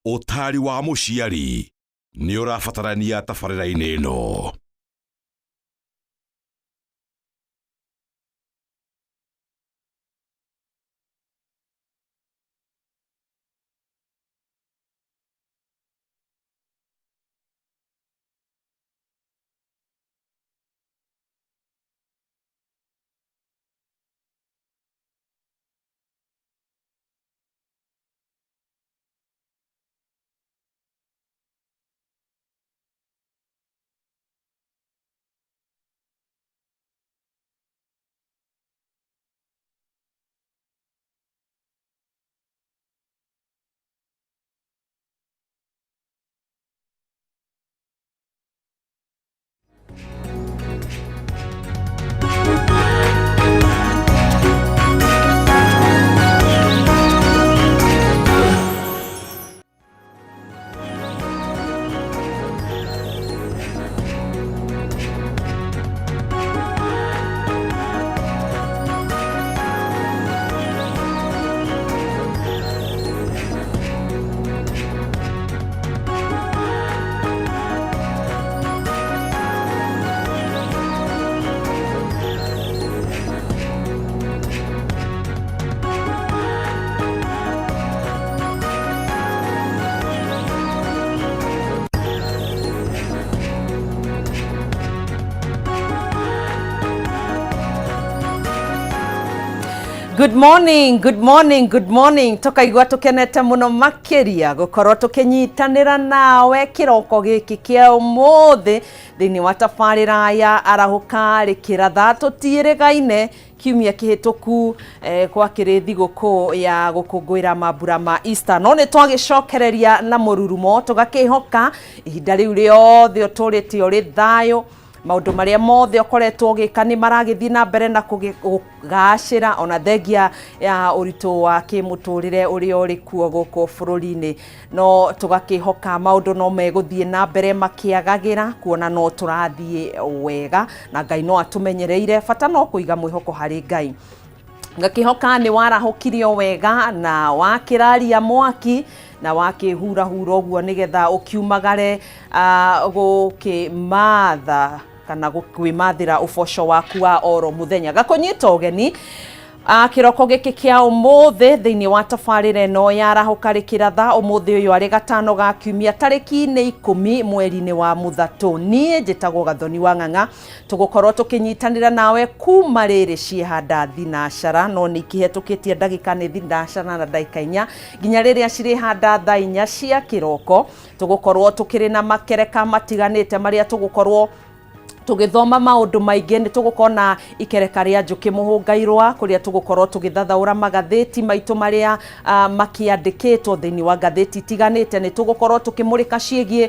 Ũtaari wa mũciari nĩ ũrabatarania tabarĩra-inĩ ĩno. Good morning, good morning, good morning. Tukaigua tukenete muno makiria gukorwo tukinyitanira nawe kiroko giki kia umuthi thiini wa tabarira ya arahũka rĩkĩratha tũtiĩrĩgaine kiumia kĩhĩtũku gwakĩrĩ thigũkũ ya gũkũngũĩra mambura ma Easter no nĩ twagĩcokereria na mũrurumo tũgakĩhoka ihinda rĩu rĩothe ũtũrĩte ũrĩ thayũ maũndũ marĩa mothe ũkoretwo ũgĩka nĩ maragĩthiĩ na mbere na kũgacĩra ona thengia ya ũritũ wa kĩmũtũrĩre ũrĩa ũrĩ kuo gũkũ bũrũri-inĩ no tũgakĩhoka maũndũ no megũthiĩ na mbere makĩagagĩra kuona no tũrathiĩ wega na Ngai no atũmenyereire bata no kũiga mwĩhoko harĩ Ngai. Ngakĩhoka nĩ warahũkirio wega na wakĩraria mwaki na wakĩhurahura ũguo nĩgetha ũkiumagare gũkĩmatha kana kwĩmathĩra ũboco waku wa oro mũthenya. Gakũnyita ũgeni kĩroko gĩkĩ kĩa ũmũthĩ thĩinĩ wa tabarĩra ĩno ya arahũka rĩkĩratha ũmũthĩ ũyũ arĩ gatano ga kiumia tarĩki nĩ 10 mweri-inĩ wa Mũthatũ. Niĩ njĩtagwo Gathoni wa Ng'ang'a tũgũkorwo tũkĩnyitanĩra nawe kuma rĩrĩ ciĩhanda thinacara no nĩ ikĩhetũkĩtie ndagĩka nĩ thinacara na ndagĩka 4 nginya rĩrĩa cirĩhanda thaa 4 cia kĩroko. Tũgũkorwo tũkĩrĩ na makereka matiganĩte marĩa tũgũkorwo tũgĩthoma maũndũ maingĩ. Nĩ tũgũkorwo na ikereka rĩa Njũkĩ Mũhũngairwa kũrĩa tũgũkorwo tũgĩthathaũra magathĩti maitũ marĩa makĩandĩkĩtwo thĩinĩ wa ngathĩti itiganĩte. Nĩ tũgũkorwo tũkĩmũrĩka ciĩgiĩ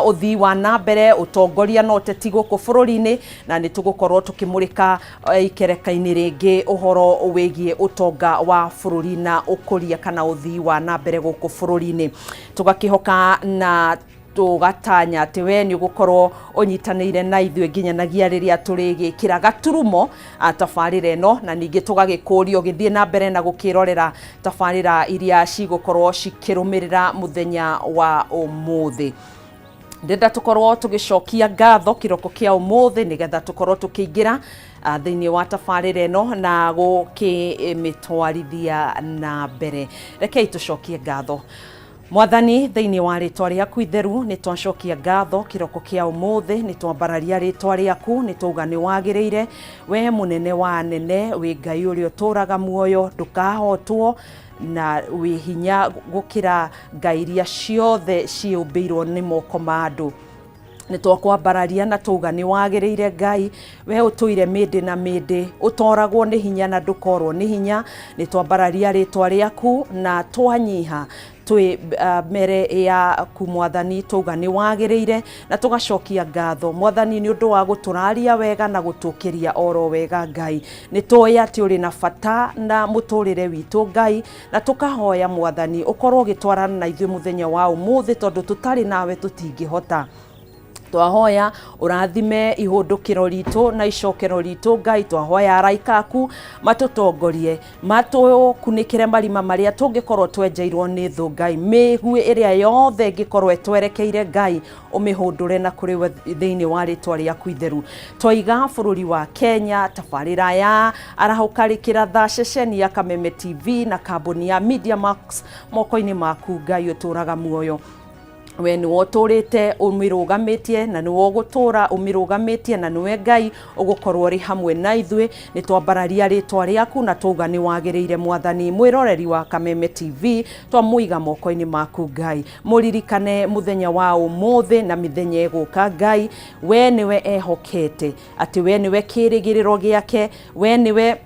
ũthii wa na mbere, ũtongoria na ũteti gũkũ bũrũri-inĩ, na nĩ tũgũkorwo tũkĩmũrĩka ikereka-inĩ rĩngĩ ũhoro wĩgiĩ ũtonga wa bũrũri na ũkũria kana ũthii wa na mbere gũkũ bũrũri-inĩ. Tũgakĩhoka na tũgatanya atĩ we nĩ ũgũkorwo ũnyitanĩire na ithuĩ nginyanagia rĩrĩa tũrĩgĩkĩra gaturumo tabarĩra ĩno, na ningĩ tũgagĩkũria ũgĩthiĩ na mbere na gũkĩrorera tabarĩra iria cigũkorwo cikĩrũmĩrĩra mũthenya wa ũmũthĩ. Ndĩrenda tũkorwo tũgĩcokia ngatho kĩroko kĩa ũmũthĩ nĩgetha tũkorwo tũkĩingĩra thĩinĩ wa tabarĩra ĩno na gũkĩmĩtwarithia na mbere. Rekei tũcokie ngatho. Mwathani, thĩinĩ wa rĩtwa rĩaku itheru nĩ twacokia ngatho kĩroko kĩa ũmũthĩ, nĩ twambararia rĩtwa rĩaku, nĩ twauga nĩ wagĩrĩire, we mũnene wa anene, wĩ Ngai ũrĩa ũtũraga muoyo, ndũkahotwo na wĩ hinya gũkĩra ngai iria ciothe ciũmbĩirwo nĩ moko ma andũ. Nĩ twakwambararia na twauga nĩ wagĩrĩire Ngai, we ũtũire mĩndĩ na mĩndĩ, ũtoragwo nĩ hinya na ndũkorwo nĩ hinya. Nĩ twambararia rĩtwa rĩaku na twanyiha twĩ mbere yaku Mwathani, twauga nĩ wagĩrĩire na tũgacokia ngatho Mwathani nĩ ũndũ wa gũtũraria wega na gũtũkĩria oro wega Ngai. Nĩ tũĩ atĩ ũrĩ na bata na mũtũrĩre witũ Ngai, na tũkahoya Mwathani ũkorwo ũgĩtwarana na ithuĩ mũthenya wa ũmũthĩ, tondũ tũtarĩ nawe tũtingĩhota. Twahoya ũrathime ihũndũkĩro ritũ na icokero ritũ Ngai. Twahoya araika aku matũtongorie, matũkunĩkĩre marima marĩa tũngĩkorwo twenjeirwo nĩ thũ Ngai. Mĩguĩ ĩrĩa yothe ĩngĩkorwo ĩtwerekeire Ngai, ũmĩhũndũre na kũrĩ we thĩinĩ wa rĩtwa rĩaku itheru. Twaiga bũrũri wa Kenya, tabarĩra ya Arahũka Rĩkĩratha, ceceni ya Kameme TV na kambuni ya Media Max moko-inĩ maku Ngai ũtũraga muoyo. We nĩwe ũtũrĩte ũmĩrũgamĩtie na nĩwe ũgũtũra ũmĩrũgamĩtie, na nĩwe Ngai ũgũkorwo ũrĩ hamwe na ithuĩ. Nĩ twambararia rĩtwa rĩaku na twauga nĩ wagĩrĩire Mwathani. Mwĩroreri wa Kameme TV twamũiga moko-inĩ maku Ngai. Mũririkane mũthenya wa ũmũthĩ na mĩthenya ĩgũka Ngai. We nĩwe ehokete, atĩ we nĩwe kĩrĩgĩrĩro gĩake, we nĩwe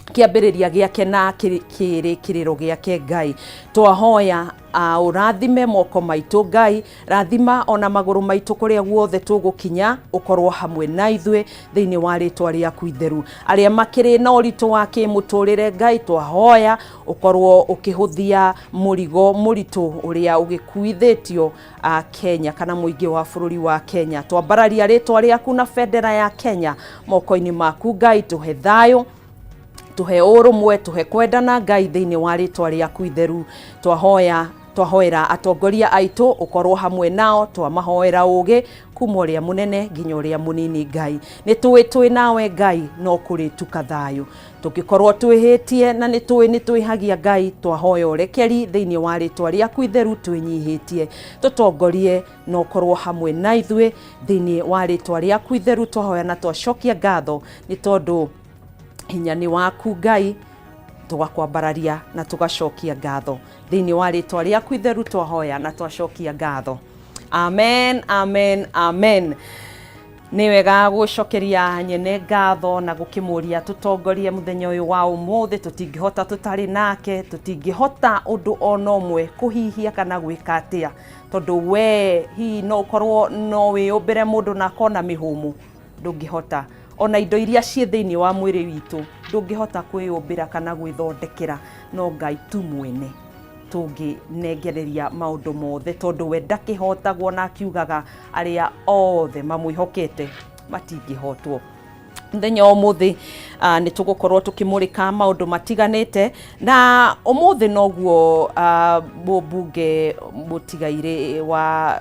kĩambĩrĩria gĩake na kĩrĩkĩrĩro gĩake Ngai. Twahoya ũrathime moko maitũ Ngai, rathima ona magũrũ maitũ kũrĩa guothe tũgũkinya, ũkorwo hamwe na ithuĩ thĩinĩ wa rĩtwa rĩaku itheru. Arĩa makĩrĩ na ũritũ wa kĩmũtũrĩre Ngai, twahoya ũkorwo ũkĩhũthia mũrigo mũritũ ũrĩa ũgĩkuithĩtio Kenya kana mũingĩ wa bũrũri wa Kenya. Twambararia rĩtwa rĩaku na bendera ya Kenya moko-inĩ maku Ngai. Tũhe thayũ, tũhe ũrũmwe, tũhe kwendana Ngai thĩinĩ wa rĩtwa rĩaku itheru. Twahoya, twahoera atongoria aitũ ũkorwo hamwe nao, twamahoera ũgĩ kuma ũrĩa mũnene nginya ũrĩa mũnini Ngai. Nĩ tũĩ twĩ nawe Ngai, no kũrĩtuka thayũ. Tũngĩkorwo twĩhĩtie, na nĩ tũĩ nĩ twĩhagia Ngai, twahoya ũrekeri thĩinĩ wa rĩtwa rĩaku itheru. Twĩnyihĩtie, tũtongorie na ũkorwo hamwe na ithuĩ thĩinĩ wa rĩtwa rĩaku itheru. Twahoya na twacokia ngatho nĩ tondũ hinya nĩ waku Ngai. Tũgakwambararia na tũgacokia ngatho thĩinĩ wa rĩtwa rĩaku itheru. Twahoya na twacokia ngatho. Amen, amen, amen. Nĩ wega gũcokeria nyene ngatho na gũkĩmũria tũtongorie mũthenya ũyũ wa ũmũthĩ. Tũtingĩhota tũtarĩ nake, tũtingĩhota ũndũ ona ũmwe, kũhihia kana gwĩka atĩa, tondũ we hihi no ũkorwo no wĩyũmbĩre mũndũ na akona mĩhũmũ, ndũngĩhota. Ona indo iria ciĩ thĩinĩ wa mwĩrĩ witũ ndũngĩhota kwĩyũmbĩra kana gwĩthondekera, no Ngai tu mwene tũngĩnengereria maũndũ mothe, tondũ we ndakĩhotagwo, na akiugaga arĩa othe mamwĩhokete matingĩhotwo. Mũthenya wa ũmũthĩ nĩ tũgũkorwo tũkĩmũrĩka maũndũ matiganĩte, na ũmũthĩ noguo mũmbunge mũtigairĩ wa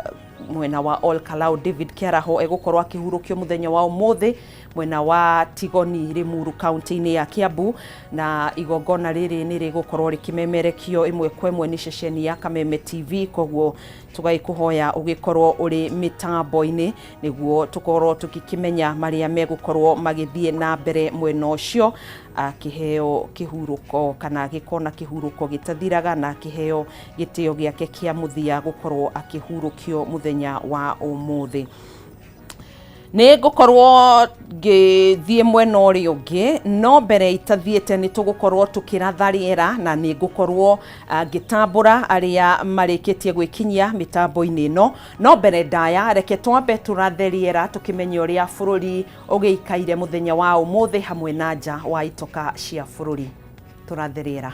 mwena wa Ol Kalou David Kĩaraho egũkorwo akĩhurũkio mũthenya wa ũmũthĩ mwena wa Tigoni, Limuru, kaunti-inĩ ya Kiambu, na igongona rĩrĩ nĩ rĩgũkorwo rĩkĩmemerekio ĩmwe kwa ĩmwe nĩ ceceni ya Kameme TV. Koguo tũgagĩkũhoya ũgĩkorwo ũrĩ mĩtambo-inĩ nĩguo tũkorwo tũgĩkĩmenya marĩa megũkorwo magĩthiĩ na mbere mwena ũcio, akĩheo kĩhurũko kana gĩkona kĩhurũko gĩtathiraga, na akĩheo gĩtĩo gĩake kĩa mũthia gũkorwo akĩhurũkio mũthenya wa ũmũthĩ. Nĩ ngũkorwo ngĩthiĩ mwena ũrĩa ũngĩ, no mbere itathiĩte nĩ tũgũkorwo tũkĩratha rĩera, na nĩ ngũkorwo ngĩtambũra arĩa marĩkĩtie gwĩkinyia mĩtambo-inĩ ĩno. No mbere ndaya, reke twambe tũrathe rĩera tũkĩmenye ũrĩa bũrũri ũgĩikaire mũthenya wa ũmũthĩ hamwe na nja wa itoka cia bũrũri. Tũrathe rĩera.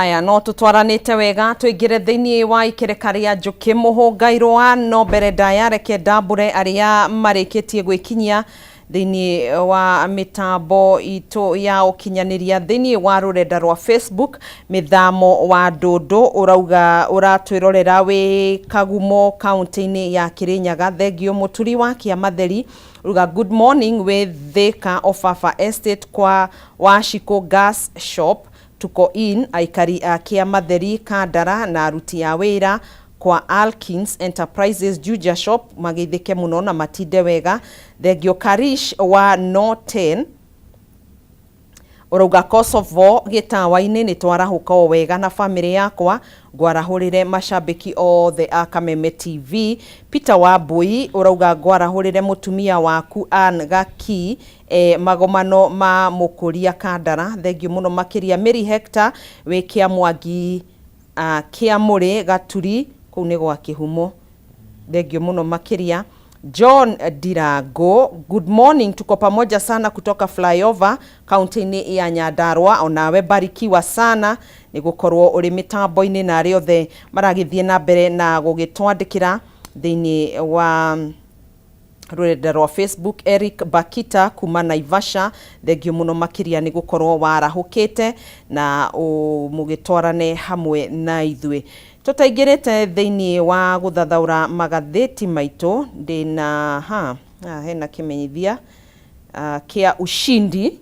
Aya, no tũtwaranĩte wega tũingĩre thĩinĩ wa ikereka rĩa njũkĩ mũhũngairwa. No mbere ndaya, reke ndambũre arĩa marĩkĩtie gwĩkinyia thĩinĩ wa mĩtambo itũ ya ũkinyanĩria. Thĩinĩ wa rũrenda rwa Facebook, mĩthamo wa ndũndũ ũrauga ũratwĩrorera wĩ Kagumo, kaunti-inĩ ya Kĩrĩnyaga. Thengio. Mũturi wa Kĩamatheri uga good morning wĩ Thika Ofafa Estate kwa Washiko Gas Shop, tuko in. Aikari a Kĩamatheri, Kandara na aruti a wĩra kwa Alkins Enterprises Juja Shop mageithĩke mũno na matinde wega. Thengio. Karish wa No 10 ũrauga Kosovo gĩtawa-inĩ nĩ twarahũka o wega na bamĩrĩ yakwa, ngwarahũrĩre macambĩki othe a Kameme TV. Peter Wambui ũrauga ngwarahũrĩre mũtumia waku Ann Gaki magomano ma mũkũria Kandara. Thengio mũno makĩria. Mary Hector wĩ Kĩamwangi, Kĩamũrĩ Gaturi, kũu nĩ gwa Kĩhumo. Thengio mũno makĩria. John Dirango, good morning, tuko pamoja sana kutoka Flyover, kaunti-inĩ ya Nyandarua. Onawe barikiwa sana nĩ gũkorwo ũrĩ mĩtambo-inĩ, na arĩa othe maragĩthiĩ na mbere na gũgĩtwandĩkĩra thĩinĩ wa rũrenda rwa Facebook. Eric Bakita kuma Naivasha, thengio mũno makĩria nĩ gũkorwo warahũkĩte na mũgĩtwarane hamwe na ithuĩ. Tũtaingĩrĩte thĩinĩ wa gũthathaũra magathĩti maitũ, ndĩna ha hena kĩmenyithia kĩa ushindi.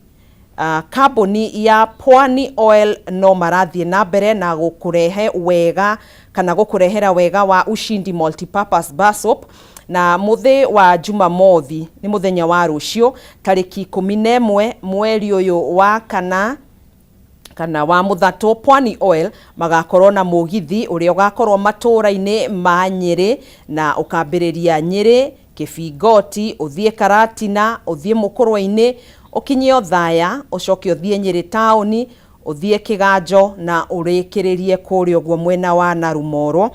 Kambuni ya Pwani Oil no marathiĩ na mbere na gũkũrehe wega kana gũkũrehera wega wa Ushindi Multipurpose Bar Soap. Na mũthĩ wa Jumamothi, nĩ mũthenya wa rũciũ, tarĩki 11 mweri ũyũ wa kana wa mũthatũ, Pwani Oil magakorwo na mũgithi ũrĩa ũgakorwo matũũra-inĩ ma Nyĩrĩ, na ũkambĩrĩria Nyĩrĩ, Kĩbingoti, ũthiĩ Karatina, ũthiĩ Mũkũrwe-inĩ, ũkinye Othaya, ũcoke ũthiĩ Nyĩrĩ taũni, ũthiĩ Kĩganjo na ũrĩkĩrĩrie kũrĩa ũguo mwena wa Narumoro.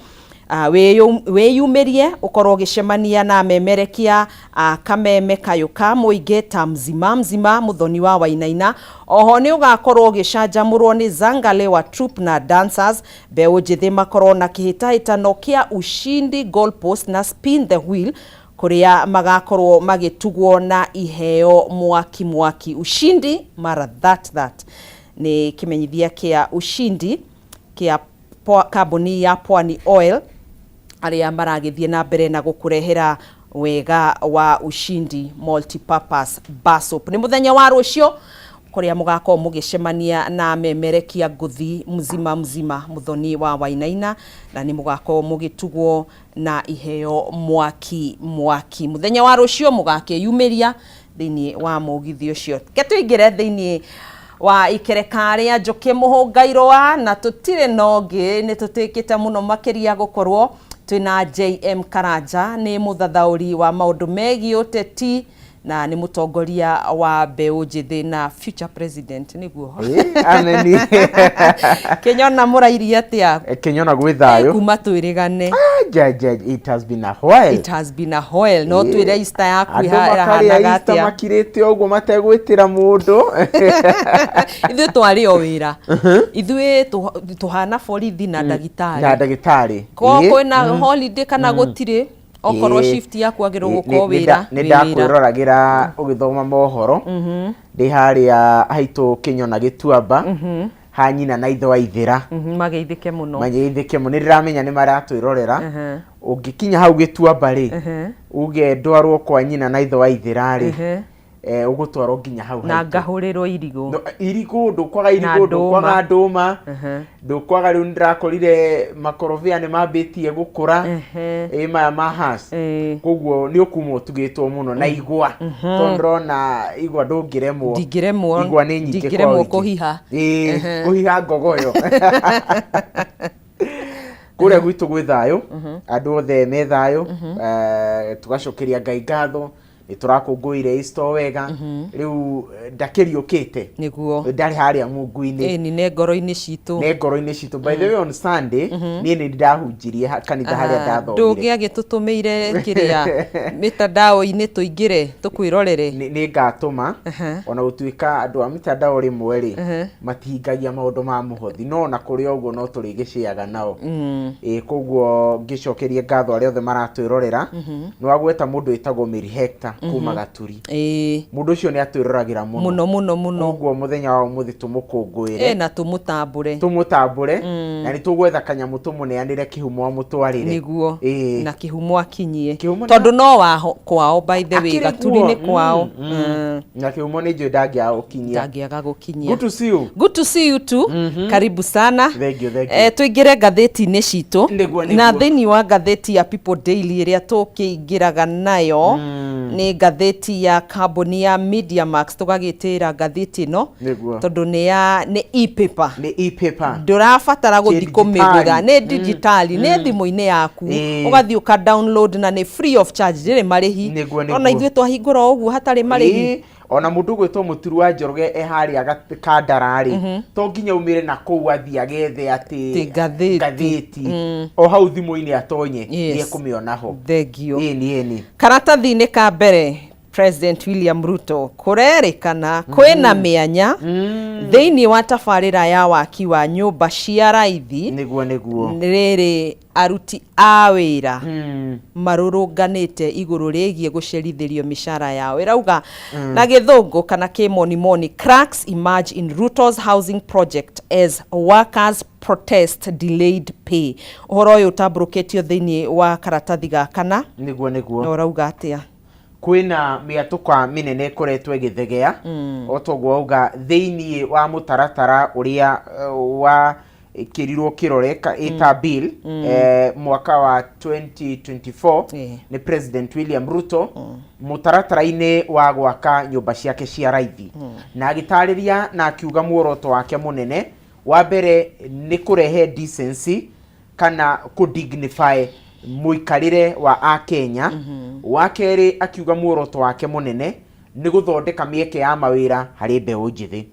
Wĩyumĩrie ũkorwo ũgĩcemania na memerekia a Kameme kayũ ka mũingĩ ta mzima mzima Mũthoni wa Wainaina. Oho nĩ ũgakorwo ũgĩcanjamũrwo nĩ Zangale wa Troupe na dancers mbeũ njĩthĩ, makorwo na kĩhĩtahĩtano kĩa Ushindi Goalpost na Spin the Wheel, kũrĩa magakorwo magĩtugwo na iheo mwaki mwaki. Ushindi mara that that nĩ kĩmenyithia kĩa ushindi kĩa kambuni ya Pwani Oil, arĩa maragĩthiĩ na mbere na gũkũrehera wega wa Ushindi Multipurpose Bar Soap. Nĩ mũthenya wa rũciũ kũrĩa mũgakorwo mũgĩcemania na memerekia ngũthi mzima mzima Mũthoni wa Wainaina, na nĩ mũgakorwo mũgĩtugwo na iheo mwaki mwaki. Mũthenya wa rũciũ mũgakĩyumĩria thĩinĩ wa mũgithi ũcio. Ke tũingĩre thĩinĩ wa ikereka rĩa njũkĩ mũhũngairwa, na tũtirĩ na ũngĩ, nĩ tũtĩkĩte mũno makĩria gũkorwo twĩna JM Karanja. Nĩ mũthathaũri wa maũndũ megiĩ ũteti na nĩ mũtongoria wa mbeũ njĩthĩ na future president, nĩguo? Ameni. Kĩnyona, mũrairie atĩa? Kĩnyona gwĩ thayũ. Kuma twĩrĩgane. Ja, ja, it has been a while. It has been a while. No twĩre Easter yaku Andũ makarĩa ĩrahanaga Easter atĩa? Makirĩte ũguo mategwĩtĩra mũndũ. Ithuĩ twarĩ o wĩra, ithuĩ tũhana borithi na ndagĩtarĩ. Na ndagĩtarĩ. Ko kwĩna holiday kana gũtirĩ, okorwo shift yaku agĩrĩirwo gũkorwo wĩra Nĩ wĩ wĩra. Ndakwĩroragĩra ũgĩthoma mohoro ndĩ harĩa haitũ Kĩnyona Gĩtuamba, ha nyina na ithe wa Ithĩra. Mageithĩke mũno. Manyeithĩke mũno, nĩ ndĩramenya nĩ maratwĩrorera. Ũngĩkinya hau Gĩtuamba rĩ, uge ndwarwo kwa nyina na ithe wa Ithĩra rĩ, ũgũtwarwo nginya hau na haitũ. Ngahũrĩrwo irigũ. No, irigũ ndũkwaga, irigũ ndũma. Ndũkwaga ndũma, ndũkwaga. Rĩu nĩndĩrakorire makorobia nĩ mambĩtie gũkũra, ĩ maya ma has. Koguo nĩ ũkuma ũtugĩtwo mũno na igwa, tondũ ndĩrona igwa ndũngĩremwo. Ndingĩremwo. Igwa nĩ nyingĩ kwa Ndingĩremwo ũingĩ. kũhiha. Ĩĩ, kũhiha ngogoyo. Kũrĩa gwitũ gwĩ thayũ, andũ othe me thayũ. Tũgacokeria Ngai ngatho. Nĩ tũrakũngũĩire Easter wega. Rĩu ndakĩriũkĩte. Nĩguo. Ndarĩ harĩa mungu-inĩ. Ĩni, nĩ ngoro-inĩ citũ. Nĩ ngoro-inĩ citũ. By the way, on Sunday niĩ nĩ ndahunjirie kanitha harĩa ndathomire. Ndũngĩagĩtũtũmĩire kĩrĩa mĩtandao-inĩ tũingĩre tũkwĩrorere? Nĩ ngatũma, ona gũtuĩka andũ a mitandao rĩmwe rĩ matihingagia maũndũ ma mũhothi, no ona kũrĩ o ũguo no tũrĩgĩcĩaga nao. Ĩĩ, koguo ngĩcokerie ngatho arĩa othe maratwĩrorera. Nĩ wagweta mũndũ wĩtagwo Mary Hector kuma Gaturi. Mũndũ ũcio nĩ atwĩroragĩra mũno. Mũno mũno mũno. Koguo mũthenya wa ũmũthĩ tũmũkũngũĩre. Na tũmũtambũre. Tũmũtambũre, na nĩ tũgwetha kanyamũ tũmũneanĩre kĩhumo amũtwarĩre. Nĩguo. Na kĩhumo akinyie. Kĩhumo tondũ no waho kwao, by the way. Akĩrĩ Gaturi kuo. Nĩ kwao. Na kĩhumo nĩ njũĩ ndangĩaga gũkinyia. Ndangĩaga gũkinyia. Good to see you. Good to see you too. Karibu sana. Thank you, thank you. Tũingĩre ngathĩti-inĩ citũ. Nĩguo, Na nĩguo. thĩinĩ wa ngathĩti ya People Daily ĩrĩa tũkĩingĩraga nayo nĩ ngathĩti ya kambuni ya Media Max. Tũgagĩtĩra ngathĩti ĩno tondũ nĩ ya nĩ e-paper. Nĩ e-paper. Ndũrabatara gũthiĩ kũmĩgũra. Kĩdigitali. Nĩ digitali, nĩ thimũ-inĩ yaku. Ũgathiĩ ũka download na nĩ free of charge, ndĩrĩ marĩhi. Ona Nĩguo. ithuĩ twahingũra o ũguo hatarĩ marĩhi. Ona mũndũ ũgwĩtwo Mũturu wa Njoroge e harĩa Kandara rĩ, to nginya umĩre na kũu athiĩ agethe atĩ Atĩ ngathĩti. Ngathĩti o hau thimũ-inĩ atonye, nĩ ekũmĩona ho. Thengio. Ĩni, ĩni. Karatathi-inĩ ka mbere, President William Ruto kũrerĩkana kwĩna mĩanya thĩinĩ wa tabarĩra ya waki wa nyũmba cia raithi. Nĩguo nĩguo. Rĩrĩ aruti a wĩra marũrũnganĩte igũrũ rĩgiĩ gũcerithĩrio mĩcara yao. Ĩrauga na gĩthũngũ kana kĩmonimoni, "Cracks emerge in Ruto's housing project as workers protest delayed pay." Ũhoro ũyũ ũtambũrũkĩtio thĩinĩ wa karatathi ga kana. Nĩguo nĩguo. Na ũrauga atĩa? Kwĩna mĩatũka mĩnene ĩkoretwo ĩgĩthegea, o toguo wauga, thĩinĩ wa mũtaratara ũrĩa wa ĩkĩrirwo kĩrore ĩta bill mwaka wa 2024 nĩ President William Ruto, mũtaratara-inĩ wa gwaka nyũmba ciake cia raithi, na agĩtarĩria na akiuga muoroto wake mũnene wa mbere nĩ kũrehe decency kana kũ-dignify mũikarĩre wa akenya. Wa kerĩ, akiuga muoroto wake mũnene nĩ gũthondeka mĩeke ya mawĩra harĩ mbeũ njĩthĩ.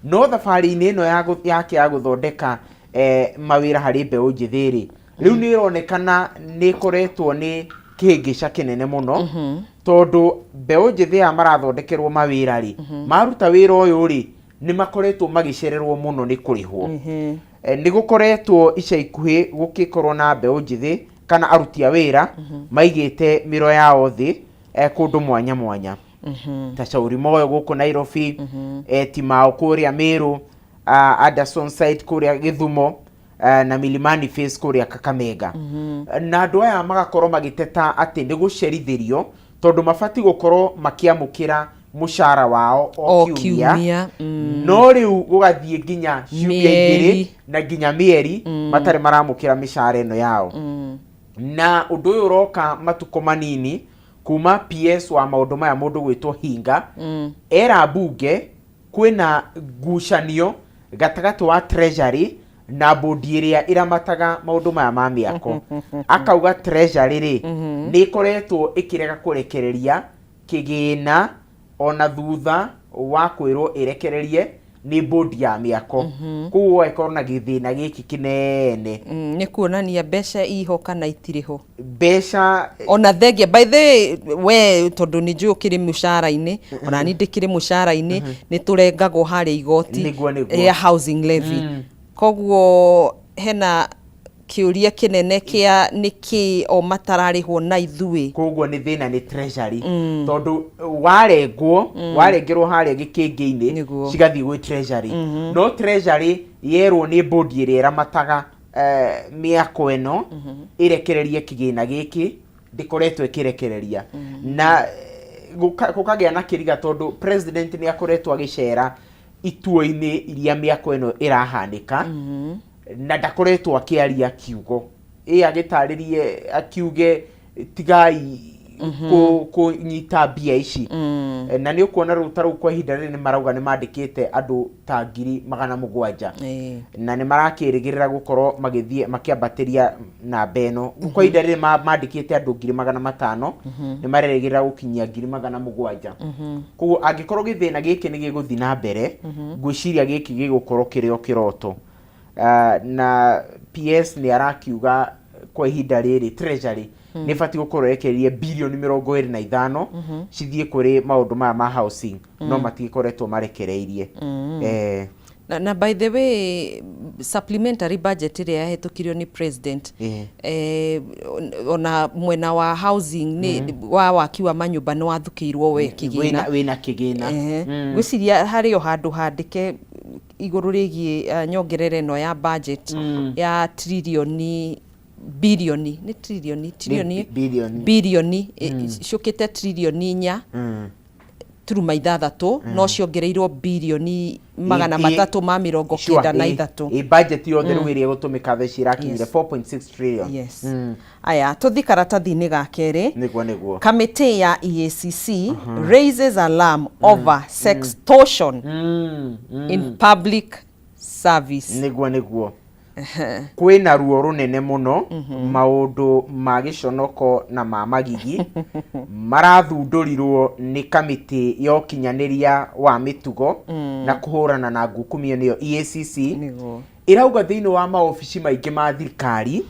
No thabarĩ-inĩ ĩno yake ya gũthondeka mawĩra harĩ mbeũ njĩthĩ rĩ, rĩu nĩ ĩronekana nĩ ĩkoretwo nĩ kĩhĩngĩca kĩnene mũno, tondũ mbeũ njĩthĩ aya marathondekerwo mawĩra rĩ, maruta wĩra ũyũ rĩ, nĩ makoretwo magĩcererwo mũno nĩ kũrĩhwo. Nĩ gũkoretwo ica ikuhĩ gũkĩkorwo na mbeũ njĩthĩ kana aruti a wĩra maigĩte mĩro yao thĩ kũndũ mwanya mwanya, ta Shauri Moyo gũkũ Nairobi, Timao kũrĩa Meru, Anderson site kũrĩa Gĩthumo, na Milimani Phase kũrĩa Kakamega. Na andũ aya magakorwo magĩteta atĩ nĩ gũcerithĩrio, tondũ mabatiĩ gũkorwo makĩamũkĩra mũcara wao o o kiumia, kiumia. No rĩu gũgathiĩ nginya ciumia igĩrĩ mĩeri. Na nginya mĩeri matarĩ maramũkĩra mĩcara ĩno yao. Na ũndũ ũyũ ũroka matukũ manini kuma PS wa maũndũ maya, mũndũ gwĩtwo Hinga, era mbunge kwĩna ngucanio gatagatĩ wa Treasury na bodi ĩrĩa ĩramataga maũndũ maya ma mĩako. Akauga Treasury rĩ, nĩ ĩkoretwo ĩkĩrega kũrekereria kĩgĩna ona thutha wa kwĩrwo ĩrekererie nĩ bodi ya mĩako. Koguo gũgagĩkorwo na gĩthĩna gĩkĩ kĩnene. Nĩ kuonania mbeca iho kana itirĩ ho. Mbeca. Ona thengia, by the way, we tondũ nĩ njũĩ ũkĩrĩ mũcara-inĩ, ona ni ndĩkĩrĩ mũcara-inĩ, nĩ tũrengagwo harĩa igoti Nĩguo, nĩguo. rĩa housing levy. Koguo hena kĩũria kĩnene kĩa nĩkĩ o matararĩhwo na ithuĩ. Koguo nĩ thĩna nĩ Treasury, tondũ warengwo, warengerwo harĩa gĩkĩngĩ-inĩ, cigathiĩ gwĩ Treasury, no Treasury yerwo nĩ bodi ĩrĩa ĩramataga mĩako ĩno ĩrekererie kĩgĩna gĩkĩ, ndĩkoretwo ĩkĩrekereria. Na gũkagĩa na kĩriga, tondũ president nĩ akoretwo agĩcera ituo-inĩ iria mĩako ĩno ĩrahanĩka, na ndakoretwo akĩaria kiugo ĩ agĩtarĩrie akiuge tigai. Kũnyita mbia ici. Na nĩ ũkuona rĩu ta rĩu kwa ihinda rĩrĩ nĩ marauga nĩ mandĩkĩte andũ ta 700,000 na nĩ marakĩrĩgĩrĩra gũkorwo magĩthiĩ makĩambatĩria namba ĩno. Kwa ihinda rĩrĩ mandĩkĩte andũ 500,000, nĩ marerĩgĩrĩra gũkinyia 700,000. Koguo angĩkorwo gĩthĩna gĩkĩ nĩ gĩgũthiĩ na mbere, ngwĩciria gĩkĩ gĩgũkorwo kĩrĩ o kĩroto. Na PS nĩ arakiuga kwa ihinda rĩrĩ Treasury nĩ ĩbatiĩ gũkorwo ĩrekereirie birioni 25 cithiĩ kũrĩ maũndũ maya ma housing, no matigĩkoretwo marekereirie. Na by the way, supplementary budget ĩrĩa yahĩtũkirio nĩ president, ona mwena wa housing nĩ wa waki wa manyũmba nĩ wathukĩirwo we kĩgĩna. Wĩna kĩgĩna. Ngwĩciria harĩ o handũ handĩke igũrũ rĩgiĩ nyongerera ĩno ya budget ya tririoni, birioni, nĩ tririoni, tririoni. Birioni. Birioni ciũkĩte tririoni 4.6, no ciongereirwo birioni magana matatũ ma mĩrongo kenda na ithatũ. Ĩ budget yothe rĩu ĩrĩa ĩgũtũmĩka thaa ici ĩrakinyire 4.6 trillion. Yes. Aya, tũthi karatathi-inĩ ga kerĩ. Nĩguo. Kamĩtĩ ya EACC raises alarm over sextortion in public service. Nĩguo kwĩna ruo rũnene mũno, maũndũ ma gĩconoko na ma magigi marathundũrirwo nĩ kamĩtĩ ya ũkinyanĩria wa mĩtugo na kũhũrana na ngukumio, nĩyo EACC. Ĩrauga thĩinĩ wa maobici maingĩ ma thirikari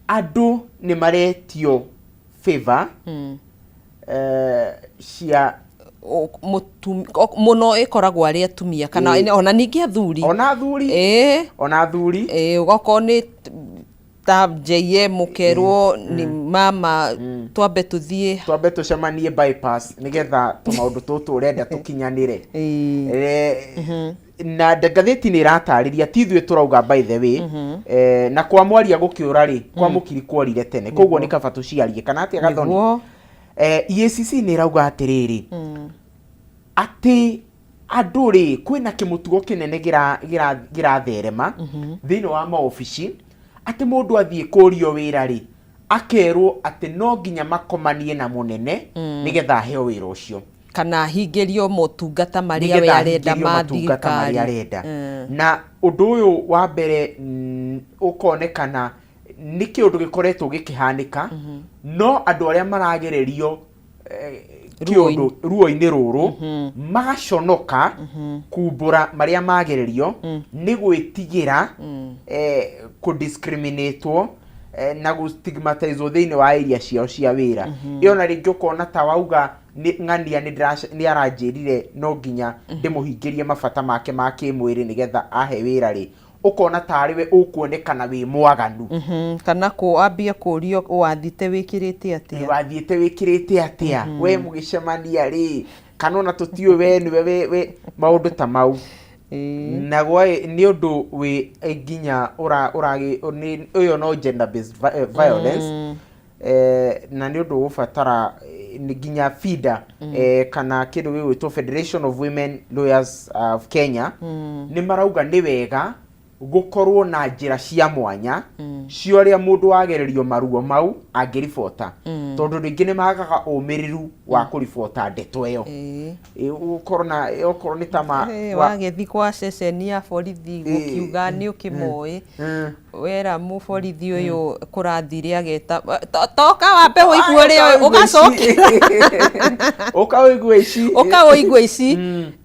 andũ nĩ maretio favor cia Mũno ĩkoragwo arĩ atumia kana ona ningĩ athuri. Ona athuri. Ona athuri. Ĩĩ, ũgakorwo nĩ ta JM ũkerwo nĩ mama twambe tũthiĩ twambe tũcemanie bypass nĩgetha tũmaũndũ tũtũ ũrenda tũkinyanĩre. Na ngathĩti nĩ ĩratarĩria, ti ithuĩ tũrauga by the way. Na kwa mwaria gũkĩũra rĩ, kwa mũkiri kworire tene, koguo nĩ kaba tũciarie kana atĩa, Gathoni? Nĩguo. EACC nĩ ĩrauga atĩrĩrĩ, atĩ andũ rĩ, kwĩna kĩmũtugo kĩnene kĩratherema thĩinĩ wa maobici, atĩ mũndũ athiĩ kũrio wĩra rĩ, akerwo atĩ no nginya makomanie na mũnene nĩgetha aheo wĩra ũcio kana hingĩrio motungata marĩa we nĩgetha arenda ahingĩrio ma matungata marĩa thirikari. arenda. Na ũndũ ũyũ wa mbere ũkonekana nĩ kĩũndũ gĩkoretwo gĩkĩhanĩka, no andũ arĩa maragererio kĩũndũ ruo-inĩ rũrũ magaconoka kumbũra marĩa magererio nĩ gwĩtigĩra kũdiscriminatwo na gũstigmatizwo thĩinĩ wa area ciao cia wĩra. Ĩyo na rĩngĩ ũkona ta wauga nĩ ng'ania nĩ aranjĩrire no nginya ndĩmũhingĩrie mabata make ma kĩmwĩrĩ nĩgetha ahe wĩra rĩ, ũkona tarĩ we ũkuonekana wĩ mwaganu. Kana kũ ambie kũrio wathite wĩkĩrĩte atĩa. Wathiĩte wĩkĩrĩte atĩa we mũgĩcemania rĩ, kana ona tũtiũĩ we nĩwe we maũndũ ta mau. Na gwa nĩ ũndũ wĩ nginya ũra ũragĩ nĩ ũyũ no gender based violence, na nĩ ũndũ ũgũbatara nĩ nginya FIDA, kana kĩndũ gĩgwĩtwo Federation of Women Lawyers of Kenya, nĩ marauga nĩ wega gũkorwo na njĩra cia mwanya cia ũrĩa mũndũ wagererio maruo mau angĩribota, tondũ rĩngĩ nĩ magaga ũmĩrĩru wa kũribota ndeto ĩyo. Ũkorwo na okorwo nĩ ta ma Wagĩthi kwa ceceni ya borithi gũkiuga nĩ ũkĩmoĩ, wera mũborithi ũyũ kũrathire ageta toka wambe ũigue ũrĩa ũgacokera. Ũka ũigue ici. Ũka ũigue ici.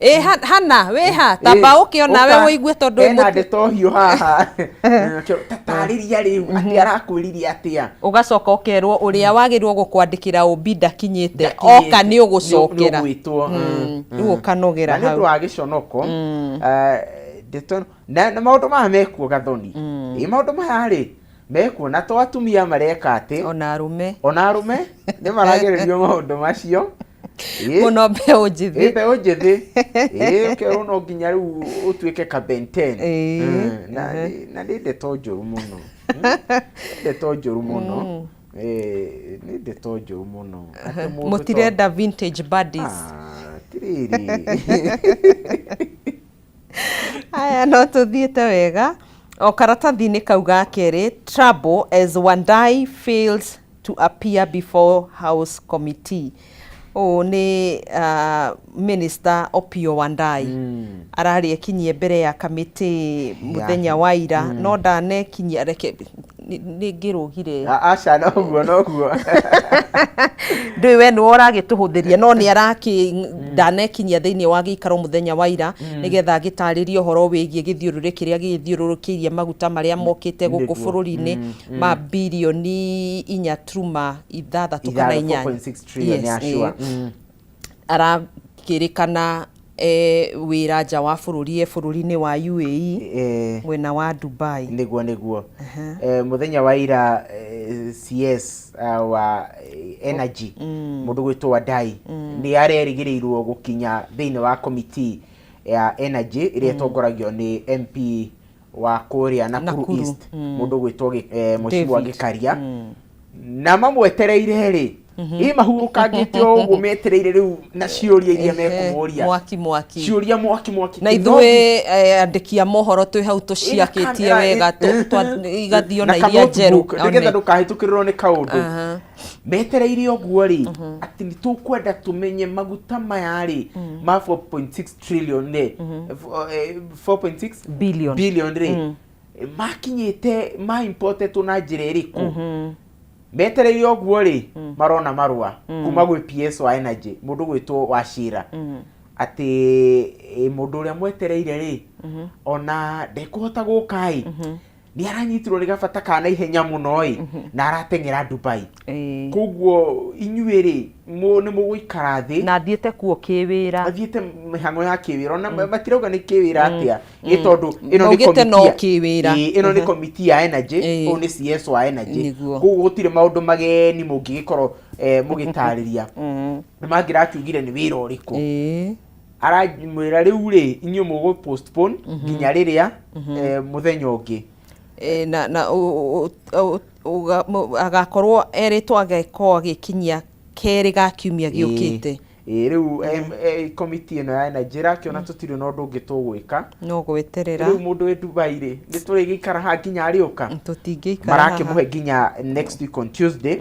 Ĩ hana wĩha tamba ũke onawe ũigue tondũ ena ndeto hiũ haha. Tatarĩria rĩu atĩ arakwĩrire atĩa. Ũgacoka ũkerwo ũrĩa wagĩrĩirwo gũkwandĩkĩra ũmbi ndakinyĩte, oka nĩ ũgũcokera. Nĩ ũgwĩtwo. Rĩu ũkanogera Na nĩ ũndũ hau. wa gĩconoko, ndeto ĩno na maũndũ maya mekuo, Gathoni, ĩ maũndũ maya rĩ mekuo, na to atumia mareka atĩ ona arũme. Ona arũme nĩ maragererio maũndũ macio. Mũno mbeũ njĩthĩ. Ĩ mbeũ njĩthĩ, ĩ ũkerwo no nginya rĩu ũtuĩke ka Ben 10. Na nĩ ndeto njũru mũno. Nĩ ndeto njũru mũno. Nĩ ndeto njũru mũno. Atĩ mũndũ Mũtirenda vintage buddies. Ah, tirĩrĩ. Aya, no tũthiĩte wega o karatathi-inĩ kau ga kerĩ, trouble as Wandai fails to appear before House Committee. Ũũ nĩ Minister Opiyo Wandayi ararĩ ekinyie mbere ya kamĩtĩ mũthenya wa ira, no ndanekinyia. Reke nĩ ngĩrũgire. Aca, noguo noguo. Ndũĩ we nĩwe ũragĩtũhũthĩria, no nĩ arakĩ ndanekinyia thĩinĩ wa gĩikaro mũthenya wa ira nĩgetha agĩtarĩrie ũhoro wĩgiĩ gĩthiũrũrĩ kĩrĩa gĩgĩthiũrũrũkĩirie maguta marĩa mokĩte gũkũ bũrũri-inĩ ma birioni 4.6 kana 8. 4.6 trillion. Yes, ya sure. Arakĩrĩkana wĩra nja wa bũrũri, bũrũri-inĩ wa UAE, mwena wa Dubai. Nĩguo. Mũthenya wa ira CS wa energy, mũndũ gwĩtwo Wandayi, nĩ arerĩgĩrĩirwo gũkinya thĩinĩ wa committee ya energy ĩrĩa ĩtongoragio nĩ MP wa kũrĩa Nakuru Nakuru, East, mũndũ gwĩtwo Mheshimiwa David. Gĩkaria. Na mamwetereire rĩ, ĩ mahurũkangĩte o ũguo metereire rĩu na ciũria iria mekũmũria. Mwaki mwaki. Ciũria mwaki mwaki. Na ithuĩ andĩki a mohoro twĩ hau tũciakĩtie wega, igathio na iria njerũ. Nĩgetha ndũkahĩtũkĩrĩrwo nĩ kaũndũ. Metereire ũguo rĩ, atĩ nĩ tũkwenda tũmenye maguta maya rĩ ma 4.6 trillion rĩ, 4.6 billion. Billion rĩ, makinyĩte ma importetwo na njĩra ĩrĩkũ. Metereire ũguo rĩ, marona marũa kuma gwĩ PS wa energy, mũndũ gwĩtwo Wachira, atĩ mũndũ ũrĩa mwetereire rĩ, ona ndekũhota gũka ĩ, nĩ aranyitirwo nĩ gabata ka naihenya mũno ĩ, na arateng'era Dubai. Koguo inyuĩ rĩ, nĩ mũgũikara thĩ. Na athiĩte kuo kĩwĩra. Athiĩte mĩhang'o ya kĩwĩra, ona matirauga nĩ kĩwĩra atĩa ĩ, tondũ ĩno nĩ Maugĩte no committee kĩwĩra. Ĩ, ĩno nĩ committee ya energy. Ũyũ nĩ CS wa energy. Koguo gũtirĩ maũndũ mageni mũngĩgĩkorwo mũgĩtarĩria. Nĩ mangĩrakiugire nĩ wĩra ũrĩkũ. Aramwĩra rĩu rĩ, inyuĩ mũgũ postpone nginya rĩrĩa mũthenya ũngĩ. Na agakorwo erĩtwo agakorwo agĩkinyia kerĩ ga kiumia gĩũkĩte. Ĩ, rĩu committee ĩno ya energy ĩrakĩona tũtirĩ na ũndũ ũngĩ tũgwĩka. No gweterera. Rĩu mũndũ wĩ Dubai rĩ, nĩ tũrĩgĩikara haha nginya arĩũka? Tũtingĩikara haha. Marakĩmũhe nginya next week on Tuesday,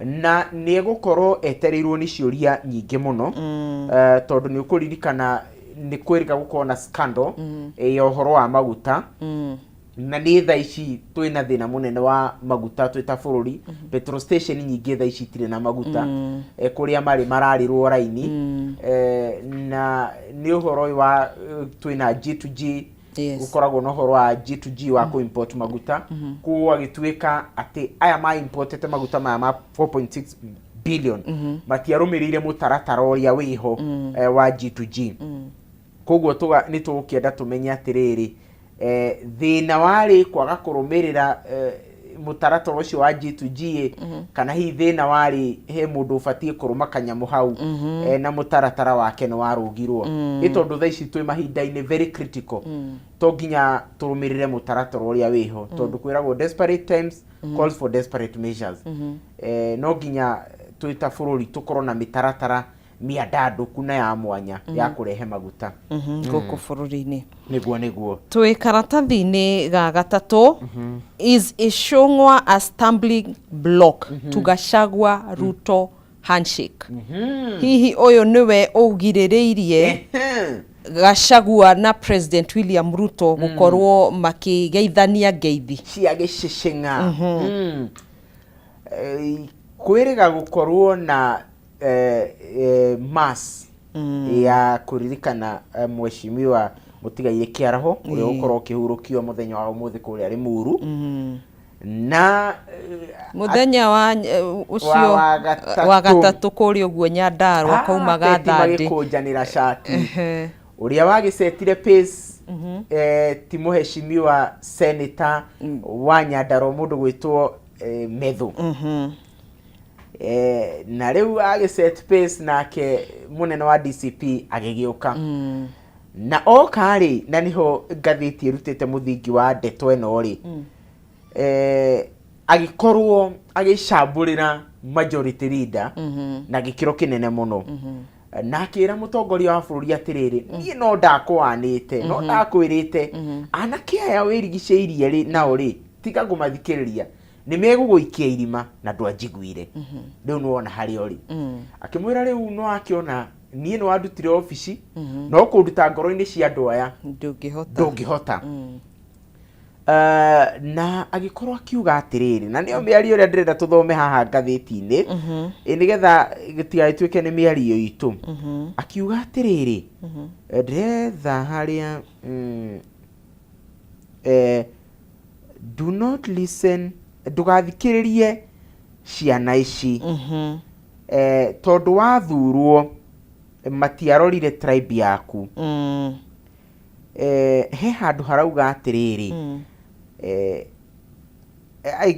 na nĩ egũkorwo etereirwo nĩ ciũria nyingĩ mũno, tondũ nĩ ũkũririkana nĩ kwĩrĩga gũkorwo na scandal ya ũhoro wa maguta, na nĩ thaa ici twĩna thĩna mũnene wa maguta twĩ ta bũrũri. Petrol station nyingĩ thaa ici itirĩ na maguta, kũrĩa marĩ mararĩrwo raini, na nĩ ũhoro ũyũ wa twĩna G2G. Gũkoragwo na ũhoro wa G2G wa kũ-import maguta. Koguo agĩtuĩka atĩ aya ma importete maguta maya ma 4.6 billion matiarũmĩrĩire mũtaratara ũrĩa wĩho wa G2G. Koguo nĩ tũgũkĩenda tũmenye atĩrĩrĩ, thĩna warĩ kwaga kũrũmĩrĩra mũtaratara ũcio wa G2G ĩ, kana hihi thĩna warĩ he mũndũ ũbatiĩ kũrũma kanyamũ hau, na mũtaratara wake nĩ warũgirwo ĩ, tondũ thaa ici twĩ mahinda-inĩ very critical, to nginya tũrũmĩrĩre mũtaratara ũrĩa wĩho, tondũ kwĩragwo desperate times calls for desperate measures. No nginya twĩ ta bũrũri tũkorwo na mĩtaratara mĩandandũku na ya mwanya ya kũrehe maguta gũkũ bũrũri-inĩ. Nĩguo. Twĩ karatathi-inĩ ga gatatũ. Is Ichung'wa a stumbling block to Gachagua Ruto handshake? Hihi ũyũ nĩwe ũgirĩrĩirie Gachagua na President William Ruto gũkorwo makĩgeithania ngeithi cia gĩcĩcĩng'a? Kwĩrĩga gũkorwo na mass ya kũririkana mheshimiwa mũtigairĩ Kĩaraho, ũrĩa ũgũkorwo ũkĩhurũkio mũthenya wa ũmũthĩ kũrĩa Limuru, na mũthenya wa ũcio wa gatatũ. Wa gatatũ kũrĩa ũguo Nyandarua kaumaga ateti Thande. Magĩkũnjanĩra cati. Ũrĩa wagĩcetire pace ti mũheshimiwa senator wa Nyandarua, mũndũ gwĩtwo Methu, na rĩu agĩset pace, nake mũnene wa DCP agĩgĩũka na oka rĩ, na nĩho ngathĩti ĩrutĩte mũthingi wa ndeto ĩno rĩ, agĩkorwo agĩcambũrĩra majority leader na gĩkĩro kĩnene mũno, na akĩra mũtongoria wa bũrũri atĩrĩrĩ, niĩ no ndakũanĩte, no ndakwĩrĩte anake aya wĩrigicĩirie rĩ, nao rĩ, tiga kũmathikĩrĩria. Nĩ megũgũikia irima na ndwanjiguire. Rĩu nĩwona harĩa ũrĩ. Akĩmwĩra rĩu no akĩona niĩ nĩ wandutire obici, no kũnduta ngoro-inĩ cia andũ aya ndũngĩhota. Ndũngĩhota. Na agĩkorwo akiuga atĩrĩrĩ, na nĩyo mĩario ĩrĩa ndĩrenda tũthome haha ngathĩti-inĩ, nĩgetha gĩtigagĩtuĩke nĩ mĩario itũ. Akiuga atĩrĩrĩ, ndĩretha harĩa do not listen, ndũgathikĩrĩrie ciana ici, tondũ wathurwo matiarorire tribe yaku. He handũ harauga atĩrĩrĩ,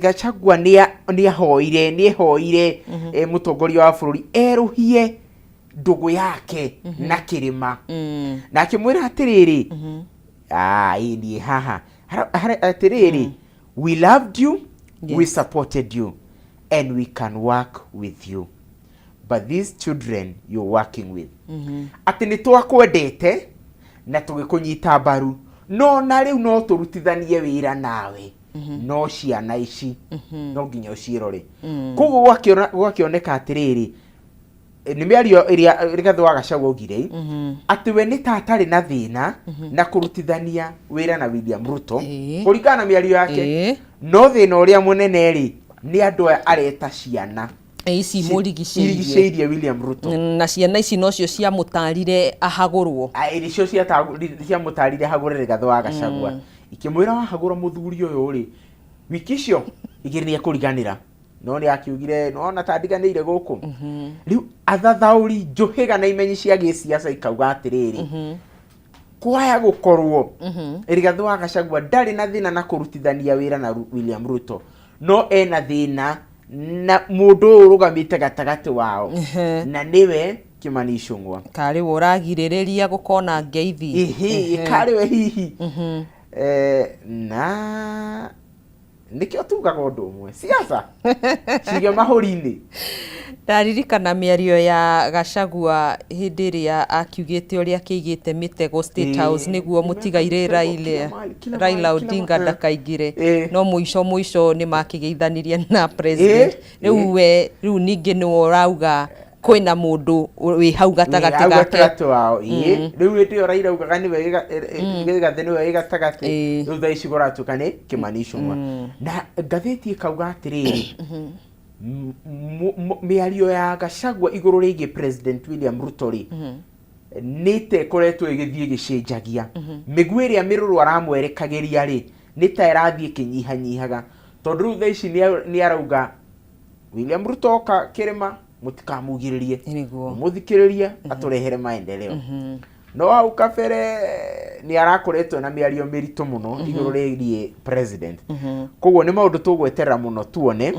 Gachagua nĩ ahoire, nĩ ehoire mũtongoria wa bũrũri erũhie ndũgũ yake na kĩrĩma, na akĩmwĩra atĩrĩrĩ, ĩĩ niĩ haha atĩrĩrĩ, "We loved you, we supported you and we can work with you, but these children you're working with," atĩ nĩ twakwendete na tũgĩkũnyita mbaru, no na rĩu no tũrutithanie wĩra nawe, no ciana ici no nginya ũciĩrore. Koguo gwakĩoneka atĩrĩrĩ, nĩ mĩario ĩrĩa Rigathĩ wa Gachagua augire atĩ we nĩ ta atarĩ na thĩna na kũrutithania wĩra na William Ruto, kũringana na mĩario yake, no thĩna ũrĩa mũnene rĩ, nĩ andũ aya areta ciana Ici mũrigicĩirie. Irigicĩirie William Ruto. Na ciana ici nocio ciamũtarire ahagũrwo. Nĩcio ciamũtarire hagũre Rigathĩ wa Gachagua, ikĩmwĩra wahagũra mũthuri ũyũ rĩ, wiki icio igĩrĩ nĩ ekũriganĩra. No nĩ akiugire nona ta ndiganĩire gũkũ. Rĩu athathaũri njũhĩga na imenyi cia gĩsiasa ikauga atĩrĩrĩ, kwaya gũkorwo Rigathĩ wa Gachagua ndarĩ na thĩna na kũrutithania wĩra na William Ruto, no ena thĩna na mũndũ ũyũ ũrũgamĩte gatagatĩ wao, na nĩwe Kimani Ichung'wa. Karĩ we ũragirĩrĩria gũkona ngeithi. Ihi karĩ we hihi. Na nĩkĩo tugaga ũndũ ũmwe, siasa cige mahũri-inĩ. Ndaririkana mĩario ya Gachagua hĩndĩ ĩrĩa akiugĩte ũrĩa akĩigĩte mĩtego State House nĩguo mũtigaire mĩtego Raila, kila mahali, kila Raila mahali, kila Odinga ndakaingĩre. No mũico mũico nĩ makĩgeithanirie na president. Rĩu we rĩu ningĩ nĩwe ũrauga kwĩna mũndũ wĩ hau gatagatĩ hau gake. Gatagatĩ wao, ĩĩ. Rĩu hĩndĩ ĩyo Raila augaga nĩwe Gĩgathĩ nĩwe wĩ gatagatĩ. Rĩu thaa ici kũratuĩka nĩ Kimani Ichung'wa. Na ngathĩti ĩkauga atĩrĩrĩ, mĩario ya Gachagua igũrũ rĩgiĩ President William Ruto rĩ, nĩ ta ĩkoretwo ĩgĩthiĩ ĩgĩcenjagia. Mĩguĩ ĩrĩa mĩrũrũ aramwerekagĩria rĩ, nĩ ta ĩrathiĩ ĩkĩnyihanyihaga, tondũ rĩu thaa ici nĩ arauga William Ruto oka kĩrĩma mũtikamugirĩrie, mũthikĩrĩrie atũrehere maendeleo. No hau kabere nĩ arakoretwo na mĩario mĩritũ mũno igũrũ rĩgiĩ president. Koguo nĩ maũndũ tũgweterera mũno tuone.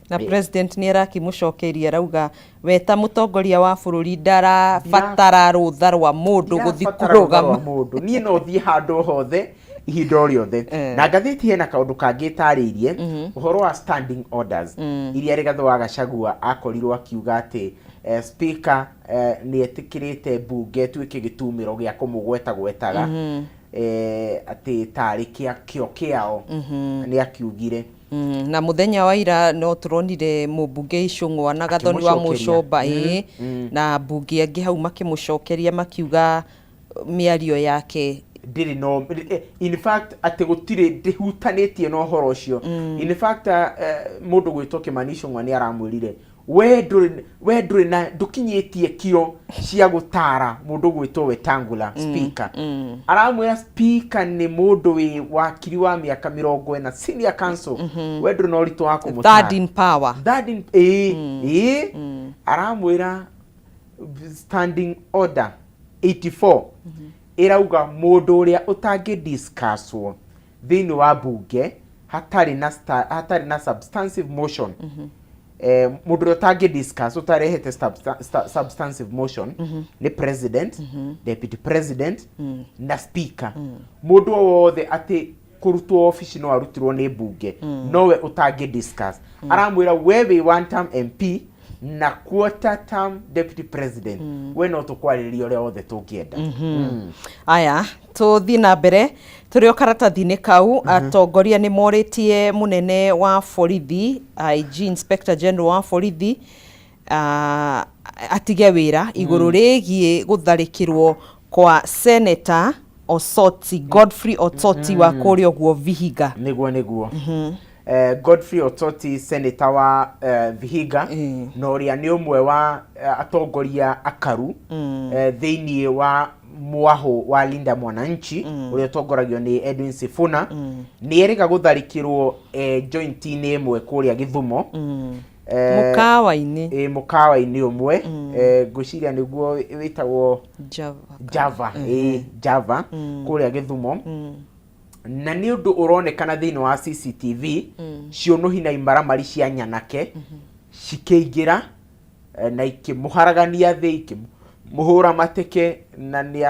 Na president nĩ arakĩmũcokeirie, arauga we ta mũtongoria wa bũrũri ndarabatara rũtha rwa mũndũ gũthiĩ Ndirabatara rũtha rwa kũrũgama. Mũndũ, niĩ no thiĩ handũ hothe ihinda o rĩothe. Na ngathĩti hena kaũndũ kangĩ ĩtarĩirie ũhoro wa standing orders iria Rigathĩ wa Gachagua akorirwo akiuga atĩ speaker nĩ etĩkĩrĩte mbunge ĩtuĩke gĩtumĩro gĩa kũmũgweta gwetaga, atĩ tarĩ kĩa kĩo kĩao, nĩ akiugire. Na mũthenya wa ira no tũronire mũmbunge Ichung'wa na Gathoni wa Akĩmũcokeria. Mũcomba, ĩĩ, na mbunge angĩ hau makĩmũcokeria, makiuga mĩario yake ndĩrĩ no, in fact atĩ gũtirĩ ndĩhutanĩtie na ũhoro ũcio. In fact, mũndũ gwĩtwo Kimani Ichung'wa nĩ aramwĩrire we ndũrĩ na ndũkinyĩtie kiro cia gũtara mũndũ gwĩtwo Wetangula, speaker. Aramwĩra speaker nĩ mũndũ wĩ wakiri wa mĩaka 40, senior counsel, we ndũrĩ na ũritũ wa kũmũtara. Third in power. Third in, ĩĩ, aramwĩra standing order 84 ĩrauga mũndũ ũrĩa ũtangĩ discusswo thĩinĩ wa mbunge hatarĩ na substantive motion, mũndũ ũrĩa ũtangĩ discuss ũtarehete substantive motion nĩ president, deputy president na speaker. Mũndũ o wothe atĩ kũrutwo obici no arutirwo nĩ mbunge, nowe ũtangĩ discuss. Aramwĩra we wĩ one term MP, Na quarter term deputy president, we no tũkwarĩrĩria ũrĩa wothe tũngĩenda. Aya, tũthiĩ na mbere tũrĩ o karatathi-inĩ kau. Atongoria nĩ morĩtie mũnene wa borithi, IG, Inspector General wa borithi, atige wĩra igũrũ rĩgiĩ gũtharĩkĩrwo kwa Senator Osoti, Godfrey Osoti wa kũrĩa ũguo Vihiga. Nĩguo. Godfrey Osoti, senator wa Vihiga, na ũrĩa nĩ ũmwe wa atongoria akaru thĩinĩ wa mwahũ wa Linda Mwananchi ũrĩa ũtongoragio nĩ Edwin Sifuna, nĩ erĩga gũtharĩkĩrwo joint-inĩ ĩmwe kũrĩa Gĩthumo. Mũkawa-inĩ. Ĩ, mũkawa-inĩ ũmwe. Ngwĩciria nĩguo wĩtagwo Java. Java, ĩ, Java kũrĩa Gĩthumo, na nĩ ũndũ ũronekana thĩinĩ wa CCTV, ciũnũhi na imaramari cia nyanake cikĩingĩra na ikĩmũharagania thĩ, ikĩmũhũra mateke, na nĩ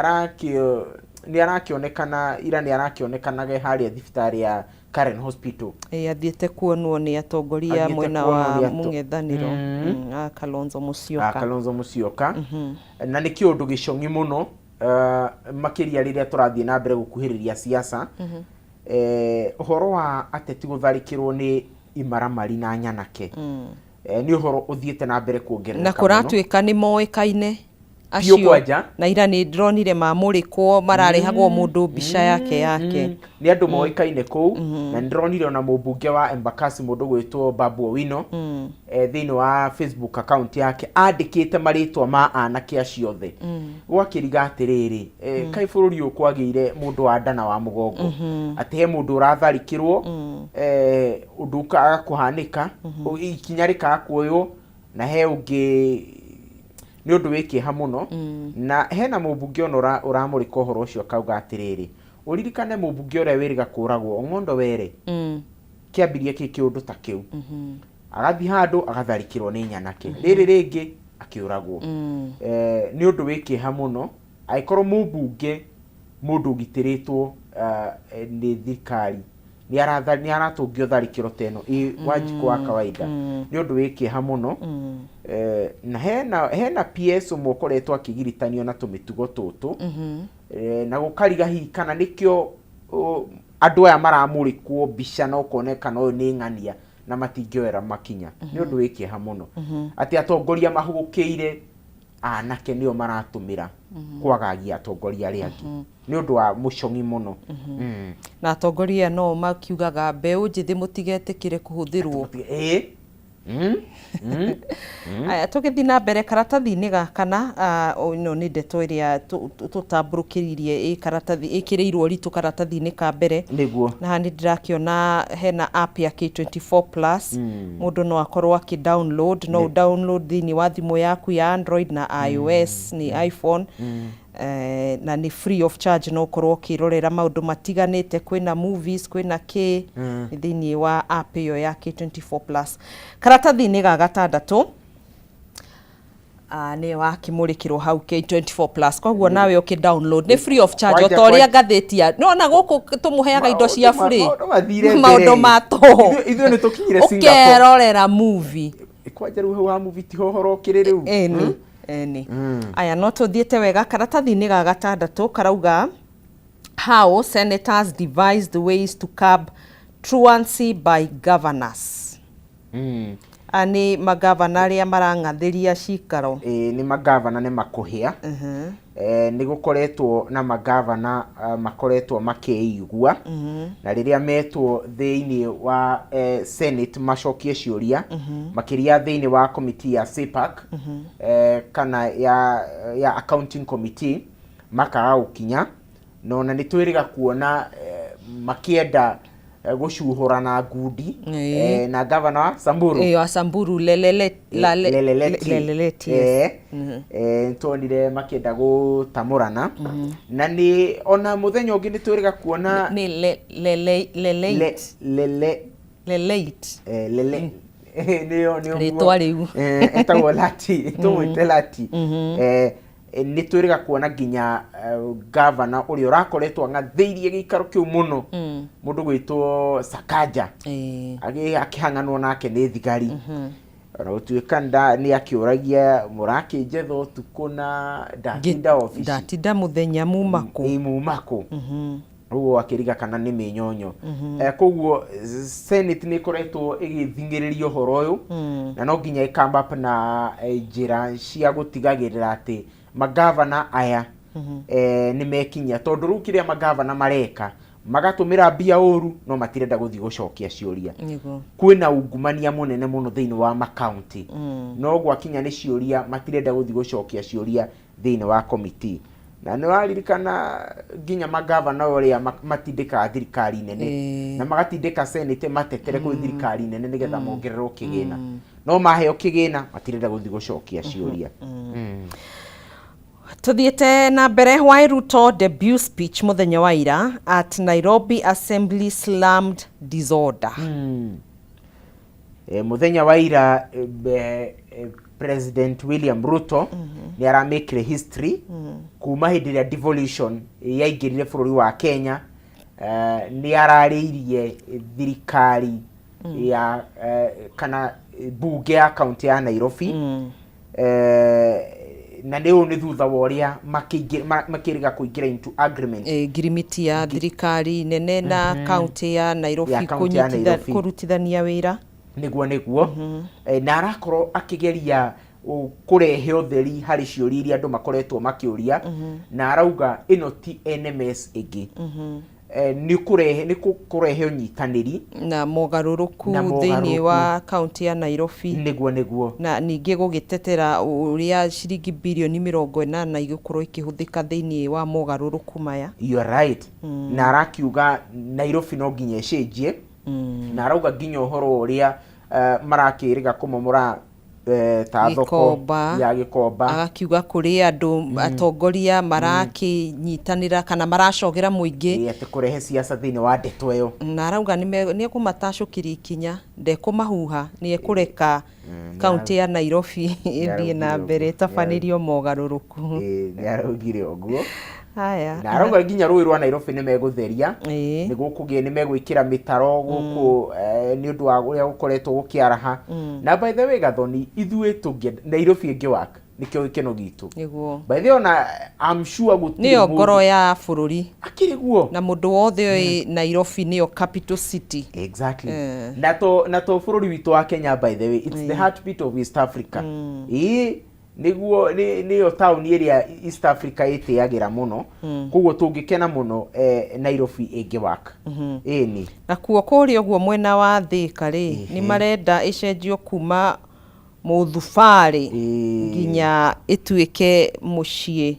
arakĩonekana ira, nĩ arakĩonekanage harĩa thibitarĩ ya Karen Hospital. Ĩ, athiĩte kuonwo nĩ atongoria Athiĩte mwena kuonwo wa nĩ mũng'ethanĩro, a Kalonzo Musyoka. Kalonzo Musyoka. Na nĩ kĩũndũ gĩcong'i mũno, makĩria rĩrĩa tũrathiĩ na mbere gũkuhĩrĩria siasa. Ũhoro wa ateti gũtharĩkĩrwo nĩ imaramari na nyanake nĩ ũhoro ũthiĩte na mbere kuongerereka Na mũno. Kũratuĩka nĩ moĩkaine Biũ. Acio Kwanja. Na ira nĩ ndĩronire mamũrĩkwo, mararehagwo mũndũ mbica yake. Nĩ andũ moĩkaine kũu, na nĩ ndĩronire ona mũmbunge wa Embakasi, mũndũ gwĩtwo Babu Owino, thĩinĩ wa Facebook account yake andĩkĩte marĩtwa ma anake acio othe. Gwakĩriga atĩrĩrĩ, kaĩ bũrũri ũyũ kwagĩire mũndũ wa nda na wa mũgongo, atĩ he mũndũ ũratharĩkĩrwo, ũndũ ũkaga kũhanĩka, ikinya rĩkaga kuoywo, na he ũngĩ? Nĩ ũndũ wĩ kĩeha mũno. Na hena mũmbunge ona ũramũrĩka ũhoro ũcio, akauga atĩrĩrĩ, ũririkane mũmbunge ũrĩa wĩrĩga kũragwo, Ong'ondo Were, kĩambirie kĩ kĩũndũ ta kĩu, agathiĩ handũ agatharĩkĩrwo nĩ nyanake, rĩrĩ rĩngĩ akĩũragwo. Nĩ ũndũ wĩ kĩeha mũno angĩkorwo mũmbunge, mũndũ ũgitĩrĩtwo nĩ thirikari, nĩ aratũngio tharĩkĩro ta ĩno ĩ Wanjikũ wa kawaida. Nĩ ũndũ wĩ kĩeha mũno. Na hena PS ũmwe ũkoretwo akĩgiritanio na tũmĩtugo tũtũ, na gũkariga hihi kana nĩkĩo andũ aya maramũrĩkwo mbica na ũkonekana ũyũ nĩ ng'ania na matingĩoera makinya. Nĩ ũndũ wĩ kĩeha mũno atĩ atongoria mahũgũkĩire anake nĩo maratũmĩra kwagagia atongoria arĩa angĩ. Nĩ ũndũ wa mũcong'i mũno. Na atongoria no makiugaga mbeũ njĩthĩ mũtigetĩkĩre kũhũthĩrwo. Ĩĩ. Aya, tũgĩthiĩ na mbere karatathi-inĩ gaka, na ĩno nĩ ndeto ĩrĩa tũtambũrũkĩririe ĩ karatathi ĩkĩrĩirwo ũritũ karatathi-inĩ ka mbere. Na haha nĩ ndĩrakĩona hena app ya K24 Plus, mũndũ no akorwo akĩ download, no download thĩinĩ wa thimũ yaku ya Android na iOS, nĩ iPhone, na nĩ free of charge. No ũkorwo ũkĩrorera maũndũ matiganĩte, kwĩna movies, kwĩna kĩ thĩinĩ wa app ĩyo ya K24 Plus. Karatathi-inĩ ga gatandatũ nĩyo wakĩmũrĩkĩrwo hau K24 Plus, koguo nawe ũkĩ download, nĩ free of charge, o ta ũrĩa ngathĩti ya nona gũkũ tũmũheaga indo cia free. Maũndũ mathire mbere. Maũndũ ma tũhũ. Ithuĩ nĩ tũkinyire Singapore. Ũkerorera movie. Kwanja rĩu hau ha movie tiho ũhoro ũkĩrĩ rĩu. Ĩni, ĩni. Aya, no tũthiĩte wega karatathi-inĩ ga gatandatũ karauga, "How senators devised ways to curb truancy by governors." Aya nĩ magavana arĩa marang'athĩria cikaro. Ĩĩ, nĩ magavana nĩ makũhĩa. Nĩ gũkoretwo na magavana makoretwo makĩigua, na rĩrĩa metwo thĩinĩ wa Senate macokie ciũria, makĩria thĩinĩ wa committee ya CPAC kana ya accounting committee, makaga gũkinya. Na ona nĩ twĩrĩga kuona makĩenda gũcuhũrana ngundi na gavana wa Samburu. Ĩyo wa Samburu, Lelele, Leleleti. Leleleti, yes. Nĩtuonire makĩenda gũtamũrana, na nĩ ona mũthenya ũngĩ nĩ twĩrĩga kuona Nĩ Leleit. Lele Leleit. Lele nĩyo Rĩtwa rĩu. Etagwo Lati, tũmwĩte Lati. Nĩ twĩrĩga kuona nginya gavana ũrĩa ũrakoretwo ang'athĩirie gĩikaro kĩu mũno, mũndũ gwĩtwo Sakaja, akĩhang'anwo nake nĩ thigari. Ona gũtuĩka nĩ akĩũragia mũrakĩnjetha ũtukũ na ndatinda obici. Ndatinda mũthenya muma kũ? Ĩ muma kũ? Ũguo akĩriga kana nĩ mĩnyonyo. Koguo Senate nĩ ĩkoretwo ĩgĩthing'ĩrĩria ũhoro ũyũ na no nginya ĩ come up na njĩra cia gũtigagĩrĩra atĩ magavana aya nĩ mekinyia, tondũ rĩu kĩrĩa magavana mareka magatũmĩra mbia ũru no matirenda gũthiĩ gũcokia ciũria. Kwĩna ungumania mũnene mũno thĩinĩ wa makaunti, no gwakinya nĩ ciũria matirenda gũthiĩ gũcokia ciũria thĩinĩ wa komiti. Na nĩ waririkana nginya magavana ũrĩa matindĩkaga thirikari nene na magatindĩka Senate matetere kwĩ thirikari nene nĩgetha mongererwo kĩgĩna, no maheo kĩgĩna matirenda gũthiĩ gũcokia ciũria. Tuthiĩte na mbere, why Ruto debut speech mũthenya wa ira at Nairobi Assembly slammed disorder. Mũthenya wa ira President William Ruto nĩ aramĩkire history. Kuma hĩndĩ ĩrĩa devolution yaingĩrire bũrũri wa Kenya, nĩ ararĩirie thirikari ya kana bunge ya kaunti ya Nairobi, na nĩ ũũ nĩ thutha wa ũrĩa makĩrĩga kũingĩra into agreement. Ngirimiti ya thirikari nene na kaunti ya Nairobi. Ya kaunti ya Nairobi. Kũrutithania wĩra. Nĩguo. Na arakorwo akĩgeria kũrehe ũtheri harĩ ciũria iria andũ makoretwo makĩũria, na arauga ĩno ti NMS ĩngĩ. Nĩ kũrehe ũnyitanĩri na mogarũrũku na thĩinĩ mogarũrũku. Wa kaunti ya Nairobi. Nĩguo. Na ningĩ gũgĩtetera ũrĩa ciringi birioni 80 igũkorwo ikĩhũthĩka thĩinĩ wa mogarũrũku maya. You are right. Na arakiuga Nairobi no nginya ĩcenjie, na arauga nginya ũhoro ũrĩa marakĩrĩga kũmomora ta thoko Gĩkomba. Ya Gĩkomba. Agakiuga kũrĩ andũ atongoria marakĩnyitanĩra kana maracogera mũingĩ. Ĩ, atĩ kũrehe siasa thĩinĩ wa ndeto ĩyo. Na arauga nĩ ekũmatacũkĩria ikinya, ndekũmahuha, nĩ ekũreka kaunti ya Nairobi ĩthiĩ na Nĩaraugire mbere ũguo. ĩtabanĩrio mogarũrũku. Ĩ, nĩ araugire ũguo. Haya. Na arauga nginya rũĩ rwa Nairobi nĩ megũtheria, nĩ gũkũgĩa nĩ megwĩkĩra mĩtaro gũkũ nĩ ũndũ wa ũrĩa gũkoretwo gũkĩaraha. Na by the way, Gathoni, ithuĩ tũngĩenda Nairobi ĩngĩ work, nĩkĩo gĩkeno gitũ. By the way, ona I'm sure gũtirĩ Nĩyo mũndũ- ngoro ya bũrũri. Akĩrĩ guo. Na mũndũ wothe ũĩ Nairobi nĩyo capital city. Exactly. Na to bũrũri witũ wa Kenya, by the way, it's the heartbeat of East Africa. Ĩĩ, nĩguo nĩyo taũni ĩrĩa East Africa ĩtĩagĩra mũno, koguo tũngĩkena mũno Nairobi ĩngĩ work. Ĩni. Nakuo kũrĩa ũguo mwena wa Thĩka rĩ, nĩ marenda ĩcenjio kuma mũthubarĩ nginya ĩtuĩke mũciĩ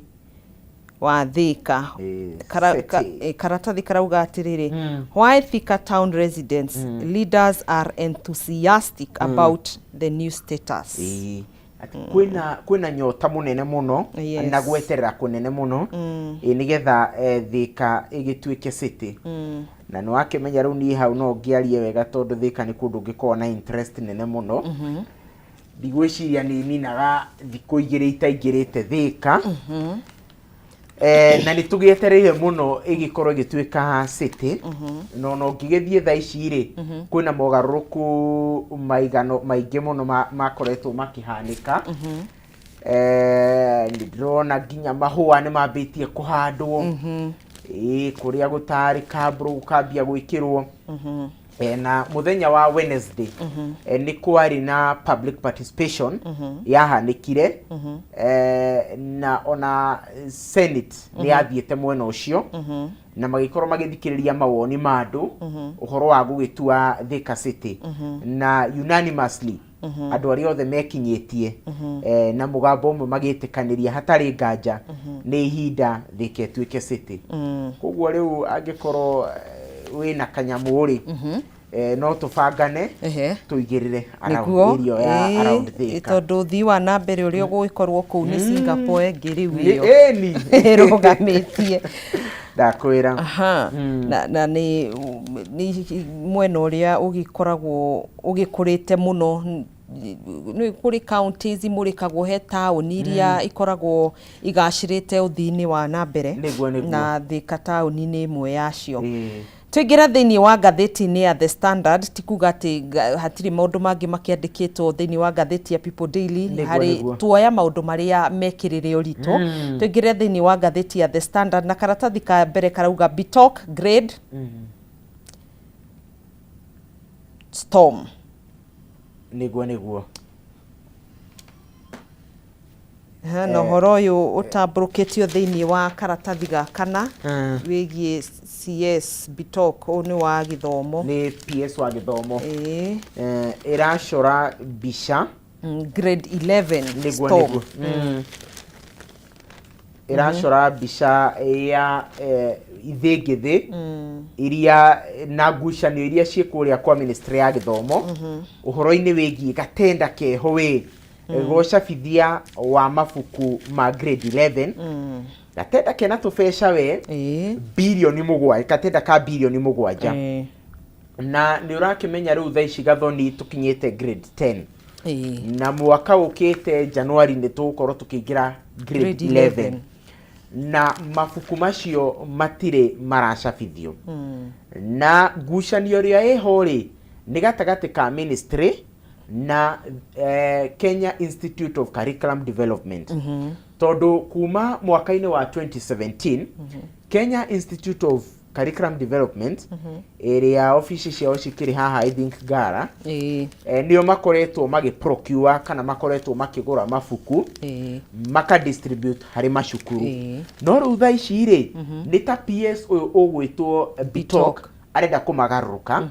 wa Thĩka. City. Karatathi karauga atĩrĩrĩ, why Thika town residents leaders are enthusiastic about the new status. Ĩĩ. Atĩ kwĩna nyota mũnene mũno na gweterera kũnene mũno, ĩ, nĩgetha Thĩka ĩgĩtuĩke city. Na nĩ wakĩmenya rĩu niĩ hau no ngĩarie wega, tondũ Thĩka nĩ kũndũ ngĩkoragwo na interest nene mũno. Ndigwĩciria nĩ ninaga thikũ 2 itaingĩrĩte Thĩka. Na nĩ tũgĩetereire mũno ĩgĩkorwo ĩgĩtuĩka city. No ngĩgĩthiĩ thaa ici rĩ, kwĩna mogarũrũku maigano maingĩ mũno makoretwo makĩhanĩka. Nĩ ndĩrona nginya mahũa nĩ mambĩtie kũhandwo, ĩĩ, kũrĩa gũtarĩ kambũrũ gũkambia gwĩkĩrwo. Na mũthenya wa Wednesday nĩ kwarĩ na public participation yahanĩkire, na ona Senate nĩ yathiĩte mwena ũcio na magĩkorwo magĩthikĩrĩria mawoni ma andũ ũhoro wa gũgĩtua Thika City, na unanimously andũ arĩa othe mekinyĩtie na mũgambo ũmwe magĩtĩkanĩria hatarĩ nganja nĩ ihinda Thika ĩtuĩke city. Koguo rĩu angĩkorwo wĩna kanyamũ rĩ, no tũbangane tũigĩrĩre around Nĩguo. area ya around Thika. Tondũ ũthii wa na mbere ũrĩa ũgũgĩkorwo kũu nĩ Singapore ĩngĩ rĩu ĩyo Ĩni. ĩrũgamĩtie. Ndakwĩra. Aha. Na nĩ mwena ũrĩa ũgĩkoragwo ũgĩkũrĩte mũno. Nĩ kũrĩ counties imũrĩkagwo he taũni iria ikoragwo igacĩrĩte ũthii-inĩ wa na mbere. Nĩguo. Na Thika taũni nĩ ĩmwe yacio. Tũingĩra thĩinĩ wa ngathĩti-inĩ ya The Standard, ti kuga atĩ hatirĩ maũndũ mangĩ makĩandĩkĩtwo thĩinĩ wa ngathĩti ya People Daily. Harĩ tuoya maũndũ marĩa mekĩrĩre ũritũ. Tũingĩre thĩinĩ wa ngathĩti ya The Standard na karatathi ka mbere karauga Bitok grade storm. Nĩguo nĩguo. Ha, na ũhoro ũyũ ũtambũrũkĩtio thĩinĩ wa karatathi ga kana wĩgiĩ CS Bitok, ũyũ nĩ wa gĩthomo. Nĩ PS wa gĩthomo. Ĩracora mbica. Grade 11 Nĩguo. storm. Nĩguo. Ĩracora mbica ya ithĩngĩthĩ iria na ngucanio iria ciĩ kũrĩa kwa ministry ya gĩthomo ũhoro-inĩ wĩgiĩ gatenda keho wĩ gũcabithia wa mabuku ma grade 11, gatenda kena tũbeca we birioni 7, gatenda ka birioni 7. Na nĩ ũrakĩmenya rĩu thaa ici Gathoni tũkinyĩte grade 10 na mwaka ũkĩte January nĩ tũgũkorwo tũkĩingĩra grade Grade 11. 11. Na mabuku macio matirĩ maracabithio, na ngucanio ĩrĩa ĩho rĩ nĩ gatagatĩ ka ministry na Kenya Institute of Curriculum Development, tondũ kuma mwaka-inĩ wa 2017 Kenya Institute of Curriculum Development, ĩrĩa obici ciao cikĩrĩ haha, I think Ngara, nĩo makoretwo magĩ procure kana makoretwo makĩgũra mabuku maka distribute harĩ macukuru. No rĩu thaa ici rĩ, nĩ ta PS ũyũ ũgwĩtwo Bitok Bitok. arenda kũmagarũrũka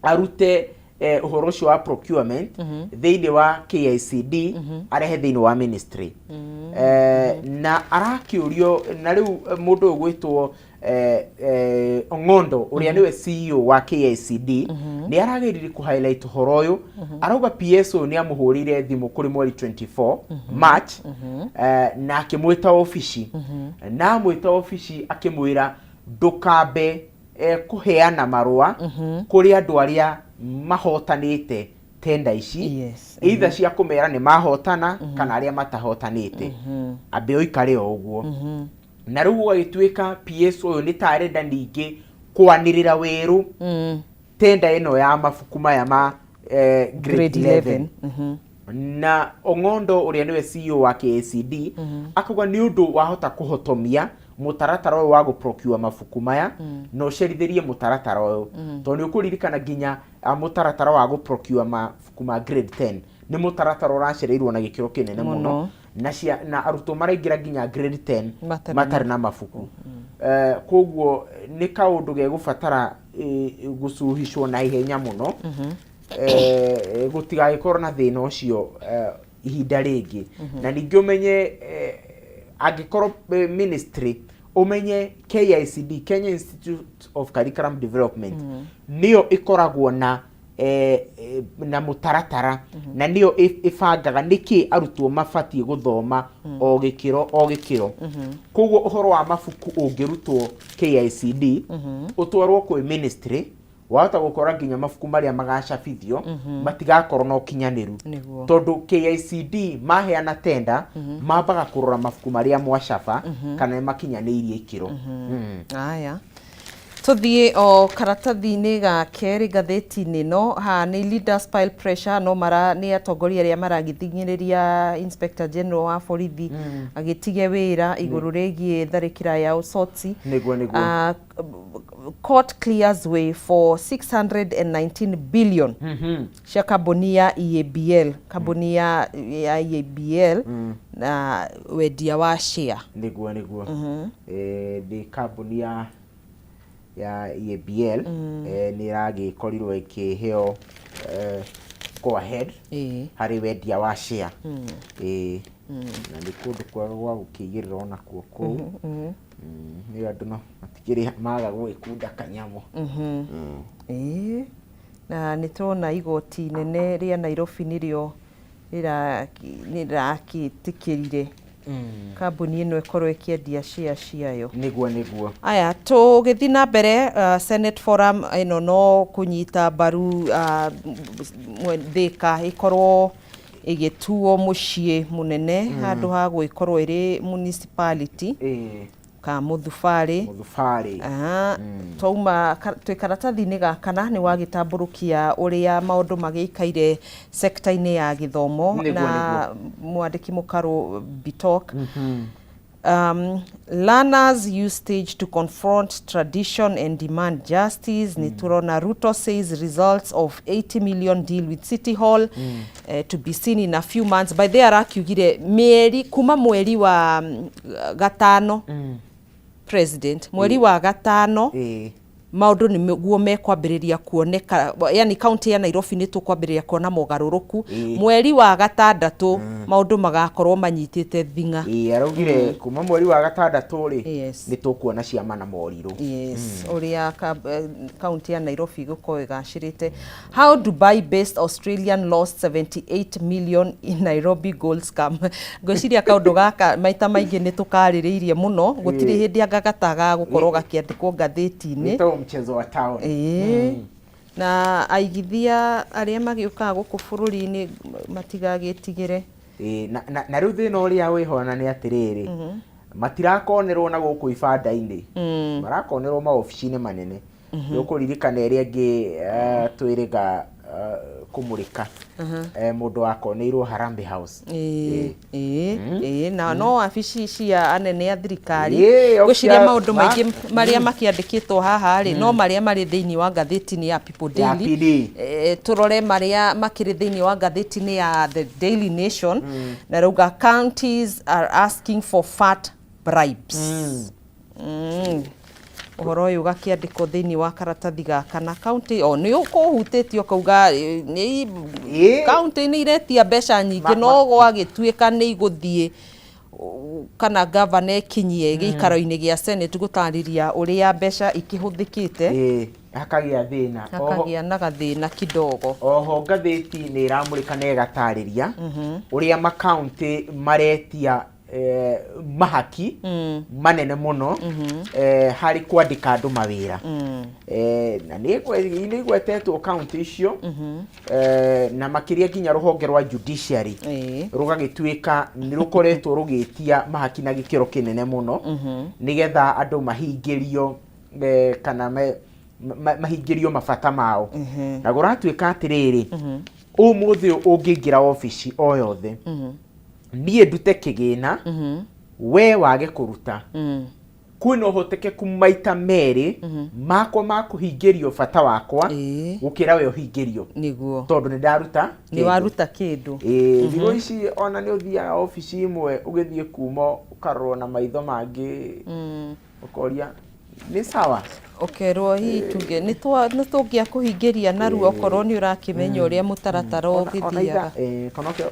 arute ũhoro ũcio wa procurement thĩinĩ wa KICD arehe thĩinĩ wa ministry. Na arakĩũrio na rĩu mũndũ ũyũ gwĩtwo Ong'ondo, ũrĩa nĩwe CEO wa KICD, nĩ arageririe kũ highlight ũhoro ũyũ. Arauga PS ũyũ nĩ amũhũrĩire thimũ kũrĩ mweri 24 March na akĩmwĩta obici, na amwĩta obici akĩmwĩra ndũkambe kũheana marũa kũrĩ andũ arĩa mahotanĩte tenda ici, either cia kũmera nĩ mahotana kana arĩa matahotanĩte, ambe ũikare o ũguo. Na rĩu gũgagĩtuĩka PS ũyũ nĩ ta arenda ningĩ kwanĩrĩra werũ tenda ĩno ya mabuku maya ma grade Grade 11. 11. Na Ong'ondo, ũrĩa nĩwe CEO wa KICD, akauga nĩ ũndũ wahota kũhotomia mũtaratara ũyũ wa gũprocure mabuku maya na ũcerithĩrie mũtaratara ũyũ, tondũ nĩ ũkũririkana nginya mũtaratara wa gũprocure mabuku ma grade 10 nĩ mũtaratara ũracereirwo na gĩkĩro kĩnene mũno. Na, na arutwo maraingĩra nginya grade 10 matarĩ na matarĩ na mabuku. Koguo nĩ kaũndũ gegũbatara gũcuhicwo na ihenya mũno gũtigagĩkorwo na thĩna ũcio ihinda rĩngĩ. Na ningĩ ũmenye angĩkorwo ministry, ũmenye KICD, Kenya Institute of Curriculum Development, nĩyo ĩkoragwo na mũtaratara na nĩyo ĩbangaga nĩkĩ arutwo mabatiĩ gũthoma o gĩkĩro o gĩkĩro. Koguo ũhoro wa mabuku ũngĩrutwo KICD ũtwarwo kwĩ ministry, wahota gũkora nginya mabuku marĩa magacabithio matigakorwo na ũkinyanĩru, tondũ KICD maheana tenda mambaga kũrora mabuku marĩa mwacaba kana nĩ makinyanĩirie ikĩro. Aya, tũthiĩ o karatathi-inĩ ga kerĩ ngathĩti-inĩ ĩno. Haha nĩ leaders pile pressure, no mara nĩ atongoria arĩa maragĩthing'ĩrĩria Inspector General wa borithi agĩtige wĩra igũrũ rĩgiĩ tharĩkĩra ya Osotsi. Nĩguo nĩguo. Court clears way for 619 billion cia kambuni ya EABL, kambuni ya EABL na wendia wa share. Nĩguo nĩguo. Nĩ kambuni ya EABL nĩ ĩragĩkorirwo ĩkĩheo go ahead harĩ wendia wa share. Na nĩ kũndũ kwega gwa gũkĩigĩrĩra onakuo kũu. Nĩ andũ no matikĩrĩ maga gũgĩkunda kanyamũ. Na nĩ tũrona igoti inene rĩa Nairobi nĩrĩo rĩrakĩtĩkĩrire kambuni ĩno ĩkorwo ĩkĩendia share ciayo. Nĩguo nĩguo. Aya, tũgĩthiĩ na mbere, Senate Forum ĩno no kũnyita mbaru Thika ĩkorwo ĩgĩtuo mũciĩ mũnene handũ ha gũgĩkorwo ĩrĩ municipality. Ka Mũthubarĩ. Mũthubarĩ. Aha, twauma twĩ karatathi-inĩ ga kana nĩ wagĩtambũrũkia ũrĩa maũndũ magĩikaire sekta-inĩ ya gĩthomo. Na mwandĩki mũkarũ Bitok. Learners use stage to confront tradition and demand justice. Nĩ tũrona Ruto says results of 80 million deal with City Hall to be seen in a few months. By the arakiugire mĩeri kuma mweri wa gatano, president, mweri wa gatano, maũndũ nĩguo mekwambĩrĩria kuoneka, yani kaunti ya Nairobi nĩ tũkwambĩrĩria kuona mogarũrũku. Mweri wa gatandatũ maũndũ magakorwo manyitĩte thing'a. Ĩĩ, araugire kuma mweri wa gatandatũ rĩ, nĩ tũkuona ciama na morirũ. Yes, ũrĩa kaunti ya Nairobi ĩgũkorwo ĩgacĩrĩte. How Dubai based Australian lost 78 million in Nairobi gold scam. Ngwĩciria kaũndũ gaka maita maingĩ nĩ tũkarĩrĩirie mũno, gũtirĩ hĩndĩ anga gataga gũkorwo gakĩandĩkwo ngathĩti-inĩ. Wĩtagwo mchezo wa town. Ĩĩ. Na aigithia arĩa magĩũkaga gũkũ bũrũri-inĩ matigagĩtigĩre. Ĩĩ, na rĩu thĩna ũrĩa wĩho na nĩ atĩrĩrĩ, matirakonerwo na gũkũ ibanda-inĩ, marakonerwo maobici-inĩ manene. Nĩ ũkũririkana ĩrĩa ĩngĩ twĩrĩga kũmũrĩka, mũndũ wakoneirwo Harambee House. Ĩĩ, ĩĩ, na no wabici cia anene a thirikari. Obici Ngwĩciria maũndũ maingĩ marĩa makĩandĩkĩtwo haha rĩ, no marĩa marĩ thĩinĩ wa ngathĩti-inĩ ya People Ya Daily. PD. Tũrore marĩa makĩrĩ thĩinĩ wa ngathĩti-inĩ ya The Daily Nation, na rauga counties are asking for fat bribes. Ũhoro ũyũ ũgakĩandĩkwo thĩinĩ wa karatathi gaka na county o nĩ ũkũhutĩtie ũkauga nĩ county nĩ iretia mbeca nyingĩ, no gwagĩtuĩka nĩ igũthiĩ kana gavana ekinyie gĩikaro-inĩ gĩa Senate gũtarĩria ũrĩa mbeca ikĩhũthĩkĩte. Ĩĩ, hakagĩa thĩna. Hakagĩa na gathĩna kidogo. Oho ngathĩti nĩ ĩramũrĩka na ĩgatarĩria ũrĩa makaunti maretia mahaki manene mũno harĩ kwandĩka andũ mawĩra. Na nĩ igwetetwo kaunti icio, na makĩria nginya rũhonge rwa judiciary rũgagĩtuĩka nĩ rũkoretwo rũgĩtia mahaki na gĩkĩro kĩnene mũno, nĩgetha andũ mahingĩrio kana mahingĩrio mabata mao. Na kũratuĩka atĩrĩrĩ, ũmũthĩ ũyũ ũngĩingĩra obici o yothe, niĩ ndute kĩgĩna, we wage kũruta, kwĩna ũhotekeku maita merĩ makwa ma kũhingĩrio bata wakwa gũkĩra we ũhingĩrio, tondũ nĩ ndaruta nĩ kĩndũ. Waruta kĩndũ. Ĩĩ, thikũ ici ona nĩ ũthiaga obici imwe, ũgĩthiĩ kuma ũkarorwo na maitho mangĩ, ũkoria nĩ sawa. Ũkerwo hihi tuge nĩ tũngĩakũhingĩria narua okorwo nĩ ũrakĩmenya ũrĩa mũtaratara Ona ũgĩthiaga.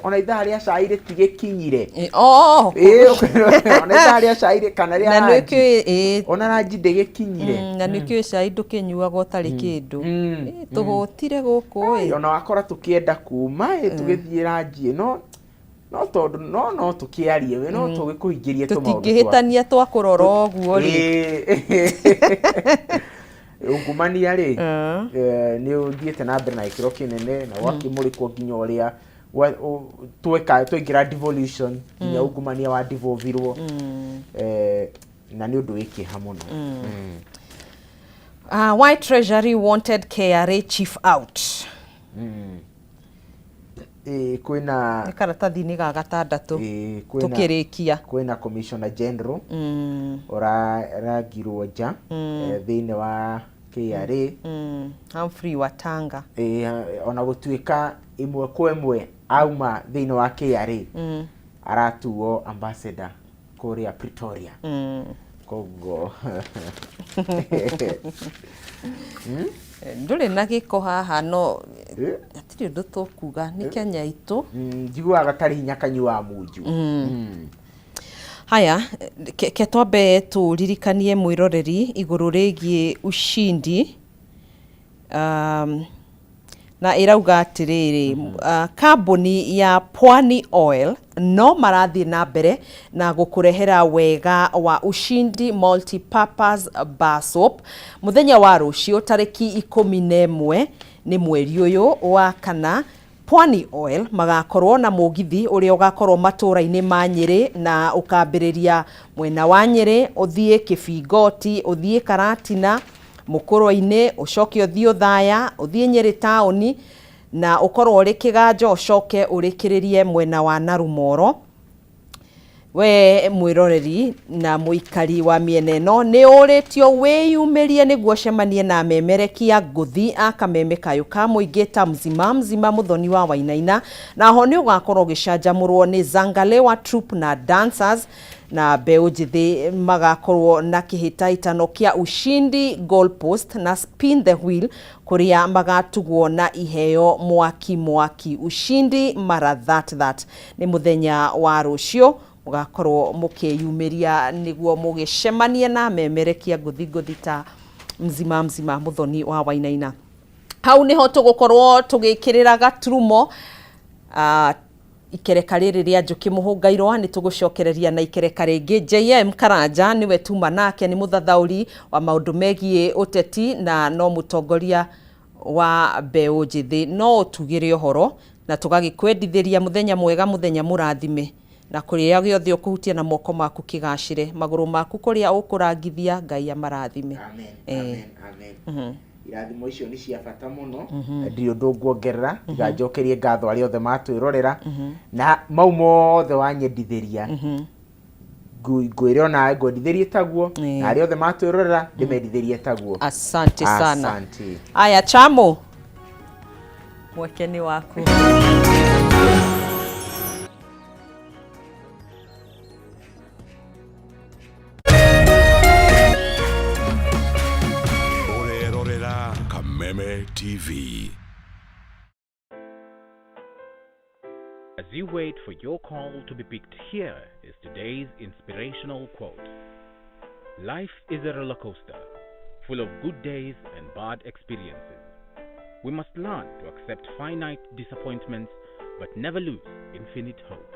Ona ithaa rĩa cai rĩtigĩkinyire. Oh. Ĩĩ, ũkerwo ona ithaa rĩa cai kana rĩa Na nĩ ranji. ũkĩũĩ, ĩĩ. Ona ranji ndĩgĩkinyire. Na nĩ ũkĩũĩ cai ndũkĩnyuagwo ũtarĩ kĩndũ. Ĩ, tũhũtire gũkũ ĩ. Ona wakora tũkĩenda kuma ĩ, tũgĩthiĩ ranji ĩno, no tondũ no tũkĩarie we, no tũgĩkũhingĩrie tũmaũndũ twaku. Tũtingĩhĩtania twakũrora ũguo rĩ. Ĩĩ. Ungumania rĩ, nĩ ũthiĩte na mbere na gĩkĩro kĩnene na ũgakĩmũrĩkwo nginya ũrĩa tweka twaingĩra devolution, nginya ungumania wa devolvirwo, na nĩ ũndũ wĩ kĩeha mũno. Why Treasury wanted KRA chief out. Ĩĩ, kwĩna Nĩ karatathi-inĩ ga gatandatũ. Ĩĩ, kwĩna Tũkĩrĩkia. Kwĩna commissioner general ũrarangirwo nja thĩinĩ wa KRA. Humphrey Watanga. Ĩĩ, ona gũtuĩka ĩmwe kwa ĩmwe auma thĩinĩ wa KRA aratuo ambassador kũrĩa Pretoria. Koguo Ndũrĩ na gĩko haha, no hatirĩ ũndũ tũkuga, nĩ Kenya itũ. Njiguaga gatarĩ hinya kanyuaga munju. Haya, ke twambe tũririkanie mwĩroreri igũrũ rĩgiĩ Ushindi, na ĩrauga atĩrĩrĩ, kambuni ya Pwani Oil no marathiĩ na mbere na gũkũrehera wega wa Ushindi Multipurpose Bar Soap. Mũthenya wa rũciũ tarĩki 11 nĩ mweri ũyũ wa kana. Pwani Oil magakorwo na mũgithi ũrĩa ũgakorwo matũra-inĩ ma Nyĩrĩ na ũkambĩrĩria mwena wa Nyĩrĩ, ũthiĩ Kĩbingoti, ũthiĩ Karatina, Mũkũrwe-inĩ, ũcoke ũthiĩ Othaya, ũthiĩ Nyĩrĩ taũni na ũkorwo ũrĩ Kĩganjo, ũcoke ũrĩkĩrĩrie mwena wa Narumoro. We mwĩroreri na mũikari wa mĩena ĩno nĩ ũrĩtio wĩyumĩrie nĩguo ũcemanie na amemerekia ngũthi a Kameme Kayũ ka mũingĩ ta Mzima Mzima Mũthoni wa Wainaina, na ho nĩ ũgakorwo ũgĩcanjamũrwo nĩ Zangalewa Troupe na Dancers, na mbeũ njĩthĩ magakorwo na kĩhĩtahĩtano kĩa Ushindi Goalpost na Spin the Wheel kũrĩa magatugwo na iheo mwaki mwaki. Ushindi mara that that nĩ mũthenya wa rũciũ mũgakorwo mũkĩyumĩria nĩguo mũgĩcemanie na amemerekia ngũthi ngũthi ta Mzima Mzima Mũthoni wa Wainaina. Hau niho tũgũkorwo tũgĩkĩrĩra gaturumo ikereka rĩrĩ rĩa Njũkĩ Mũhũngairwa. Nĩ tũgũcokereria na ikereka rĩngĩ. JM Karanja nĩwe tuma nake, nĩ mũthathaũri wa maũndũ megiĩ ũteti na no mũtongoria wa mbeũ njĩthĩ. No ũtugĩre ũhoro na tũgagĩkwendithĩria mũthenya mwega, mũthenya mũrathime, na kũrĩa gĩothe ũkũhutia na moko maku kĩgacĩre, magũrũ maku kũrĩa ũkũrangithia Ngai amarathime. Amen. Eh. Amen, amen. Irathimo icio nĩ cia bata mũno, ndirĩ ũndũ nguongerera tiga njokerie ngatho arĩa othe matwĩrorera na mau mothe wanyendithĩria. Ngwĩre onawe ngwendithĩrie taguo, na arĩa othe matwĩrorera ndĩmendithĩrie taguo. Asante sana. Asante. Aya, Chamo, mweke nĩ waku. Ũrerorera Kameme TV. As you wait for your call to be picked, here is today's inspirational quote. Life is a roller coaster, full of good days and bad experiences. We must learn to accept finite disappointments, but never lose infinite hope.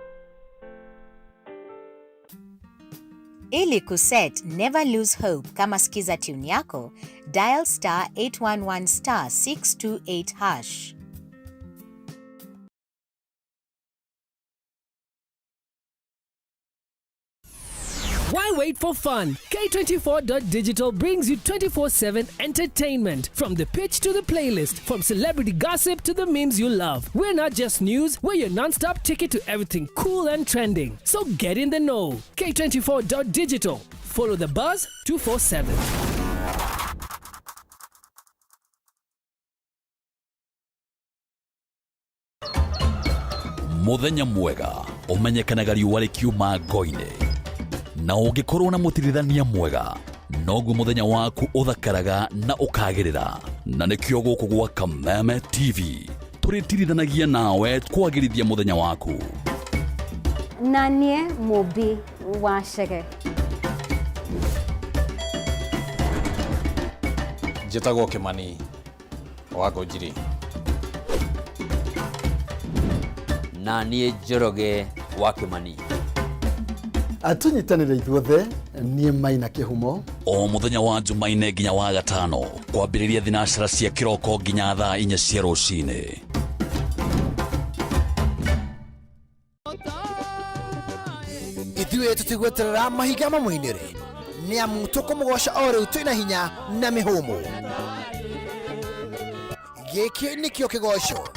Ili kuset Never Lose Hope kama skiza tune yako, dial *811*628#. Why wait for fun? K24.digital brings you 24/7 entertainment. From the pitch to the playlist, from celebrity gossip to the memes you love. We're not just news, we're your non-stop ticket to everything cool and trending. So get in the know. K24.digital. Follow the buzz 247. Muthenya mwega ũmenyekanaga riũa rĩkiuma ngo-inĩ, na ũngĩkorwo na mũtirithania mwega noguo mũthenya waku ũthakaraga na ũkagĩrĩra. Na nĩkĩo gũkũ gwa Kameme TV tũrĩtirithanagia nawe kwagĩrithia mũthenya waku. Na niĩ Mũmbi wa Chege. Njĩtagwo Kĩmani wa Ngũnjiri. Na niĩ Njoroge wa Kĩmani. Tũnyitanĩre ithuothe, niĩ Maina Kĩhumo. O mũthenya wa Jumaine nginya wa gatano kwambĩrĩria thinacara cia kĩroko nginya thaa 4 cia rũcinĩ. Ithuĩ tũtigweterera mahiga mamũinĩre, nĩ amu tũkũmũgoca o rĩu twĩna hinya na mĩhũmũ. Gĩkĩ nĩkĩo kĩgoco.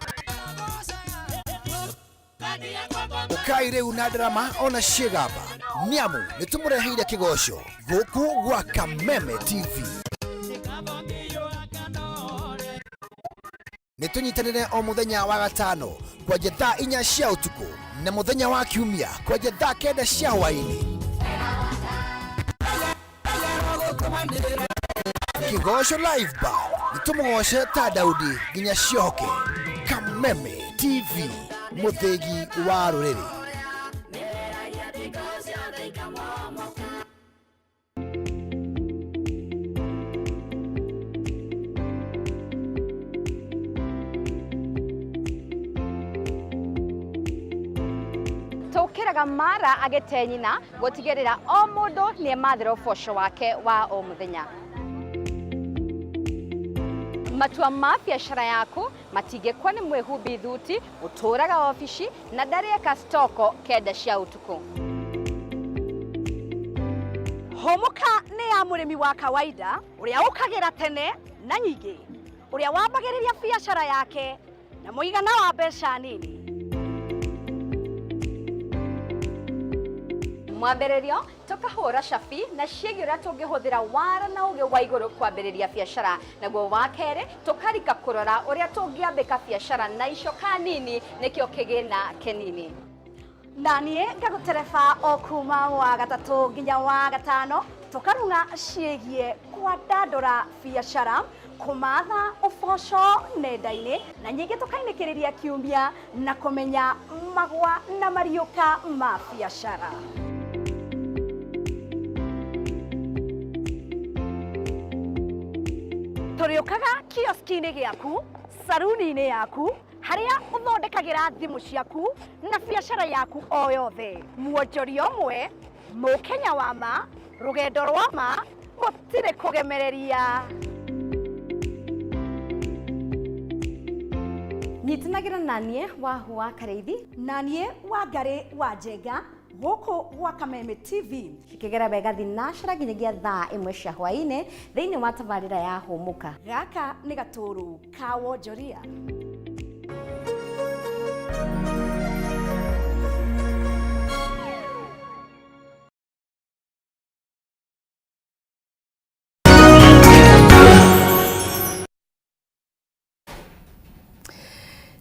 Ũkai rĩu na ndarama ona ciĩgamba, nĩ amu nĩ tũmũreheire kĩgoco gũkũ gwa Kameme TV. Nĩ tũnyitanĩre o mũthenya wa gatano kwanja thaa 4 cia ũtukũ na mũthenya wa kiumia kwanja thaa 9 cia hwaĩ-inĩ. Kĩgoco Live Band, nĩ tũmũgoce ta Daudi nginya ciohoke. Kameme TV, mũthĩgi wa rũrĩrĩ. Tũkĩraga mara agĩte nyina gũtigĩrĩra o mũndũ nĩ emathĩra ũboco wake wa o mũthenya. Matua ma biacara yaku Matingĩkwa nĩ mwĩhumbi thuti ũtũraga obici na ndarĩeka stoko kenda cia ũtukũ. Hũmũka nĩ ya mũrĩmi wa kawaida ũrĩa ũkagĩra tene na nyingĩ, ũrĩa wambagĩrĩria biacara yake na mũigana wa mbeca nini. Mwambĩrĩrio tũkahũra cabi na ciĩgiĩ ũrĩa tũngĩhũthĩra wara na ũgĩ wa igũrũ kwambĩrĩria biacara. Naguo wa kerĩ tũkarika kũrora ũrĩa tũngĩambĩka biacara na icoka nini nĩkĩo kĩgĩna kĩnini. Na niĩ ngagũtereba o kuma wa gatatũ nginya wa gatano tũkarung'a ciĩgiĩ kwandandũra biacara, kũmatha ũboco nenda-inĩ na nyingĩ tũkainĩkĩrĩria kiumia na kũmenya magwa na mariũka ma biacara. Tũrĩũkaga kioski-inĩ gĩaku, saruni-inĩ yaku, harĩa ũthondekagĩra thimũ ciaku na biacara yaku o yothe. Mwonjoria ũmwe, mũkenya wa ma, rũgendo rwa ma, gũtirĩ kũgemereria. Nyitanagĩra na niĩ Wahu wa Karĩithi na niĩ Wangarĩ wa Njenga gũkũ gwa Kameme TV. Cikĩgera wega thinacara nginyagia thaa ĩmwe cia hwaĩ-inĩ thĩinĩ wa tabarĩra ya Hũmũka. Gaka nĩ gatũrũ ka wonjoria.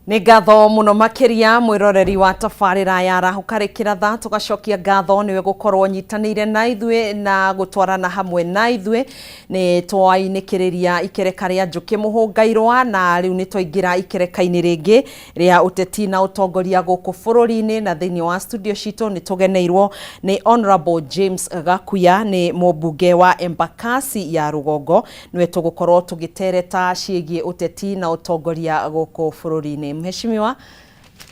Nĩ ngatho mũno makĩria mwĩroreri wa tabarĩra ya Arahũka Rĩkĩratha, tũgacokia ngatho nĩwe gũkorwo nyitanĩire na ithuĩ na gũtwarana hamwe na ithuĩ. Nĩ twainĩkĩrĩria ikereka rĩa njũkĩ mũhũngairwa na rĩu nĩ twaingĩra ikereka-inĩ rĩngĩ rĩa ũteti na ũtongoria gũkũ bũrũri-inĩ, na thĩinĩ wa studio citũ nĩ tũgeneirwo nĩ Honorable James Gakuya, nĩ mũmbunge wa Embakasi ya Rũgongo, nĩwe tũgũkorwo tũgĩtereta ciĩgiĩ ũteti na ũtongoria gũkũ bũrũri-inĩ. Mheshimiwa,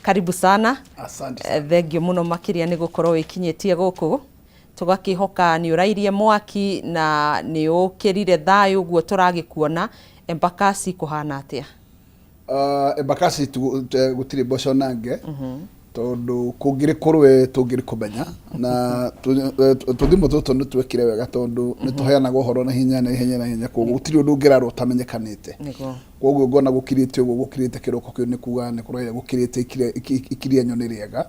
karibu sana. Asante sana. Thengio mũno makĩria nĩ gũkorwo wĩkinyĩtie gũkũ, tũgakĩhoka nĩ ũrairie mwaki na nĩ ũkĩrire thayũ ũguo tũragĩkuona. Embakasi kũhana atĩa? Embakasi gũtirĩ mboco nange, tondũ kũngĩrĩ kũrũe tũngĩrĩ kũmenya, na tũthimũ tũtũ nĩ twekire wega tondũ nĩ tũheanaga ũhoro na hinya na ihenya na ihenya, koguo gũtirĩ ũndũ ũngĩrarwo ũtamenyekanĩte. Koguo ngona gũkirĩte ũguo gũkirĩte kĩroko kĩu nĩ kuga nĩ kũragĩa gũkirĩte ikiria nyoni rĩega,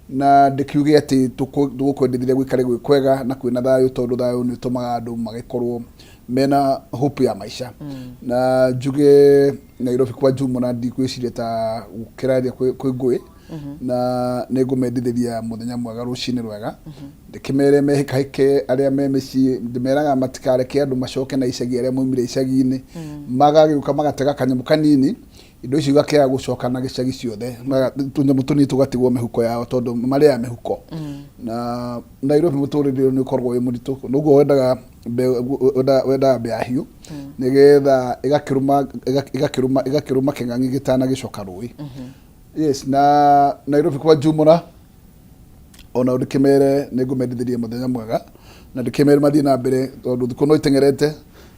na ndĩkiuge atĩ tũgũkwendithĩria gũikare gwĩ kwega na kwĩna thayũ, tondũ thayũ nĩ ũtũmaga andũ magĩkorwo mena hope ya maica. Na njuge Nairobi kwa jumla ndikwĩciria ta gũkĩraria kwĩ ngũĩ, na nĩ ngũmendithĩria mũthenya mwega, rũcinĩ rwega, ndĩkĩmere mehĩkahĩke arĩa me mĩciĩ, ndĩmeraga matikareke andũ macoke na icagi arĩa maumire icagi-inĩ, magagĩũka magatega kanyamũ kanini, indo icio igakĩaga gũcoka na gĩcagi ciothe, tũnyamũ tũnini tũgatigwo mĩhuko yao tondũ marĩaga mĩhuko. Na Nairobi mũtũrĩre nĩ ũkoragwo wĩ mũritũ, noguo wendaga wendaga mbĩa hiũ nĩgetha ĩgakĩrũma ĩgakĩrũma ĩgakĩrũma kĩng'ang'i gĩtanagĩcoka rũĩ. Yes, na Nairobi kwa jumla ona ndĩkĩmere nĩ ngũmendithĩria mũthenya mwega, na ndĩkĩmere mathiĩ na mbere tondũ thikũ no iteng'erete,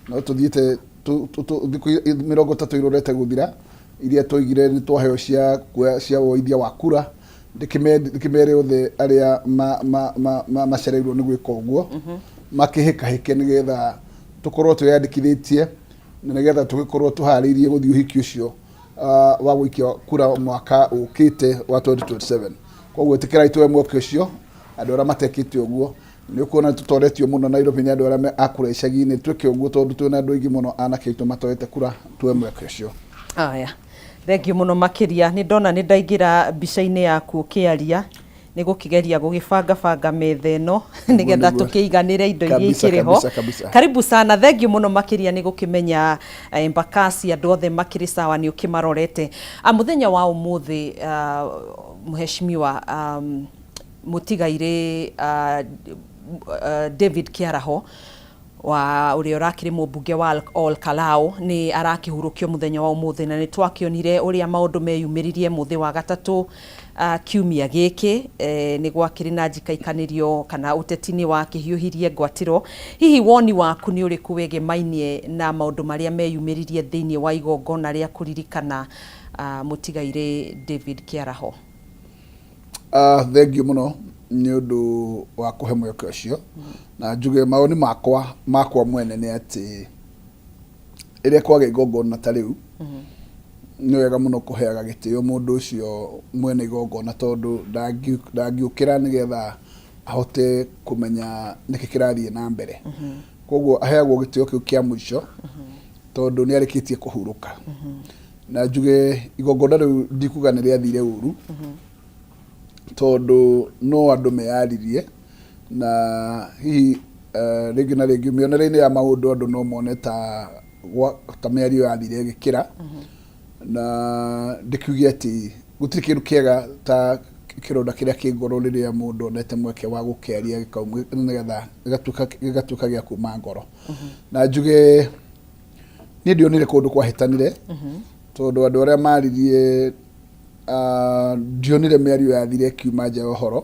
no tũthiĩte thikũ 30 irorete gũthira iria twaigire nĩ twaheo cia kuoya cia woithia wa kura. Ndĩkĩmere othe arĩa macereirwo nĩ gwĩka ũguo makĩhĩkahĩke nĩgetha tũkorwo twĩyandĩkithĩtie na nĩgetha tũgĩkorwo tũharĩirie gũthiĩ ũhiki ũcio wa gũikia kura mwaka ũkĩte wa 2027. Koguo ĩtĩkĩrai tuoe mweke ũcio, andũ arĩa matekĩte ũguo nĩ ũkuona tũtoretio mũno Nairobi nĩ andũ arĩa a kura icagi-inĩ, twĩke ũguo tondũ twĩna andũ aingĩ mũno anake aitũ matoete kura, tuoe mweke ũcio. Aya, thengiũ mũno makĩria. Nĩ ndona nĩ ndaingĩra mbica-inĩ yaku ũkĩaria, nĩ gũkĩgeria gũgĩbangabanga metha ĩno nĩgetha tũkĩiganĩre indo iria ikĩrĩ ho. Karibu sana, thengiũ mũno makĩria nĩ gũkĩmenya Embakasi andũ othe makĩrĩ sawa, nĩ ũkĩmarorete. Mũthenya wa ũmũthĩ, mheshimiwa mũtigairĩ David Kĩaraho Wa ũrĩa ũrakĩrĩ mũmbunge wa Ol Kalou nĩ arakĩhurũkio mũthenya wa ũmũthĩ, na nĩ twakĩonire ũrĩa maũndũ meyumĩririe mũthĩ wa gatatũ kiumia gĩkĩ. Nĩ gwakĩrĩ na njikaikanĩrio kana ũteti nĩ wakĩhiũhirie ngwatĩro. Hihi woni waku nĩ ũrĩkũ wĩgĩmainie na maũndũ marĩa meyumĩririe thĩinĩ wa igongona rĩa kũririkana mũtigairĩ David Kĩaraho? Thengiũ mũno nĩ ũndũ wa kũhe mweke ũcio, na njuge mawoni makwa mwene nĩ atĩ rĩrĩa kwagĩa igongona ta rĩu, nĩ wega mũno kũheaga gĩtĩo mũndũ ũcio mwene igongona, tondũ ndangĩũkĩra nĩgetha ahote kũmenya nĩkĩ kĩrathiĩ na mbere. Koguo aheagwo gĩtĩo kĩu kĩa mũico tondũ nĩ arĩkĩtie kũhurũka. Na njuge igongona rĩu ndikuga nĩ rĩathire ũru, tondũ no andũ meyaririe, na hihi rĩngĩ na rĩngĩ mĩonere-inĩ ya maũndũ andũ no mone ta mĩario yathire ĩgĩkĩra. Na ndĩkiuge atĩ gũtirĩ kĩndũ kĩega ta kĩronda kĩrĩa kĩ ngoro rĩrĩa mũndũ onete mweke wa gũkĩaria nĩgetha gĩgatuĩka gĩa kuma ngoro. Na njuge niĩ ndionire kũndũ kwahĩtanire, tondũ andũ arĩa maririe, ndionire mĩario yathire ĩkiuma nja ya ũhoro,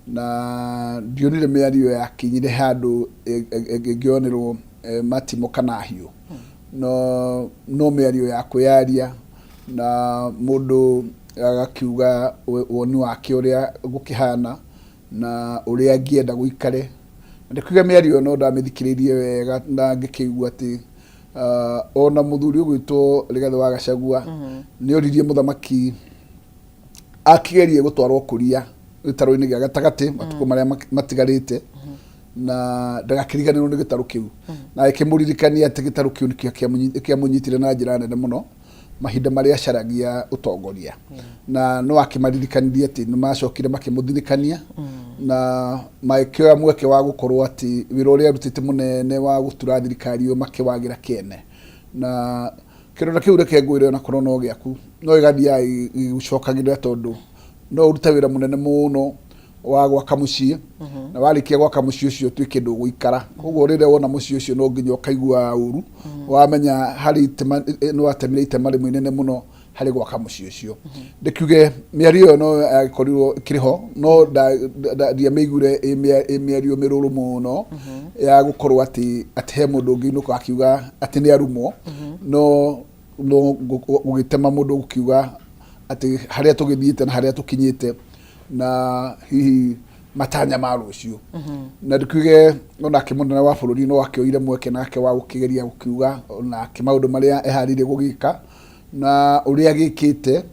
na ndionire mĩario yakinyire handũ ĩngĩonerwo matimo kana hiũ. No mĩario ya kwĩyaria na mũndũ agakiuga woni wake ũrĩa gũkĩhana na ũrĩa angĩenda gũikare. Na ndĩkiuga mĩario ĩyo no ndamĩthikĩrĩirie wega na ngĩkĩigua atĩ ona mũthuri ũgwĩtwo Rigathĩ wa Gachagua nĩ oririe mũthamaki akĩgerie gũtwarwo kũria gĩtarũ-inĩ gĩa gatagatĩ matukũ marĩa matigarĩte, na ndagakĩriganĩrwo nĩ gĩtarũ kĩu, na ĩkĩmũririkania atĩ gĩtarũ kĩu nĩkĩo kĩamũnyitire na njĩra nene mũno mahinda marĩa acaragia ũtongoria. Na no akĩmaririkanirie atĩ nĩ macokire makĩmũthirikania na magĩkĩoya mweke wa gũkorwo atĩ wĩra ũrĩa arutĩte mũnene wa gũtura thirikari ĩyo makĩwagĩra kĩene. Na kĩronda kĩu reke ngwĩre, onakorwo no gĩaku, no ĩgathiaga ĩgĩcokagĩrĩra, tondũ no ũrute wĩra mũnene mũno wa gwaka mũciĩ, na warĩkia gwaka mũciĩ ũcio ũtuĩke ndũgũikara. Koguo rĩrĩa wona mũciĩ ũcio no nginya ũkaigua ũru, wamenya harĩ itema nĩ watemire itema rĩmwe inene mũno harĩ gwaka mũciĩ ũcio. Ndĩkiuge mĩario ĩyo no yagĩkorirwo ĩkĩrĩ ho, no ndiamĩiguire ĩ mĩario mĩrũrũ mũno ya gũkorwo atĩ he mũndũ ũngĩinũka akiuga atĩ nĩ arumwo, no gũgĩtema mũndũ gũkiuga atĩ harĩa tũgĩthiĩte na harĩa tũkinyĩte na hihi matanya ma rũciũ. Na ndĩkiuge onake mũnene wa bũrũri no akĩoire mweke nake wa gũkĩgeria gũkiuga onake maũndũ marĩa eharĩirie gũgĩka na ũrĩa agĩkĩte,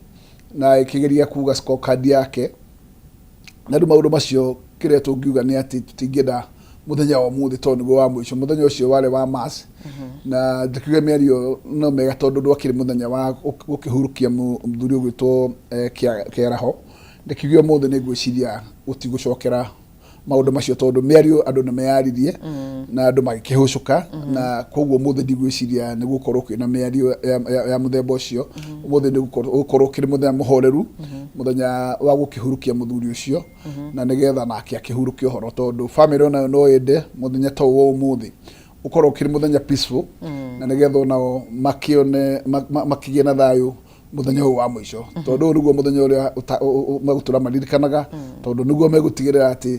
na ĩkĩgeria kuga scorecard yake. Na rĩu maũndũ macio kĩrĩa tũngiuga nĩ atĩ tũtingĩenda mũthenya wa ũmũthĩ, tondũ nĩguo wa mũico, mũthenya ũcio warĩ wa mass. Na ndĩkiuge mĩario no mega, tondũ ndwakĩrĩ mũthenya wa gũkĩhurũkia mũthuri ũgwĩtwo Kĩaraho. Ndĩkiuge ũmũthĩ nĩ ngwĩciria gũtigũcokera maũndũ macio, tondũ mĩario andũ nĩ meyaririe na andũ magĩkĩhũcũka, na koguo ũmũthĩ ndigwĩciria nĩ gũkorwo kwĩna mĩario ya mũthemba ũcio. Ũmũthĩ nĩ gũkorwo kĩrĩ mũthenya mũhoreru, mũthenya wa gũkĩhurũkia mũthuri ũcio, na nĩgetha nake akĩhurũke ũhoro, tondũ bamĩrĩ onayo no ĩende mũthenya ta ũyũ wa ũmũthĩ ũkorwo ũkĩrĩ mũthenya peaceful, na nĩgetha onao makĩone makĩgĩe na thayũ mũthenya ũyũ wa mũico, tondũ ũyũ nĩguo mũthenya ũrĩa megũtũra maririkanaga, tondũ nĩguo megũtigĩrĩra atĩ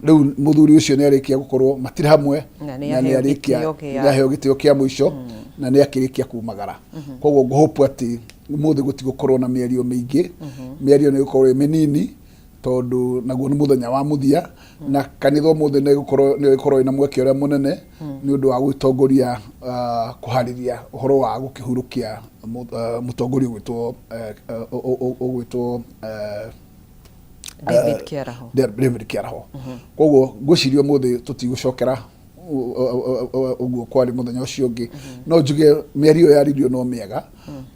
rĩu mũthuri ũcio nĩ arĩkia gũkorwo matirĩ hamwe na nĩ aheo nĩ gĩtĩo kĩa- nĩ aheo gĩtĩo kĩa mũico na nĩ akĩrĩkia kumagara. Koguo ngũhope atĩ ũmũthĩ gũtigũkorwo na mĩario mĩingĩ, mĩario nĩ ĩgũkorwo ĩ mĩnini, tondũ naguo nĩ mũthenya wa mũthia. Na kanitha ũmũthĩ nĩ ĩgũkorwo nĩ ĩgũkorwo ĩna mweke ũrĩa mũnene nĩ ũndũ wa gũtongoria kũharĩria ũhoro wa gũkĩhurũkia mũtongoria ũgwĩtwo ũgwĩtwo David Kĩaraho. David Kĩaraho. Koguo ngwĩciria ũmũthĩ tũtigũcokera ũguo kwarĩ mũthenya ũcio ũngĩ. No njuge mĩario yaririo no mĩega,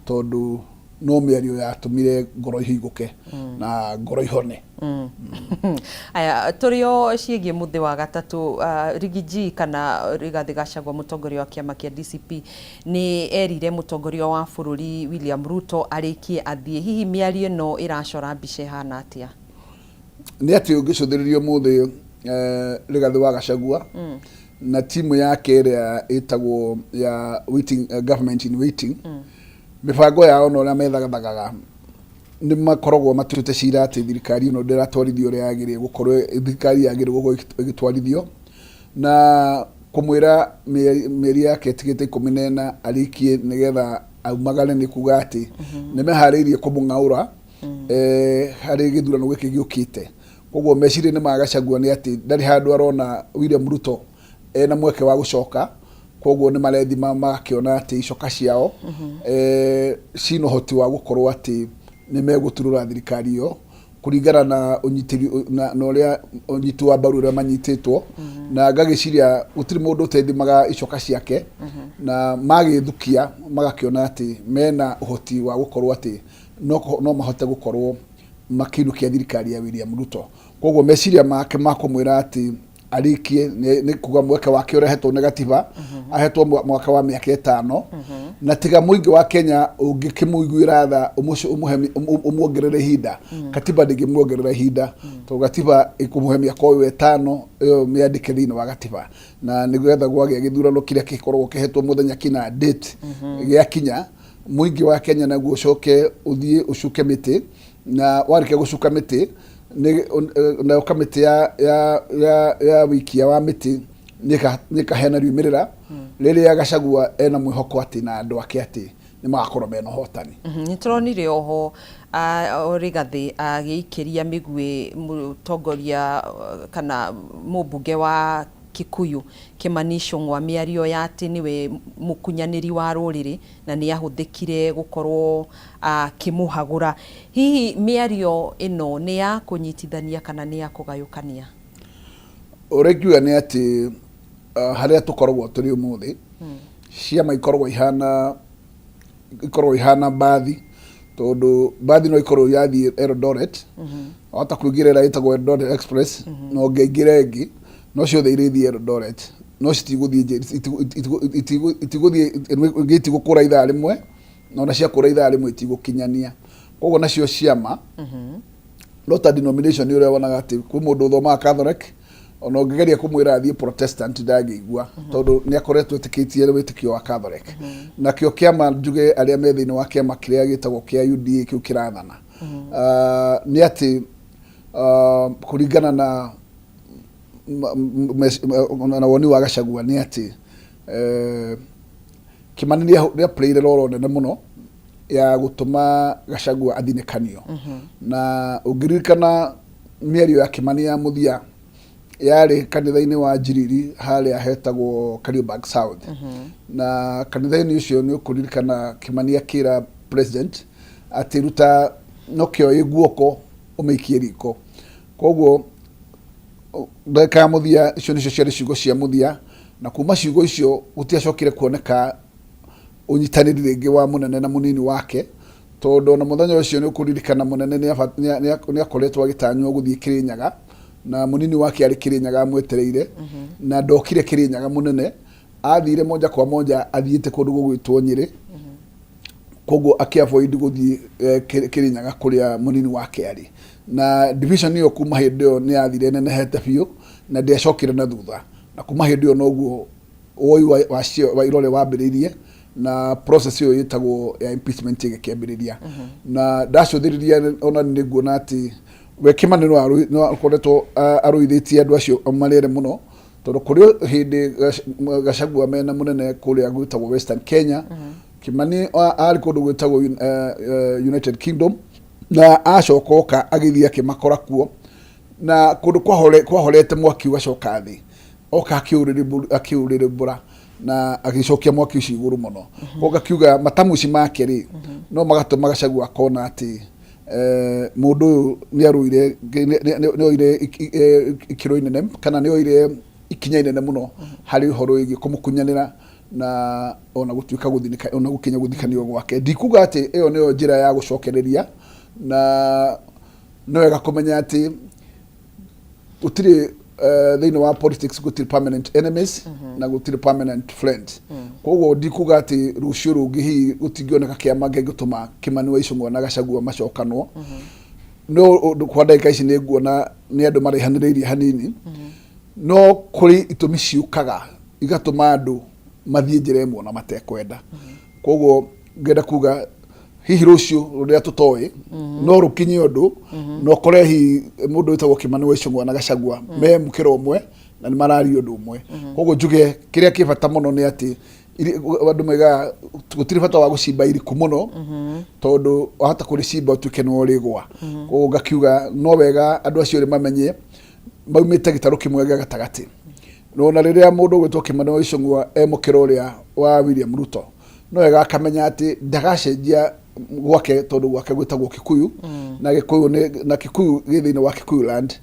tondũ no mĩario yatũmire ngoro ihingũke na ngoro ihone. Aya, tũrĩ o ciĩgiĩ mũthĩ wa gatatũ, Riggy G kana Rigathĩ Gachagua, mũtongoria wa kĩama kĩa DCP, nĩ erire mũtongoria wa bũrũri William Ruto arĩkie athiĩ. Hihi mĩario ĩno ĩracora mbica ĩhana atĩa? Nĩ atĩ ũngĩcũthĩrĩria ũmũthĩ, Rigathĩ wa Gachagua. Na timu yake ĩrĩa ĩtagwo ya waiting, government in waiting, mĩbango yao na ũrĩa methagatagaga, nĩ makoragwo matuĩte cira atĩ thirikari ĩno ndĩratwarithio ũrĩa yagĩrĩire gũkorwo, thirikari yagĩrĩire gũkorwo ĩgĩtwarithio, na kũmwĩra mĩeri yake ĩtigĩte 14 arĩkie nĩgetha aumagare nĩ kuga atĩ nĩ meharĩirie kũmũng'aũra harĩ gĩthurano gĩkĩ gĩũkĩte. Koguo meciria-inĩ ma Gachagua nĩ atĩ ndarĩ handũ arona William Ruto ena mweke wa gũcoka. Koguo nĩ marethima magakĩona atĩ icoka ciao cina ũhoti wa gũkorwo atĩ nĩ megũturũra thirikari ĩyo kũringana na ũnyitĩri na ũrĩa ũnyiti wa mbaru ũrĩa manyitĩtwo. Na ngagĩciria gũtirĩ mũndũ ũtethimaga icoka ciake, na magĩthukia magakĩona atĩ mena ũhoti wa gũkorwo atĩ no mahote gũkorwo makĩinũkia thirikari ya William Ruto. Koguo meciria make ma kũmwĩra atĩ arĩkie nĩ kuga mweke wake ũrehetwo nĩ gatiba, ahetwo mwaka wa mĩaka 5, na tiga mũingĩ wa Kenya ũngĩkĩmũiguĩra tha ũmuongerere ihinda. Katiba ndĩngĩmuongerera ihinda, tondũ gatiba ĩkũmũhe mĩaka ũyũ 5 ĩyo mĩandĩke thĩinĩ wa gatiba, na nĩgetha gwagĩa gĩthurano kĩrĩa gĩkoragwo kĩhetwo mũthenya kĩna date gĩakinya, mũingĩ wa Kenya naguo ũcoke ũthiĩ ũcuke mĩtĩ, na warĩkia gũcuka mĩtĩ nayo kamĩtĩ ya wĩikia wa mĩtĩ nĩ ĩkaheana riumĩrĩra rĩrĩa Gachagua ena mwĩhoko atĩ na andũ ake atĩ nĩ magakorwo mena ũhotani. Nĩ tũronire oho Rigathĩ agĩikĩria mĩguĩ mũtongoria kana mũmbunge wa Kikuyu Kimani Ichung'wa mĩario ya atĩ nĩwe mũkunyanĩri wa rũrĩrĩ na nĩ ahũthĩkire gũkorwo akĩmũhagũra. Hihi mĩario ĩno nĩ ya kũnyitithania kana nĩ ya kũgayũkania? Ũrĩa ingiuga nĩ atĩ harĩa tũkoragwo tũrĩ ũmũthĩ, ciama ikoragwo ihana mbathi, tondũ mbathi no ikorwo irathiĩ Eldoret, wahota kũingĩra ĩrĩa ĩtagwo Eldoret Express na ũngĩingĩra ĩngĩ, no ciothe irĩthiĩ Eldoret, no citigũthiĩ itigũthiĩ ĩngĩ, itigũkũra ithaa rĩmwe, na ona ciakũra ithaa rĩmwe itigũkinyania. Koguo nacio ciama no ta denomination, ũrĩa wonaga atĩ kwĩ mũndũ ũthomaga Catholic, ona ũngĩgeria kũmwĩra athiĩ Protestant ndangĩigua, tondũ nĩ akoretwo etĩkĩtie wĩtĩkio wa Catholic. Nakĩo kĩama, njuge arĩa me thĩinĩ wa kĩama kĩrĩa gĩtagwo kĩa UDA kĩu kĩrathana, nĩ atĩ kũringana na woni wa Gachagua nĩ atĩ Kimani nĩ aplayire role nene mũno ya gũtũma Gachagua athinĩkanio. Na ũngĩririkana mĩario ya Kimani ya mũthia yarĩ kanitha-inĩ wa Njiriri harĩa hetagwo Kariobangi South, na kanitha-inĩ ũcio nĩ ũkũririkana Kimani akĩra president atĩ ruta nokĩo ĩ guoko ũmĩikie riko. Koguo ndagĩka ya mũthia icio nĩcio ciarĩ ciugo cia mũthia, na kuma ciugo icio gũtiacokire kuoneka ũnyitanĩri rĩngĩ wa mũnene na mũnini wake, tondũ ona mũthenya ũcio nĩ ũkũririkana mũnene nĩ akoretwo agĩtanywo gũthiĩ Kĩrĩnyaga, na mũnini wake arĩ Kĩrĩnyaga amwetereire, na ndokire Kĩrĩnyaga. Mũnene athire moja kwa moja athiĩte kũndũ gũgwĩtwo Nyĩrĩ, koguo akĩavoid gũthiĩ Kĩrĩnyaga kũrĩa mũnini wake arĩ. Na division ĩyo kuma hĩndĩ ĩyo nĩ yathire nenehete biũ na ndĩacokire na thutha, na kuma hĩndĩ ĩyo noguo woi wa irore wambĩrĩirie na process ĩyo ĩtagwo ya impeachment ĩgĩkĩambĩrĩria. Na ndacũthĩrĩria ona nĩ nguona atĩ we Kimani no akoretwo arũithĩtie andũ acio marĩere mũno, tondũ kũrĩ hĩndĩ Gachagua mena mũnene kũrĩa gwĩtagwo Western Kenya, Kimani arĩ kũndũ gwĩtagwo United Kingdom, na acoka oka agĩthiĩ akĩmakora kuo na kũndũ kwahorete mwaki ũgacoka thĩ, oka akĩũrĩrĩmbũra na agĩcokia mwaki ũcio igũrũ mũno. Koguo ngakiuga matamuci make rĩ no magatũma Gachagua akona atĩ mũndũ ũyũ nĩ arũire, nĩ oire ikĩro inene kana nĩ oire ikinya inene mũno harĩ ũhoro wĩgiĩ kũmũkunyanĩra na ona gũtuĩka gũthinĩka ona gũkinya gũthikanio gwake. Ndikuga atĩ ĩyo nĩyo njĩra ya gũcokereria, na nĩ wega kũmenya atĩ gũtirĩ thĩinĩ wa politics gũtirĩ permanent enemies na gũtirĩ permanent friends. Koguo ndikuga atĩ rũciũ rũngĩ hihi gũtingĩoneka kĩama kĩngĩtũma Kimani wa Ichung'wa na Gachagua macokanwo, no ũndũ kwa ndagĩka ici nĩ nguona nĩ andũ maraihanĩrĩirie hanini. No kũrĩ itũmi ciũkaga igatũma andũ mathiĩ njĩra ĩmwe na matekwenda. Koguo ngenda kuga hihi rũciũ rũrĩa tũtoĩ no rũkinye ũndũ na ũkore hihi mũndũ wĩtagwo Kĩmani wa Icũng'wa na Gachagua me mũkĩra ũmwe na nĩ mararia ũndũ ũmwe. Koguo njuge kĩrĩa kĩ bata mũno nĩ atĩ andũ maigaga gũtirĩ bata wa gũcimba iriku mũno, tondũ wahota kũrĩcimba ũtuĩke nĩ ũrĩgwa. Koguo ngakiuga no wega andũ acio erĩ mamenye maumĩte gĩtarũ kĩmwe gĩa gatagatĩ. Na rĩrĩa mũndũ ũgwĩtwo Kĩmani wa Icũng'wa e mũkĩra ũrĩa wa William Ruto, no wega akamenya atĩ ndagacenjia gwake, tondũ gwake gwĩtagwo Kikuyu, na Gĩkũyũ nĩ na Kikuyu gĩ thĩinĩ wa Kikuyu land.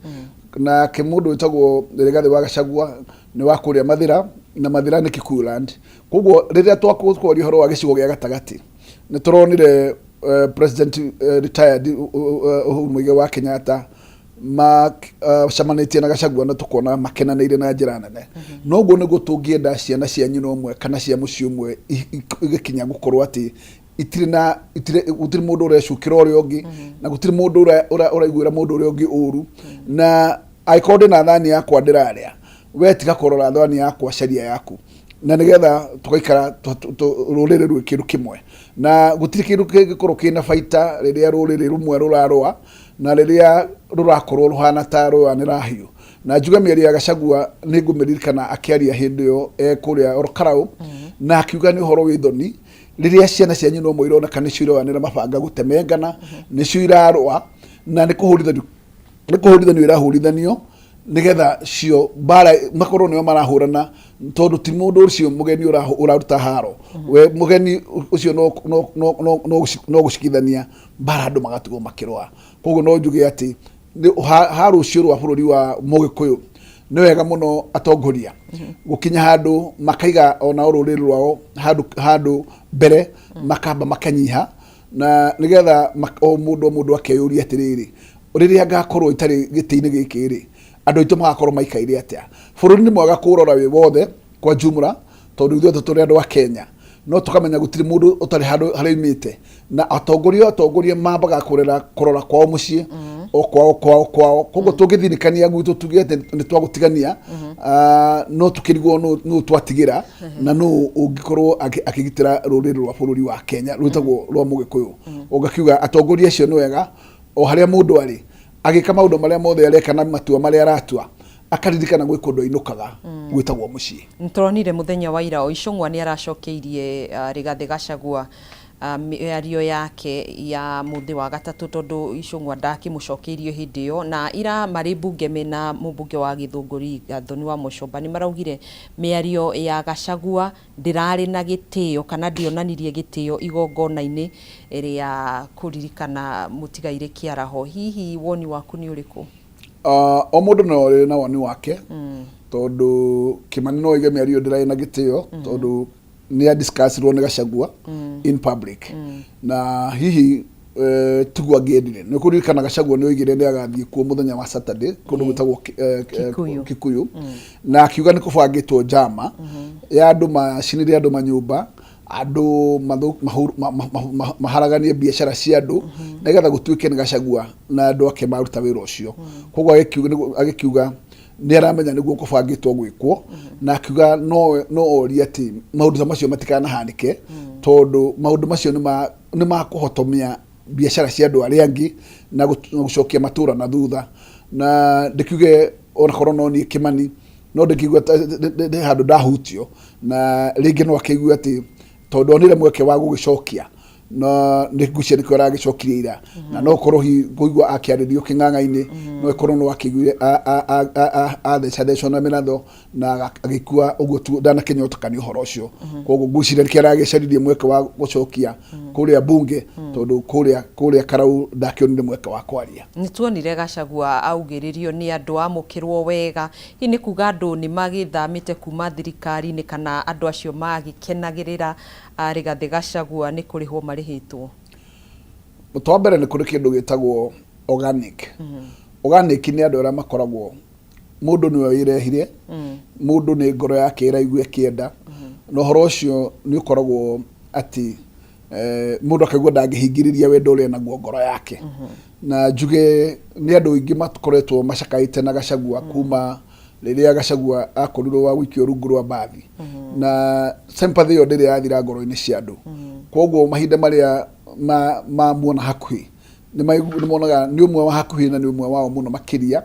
Nake mũndũ wĩtagwo Rigathĩ wa Gachagua nĩ wa kũrĩa Mathĩra, na Mathĩra nĩ Kikuyu land. Koguo rĩrĩa twakwaria ũhoro wa gĩcigo gĩa gatagatĩ, nĩ tũronire President retired Uhuru Muigai wa Kenyatta macemanĩtie na Gachagua na tũkona makenanĩire na njĩra nene. Noguo nĩguo tũngĩenda ciana cia nyina ũmwe kana cia mũciĩ ũmwe igĩkinya gũkorwo atĩ itirĩ na itirĩ gũtirĩ mũndũ ũrecukĩra ũrĩa ũngĩ, na gũtirĩ mũndũ ũraiguĩra mũndũ ũrĩa ũngĩ ũru. Na angĩkorwo ndĩna thani yakwa ndĩrarĩa, we tiga kũrora thani yakwa, caria yaku, na nĩgetha tũgaikara rũrĩrĩ rwĩ kĩndũ kĩmwe. Na gũtirĩ kĩndũ kĩngĩkorwo kĩna baita rĩrĩa rũrĩrĩ rũmwe rũrarũa na rĩrĩa rũrakorwo rũhana ta rũyanĩra hiũ. Na njuge mĩario ya Gachagua nĩ ngũmĩririkana akĩaria hĩndĩ ĩyo e kũrĩa Ol Kalou, na akiuga nĩ ũhoro wĩ thoni rĩrĩa ciana cia nyina ũmwe ironeka nĩcio iroyanĩra mabanga gũtemengana, nĩcio irarũa, na nĩ kũhũrithanio irahũrithanio nĩgetha cio mbara makorwo nĩo marahũrana, tondũ ti mũndũ ũcio mũgeni ũraruta haro. We mũgeni ũcio no gũcikithania mbara, andũ magatigwo makĩrũa. Koguo no njuge atĩ ha rũciũ rwa bũrũri wa Mũgĩkũyũ, nĩ wega mũno atongoria gũkinya handũ makaiga onao rũrĩrĩ rwao handũ mbere, makamba makanyiha, na nĩgetha o mũndũ akeyũria atĩrĩrĩ, rĩrĩa ngakorwo itarĩ gĩtĩ-inĩ gĩkĩ rĩ, andũ aitũ magakorwo maikaire atĩa? Bũrũri nĩ mwega kũũrora wĩ wothe kwa jumla, tondũ ithuothe tũrĩ andũ a Kenya, no tũkamenya gũtirĩ mũndũ ũtarĩ handũ harĩa oimĩte. Na atongoria mambaga kũrera kũrora kwao mũciĩ, o kwao kwao kwao. Koguo tũngĩthinĩkania gwitũ tuge atĩ nĩ twagũtigania, no tũkĩrigwo nũ twatigĩra na nũ ũngĩkorwo akĩgitĩra rũrĩrĩ rwa bũrũri wa Kenya rwĩtagwo rwa Mũgĩkũyũ. Ũgakiuga atongoria acio nĩ wega o harĩa mũndũ arĩ agĩka maũndũ marĩa mothe areka na matua marĩa aratua, akaririkana gwĩ kũndũ ainũkaga gwĩtagwo mũciĩ. Nĩtũronire mũthenya wa ira o Icũng'wa nĩ aracokeirie Rigathĩ Gachagua mĩario yake ya mũthĩ wa gatatũ, tondũ Icũng'wa ndakĩmũcokeirie hĩndĩ ĩyo. Na ira marĩ mbunge mena mũmbunge wa Gĩthũngũri Gathoni wa Mũcomba, nĩ maraugire mĩario ya Gachagua ndĩrarĩ na gĩtĩo kana ndĩonanirie gĩtĩo igongona-inĩ rĩa kũririkana mũtigairĩ Kĩaraho. Hihi woni waku nĩ ũrĩkũ? O mũndũ no arĩ na woni wake, tondũ Kĩmani no oige mĩario ndĩrarĩ na gĩtĩo tondũ nĩ adiscussirwo nĩ Gachagua in public, na hihi tiguo angĩendire. Nĩ kũririkana Gachagua nĩ oigire nĩ agathiĩ kuo mũthenya wa Saturday kũndũ gwĩtagwo Kikuyu. Kikuyu, na akiuga nĩ kũbangĩtwo njama ya andũ macinĩre andũ manyũmba, andũ maharaganie biacara cia andũ, nĩgetha gũtuĩke nĩ Gachagua na andũ ake maruta wĩra ũcio. Koguo agĩkiuga nĩ aramenya nĩguo kũbangĩtwo gwĩkwo, na akiuga no orie atĩ maũndũ ta macio matikanahanĩke, tondũ maũndũ macio nĩ makũhotomia biacara cia andũ arĩa angĩ na gũcokia matũra na thutha. Na ndĩkiuge onakorwo no niĩ Kĩmani no ndĩkiuga ndĩ handũ ndahutio, na rĩngĩ no akĩigue atĩ tondũ onire mweke wa gũgĩcokia, na nĩ ngwĩciria nĩkĩo aragĩcokirie ira. Na no korwo hihi kũigua akĩarĩrio kĩng'ang'a-inĩ, no ĩkorwo no akĩiguire athecathecwo na mĩratho na agĩkua ũguo tu, ndanakĩnyotoka nĩ ũhoro ũcio. Koguo ngwĩciria nĩkĩo aragĩcaririe mweke wa gũcokia kũrĩa bunge, tondũ kũrĩa Karau ndakĩonire mweke wa kwaria. Nĩ tuonire Gachagua augĩrĩrio nĩ andũ, amũkĩrwo wega. Hihi nĩ kuga andũ nĩ magĩthamĩte kuma thirikari-inĩ, kana andũ acio magĩkenagĩrĩra Rigathĩ Gachagua nĩ kũrĩhwo marĩhĩtwo? Mũtũ wa mbere, nĩ kũrĩ kĩndũ gĩtagwo organic. Organic nĩ andũ arĩa makoragwo mũndũ nĩwe wĩrehire, mũndũ nĩ ngoro yake ĩraigua ĩkĩenda, na ũhoro ũcio nĩ ũkoragwo atĩ mũndũ akaigua ndangĩhingĩrĩria wendo ũrĩa naguo ngoro yake. Na njuge nĩ andũ aingĩ makoretwo macakaĩte na Gachagua kuma Rĩrĩa Gachagua akorirwo wa gũikio rungu rwa mbathi, na sympathy ĩyo ndĩrĩ yathira ngoro-inĩ cia andũ. Koguo mahinda marĩa mamuona hakuhĩ, nĩ monaga nĩ ũmwe wa hakuhĩ na nĩ ũmwe wao mũno makĩria.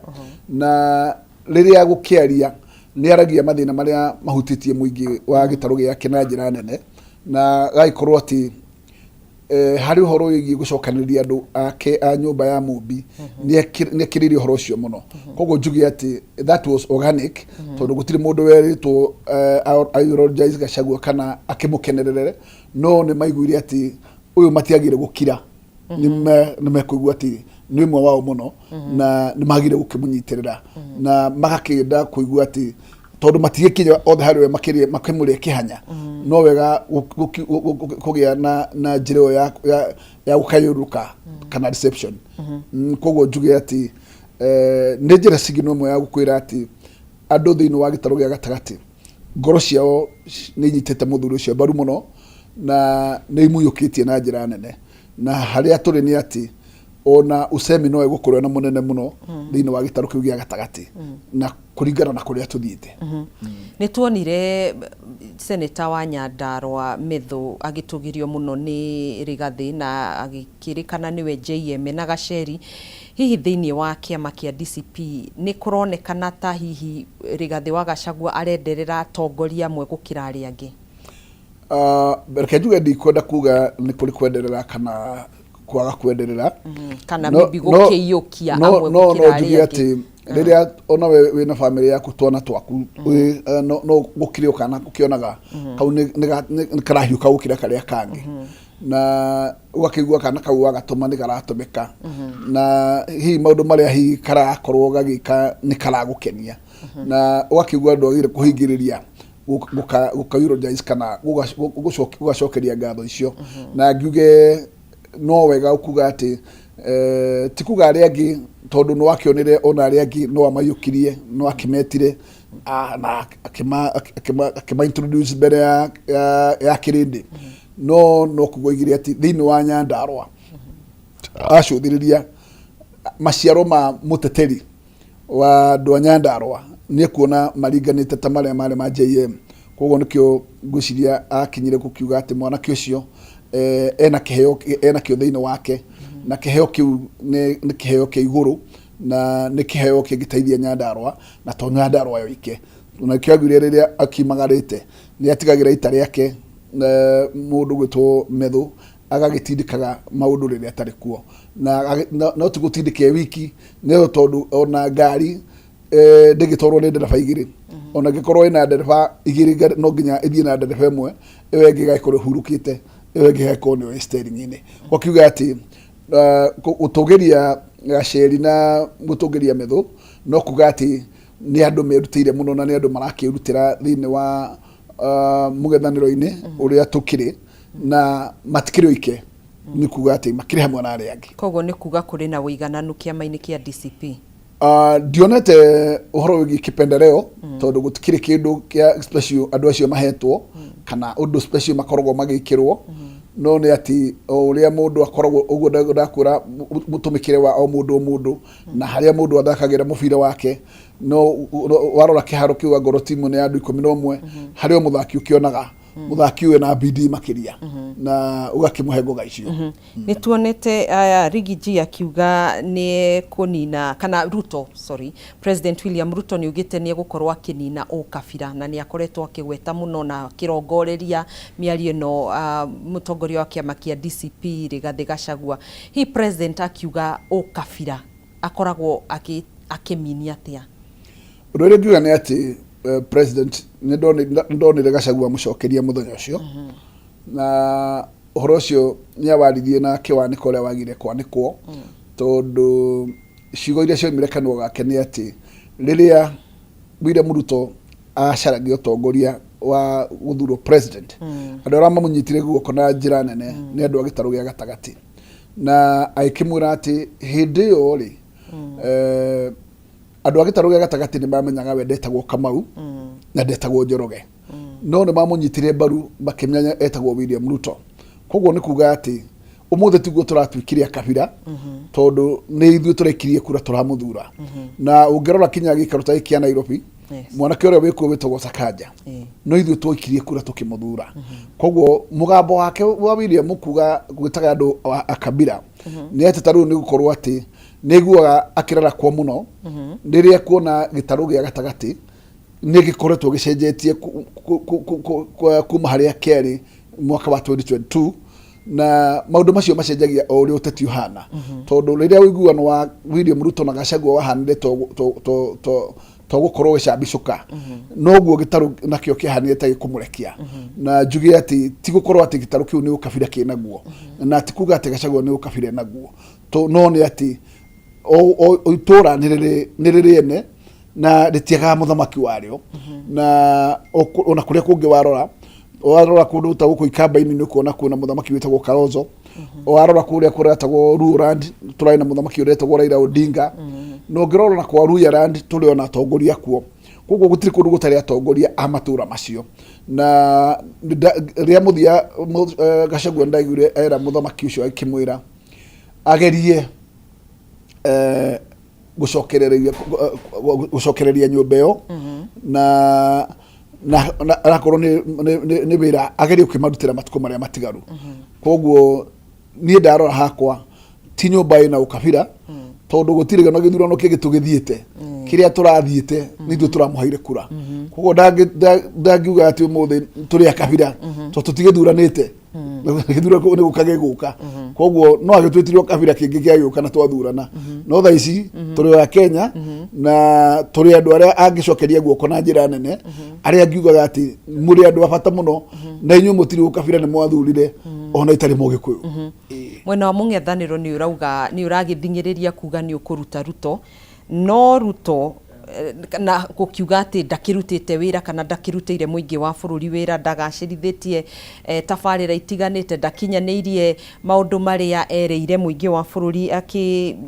Na rĩrĩa gũkĩaria, nĩ aragia mathĩna marĩa mahutĩtie mũingĩ wa gĩtarũ gĩake na njĩra nene, na gagĩkorwo atĩ harĩ ũhoro wĩgiĩ gũcokanĩrĩria andũ ake a nyũmba ya Mũmbi, nĩ ekĩrĩire ũhoro ũcio mũno. Koguo njuge atĩ that was organic, tondũ gũtirĩ mũndũ werĩtwo eulogize Gachagua kana akĩmũkenerere, no nĩ maiguire atĩ ũyũ matiagire gũkira, nĩ mekũigua atĩ nĩ ũmwe wao mũno, na nĩ magire gũkĩmũnyitĩrĩra, na magakĩenda kũigua atĩ tondũ matigĩkinya othe harĩ we makĩmũrĩa kĩhanya, no wega kũgĩa na njĩra ĩyo ya gũkayũrũka kana reception. Koguo njuge atĩ nĩ njĩra signal ĩmwe ya gũkwĩra atĩ andũ thĩinĩ wa gĩtarũ gĩa gatagatĩ ngoro ciao nĩ inyitĩte mũthuri ũcio mbaru mũno na nĩ imũiyũkĩtie na njĩra nene. Na harĩa tũrĩ nĩ atĩ ona usemi no ĩgũkorwo na mũnene mũno thĩinĩ wa gĩtarũ kĩu gĩa gatagatĩ na kũringana na kũrĩa tũthiĩte. Nĩ tuonire seneta wa Nyandarua Methu agĩtũgĩrio mũno nĩ Rigathĩ na agĩkĩrĩkana nĩwe JM na Gacheri. Hihi thĩinĩ wa kĩama kĩa DCP nĩ kũronekana ta hihi Rigathĩ wa Gachagua arenderera atongoria amwe gũkĩra arĩa angĩ? Reke njuge ndikwenda kuga nĩ kũrĩ kwenderera kana kwaga kwenderera. Kana maybe gũkĩiyũkia amwe no gũkĩra no njuge arĩa atĩ angĩ. Rĩrĩa ona we wĩna bamĩrĩ yaku, twana twaku, no gũkĩrĩ o kana ũkĩonaga kau nĩ karahiũka gũkĩra karĩa kangĩ, na ũgakĩigua kana kau wagatũma nĩ karatũmĩka, na hihi maũndũ marĩa hihi karakorwo gagĩka nĩ karagũkenia, na ũgakĩigua ndwagĩrĩire kũhingĩrĩria gũka eulogize kana gũgacokeria ngatho icio. Na ngiuge no wega kuga atĩ ti kuga arĩa angĩ, tondũ nĩ wakĩonire ona arĩa angĩ no amaiyũkirie, no akĩmetire na akĩma introduce mbere ya kĩrĩndĩ, no kuga oigire atĩ thĩinĩ wa Nyandarua acũthĩrĩria maciaro ma mũteteri wa andũ a Nyandarua nĩ ekuona maringanĩte ta marĩa marĩ ma JM. Koguo nĩkĩo ngwĩciria akinyire gũkiuga atĩ mwanake ũcio ena kĩheo, ena kĩo thĩinĩ wake, na kĩheo kĩu nĩ kĩheo kĩa igũrũ na nĩ kĩheo kĩngĩteithia Nyandarua, na to Nyandarua yoike. Na nĩkĩo augire rĩrĩa akiumagarĩte nĩ atigagĩra ita rĩake mũndũ gwĩtwo Methu agagĩtindĩkaga maũndũ rĩrĩa atarĩ kuo, na no ti gũtindĩka e wiki, nĩ tondũ ona ngari ndĩgĩtwarwo nĩ ndereba igĩrĩ. Ona ĩngĩkorwo ĩna ndereba igĩrĩ, no nginya ĩthiĩ na ndereba ĩmwe, ĩyo ĩngĩ ĩgagĩkorwo ĩhurũkĩte, ĩyo ĩngĩ ĩgagĩkorwo nĩyo ĩ steering-inĩ. Gũkiuga atĩ gũtũgĩria Gacheri na gũtũgĩria Methu no kuga atĩ nĩ andũ merutĩire mũno na nĩ andũ marakĩrutĩra thĩinĩ wa mũng'ethanĩro-inĩ ũrĩa tũkĩrĩ, na matikĩrĩ oike, nĩ kuga atĩ makĩrĩ hamwe na arĩa angĩ. Koguo nĩ kuga kũrĩ na ũigananu kĩama-inĩ kĩa DCP? Ndionete ũhoro wĩgiĩ kĩpendeleo, tondũ gũtikĩrĩ kĩndũ kĩa special andũ acio mahetwo kana ũndũ special makoragwo magĩkĩrwo, no nĩ atĩ o ũrĩa mũndũ akoragwo ũguo ndakwĩra mũtũmĩkĩre wa o mũndũ o mũndũ na harĩa mũndũ athakagĩra mũbira wake. No warora kĩharo kĩu, angorwo timu nĩ ya andũ 11, harĩ o mũthaki ũkĩonaga mũthaki ũyũ na bidii makĩria na ũgakĩmũhe ngoga icio. Nĩ tuonete aya Riggy G akiuga nĩ kũnina kana Ruto, sorry, President William Ruto nĩ augĩte nĩ egũkorwo akĩnina ũkabira, na nĩ akoretwo akĩgweta mũno na akĩrongoreria mĩario ĩno mũtongoria wa kĩama kĩa DCP Rigathĩ Gachagua. Hihi president akiuga ũkabira akoragwo akĩmini atĩa? Ũndũ ũrĩa ingiuga nĩ atĩ president nĩ ndonire Gachagua amũcokeria mũthenya ũcio, na ũhoro ũcio nĩ awaririe na akĩwanĩka ũrĩa wagire kwanĩkwo, tondũ ciugo iria ciaumire kanua gake nĩ atĩ rĩrĩa William Ruto acaragia ũtongoria wa gũthurwo president, andũ arĩa mamũnyitire guoko na njĩra nene nĩ andũ a gĩtarũ gĩa gatagatĩ, na agĩkĩmwĩra atĩ hĩndĩ ĩyo rĩ, andũ a gĩtarũ gĩa gatagatĩ nĩ mamenyaga we ndetagwo Kamau na ndetagwo Njoroge, no nĩ mamũnyitire mbaru makĩmenya etagwo William Ruto. Koguo nĩ kuga atĩ ũmũthĩ tiguo tũratuĩkire akabira, tondũ nĩ ithuĩ tũrekirie kura tũramũthura. Na ũngĩrora kinya gĩikaro ta gĩkĩ kĩa Nairobi. Mwanake ũrĩa wĩkuo wĩtagwo Sakaja, no ithuĩ twaikirie kura tũkĩmũthura. Koguo mũgambo wake wa William kuga gwĩtaga andũ a kabira nĩ atĩ ta rĩu nĩ gũkorwo atĩ nĩ aiguaga akĩrarakwo mũno rĩrĩa kuona gĩtarũ gĩa gatagatĩ nĩ gĩkoretwo gĩcenjetie kuma harĩa kĩarĩ mwaka wa 2022, na maũndũ macio macenjagia o ũrĩa ũteti ũhana, tondũ rĩrĩa ũiguano wa William Ruto na Gachagua wahanire to gũkorwo gĩcambicũka, noguo gĩtarũ nakĩo kĩahanire ta gĩkũmũrekia. Na njuge atĩ ti gũkorwo atĩ gĩtarũ kĩu nĩ ũkabira kĩnaguo, na ti kuga atĩ Gachagua nĩ ũkabira naguo, no nĩ atĩ o itũra nĩ rĩrĩ ene na rĩtiagaga mũthamaki warĩo. Na ona kũrĩa kũngĩ warora warora kũndũ ta gũkũ Ikamba-inĩ, nĩ ũkuona kwĩna mũthamaki wĩtagwo Kalonzo. Warora kũrĩa kũretagwo Luoland, tũrarĩ na mũthamaki ũretagwo Raila Odinga. Na ũngĩrora na kwa Luhyaland, tũrĩ ona atongoria kuo. Koguo gũtirĩ kũndũ gũtarĩ atongoria a matũra macio. Na rĩa mũthia Gachagua ndaiguire era mũthamaki ũcio akĩmwĩra agerie gũcokereria nyũmba ĩyo, na arakorwo nĩ wĩra agerie gũkĩmarutĩra matukũ marĩa matigaru. Koguo niĩ ndarora hakwa, ti nyũmba ĩna ũkabira, tondũ gũtirĩ na gĩthurano kĩngĩ tũgĩthiĩte. Kĩrĩa tũrathiĩte nĩ ithuĩ tũramũheire kura. Koguo ndangiuga atĩ ũmũthĩ tũrĩ akabira, tondũ tũtigĩthuranĩte. Gĩthurano nĩ gũka gĩgũka, koguo no agĩtwĩtire kabira kĩngĩ kĩagĩũka na twathurana. No thaa ici tũrĩ o a Kenya na tũrĩ andũ arĩa angĩcokeria guoko na njĩra nene, arĩa angiugaga atĩ mũrĩ andũ a bata mũno, na inyuĩ mũtirĩ ũkabira, nĩ mwathurire ona itarĩ Mũgĩkũyũ. Mwena wa mũng'ethanĩro nĩ ũrauga nĩ ũragĩthing'ĩrĩria kuga nĩ ũkũruta Ruto, no Ruto na gũkiuga atĩ ndakĩrutĩte wĩra kana ndakĩrutĩire mũingĩ wa bũrũri wĩra, ndagacĩrithĩtie tabarĩra itiganĩte, ndakinyanĩirie maũndũ marĩa erĩire mũingĩ wa bũrũri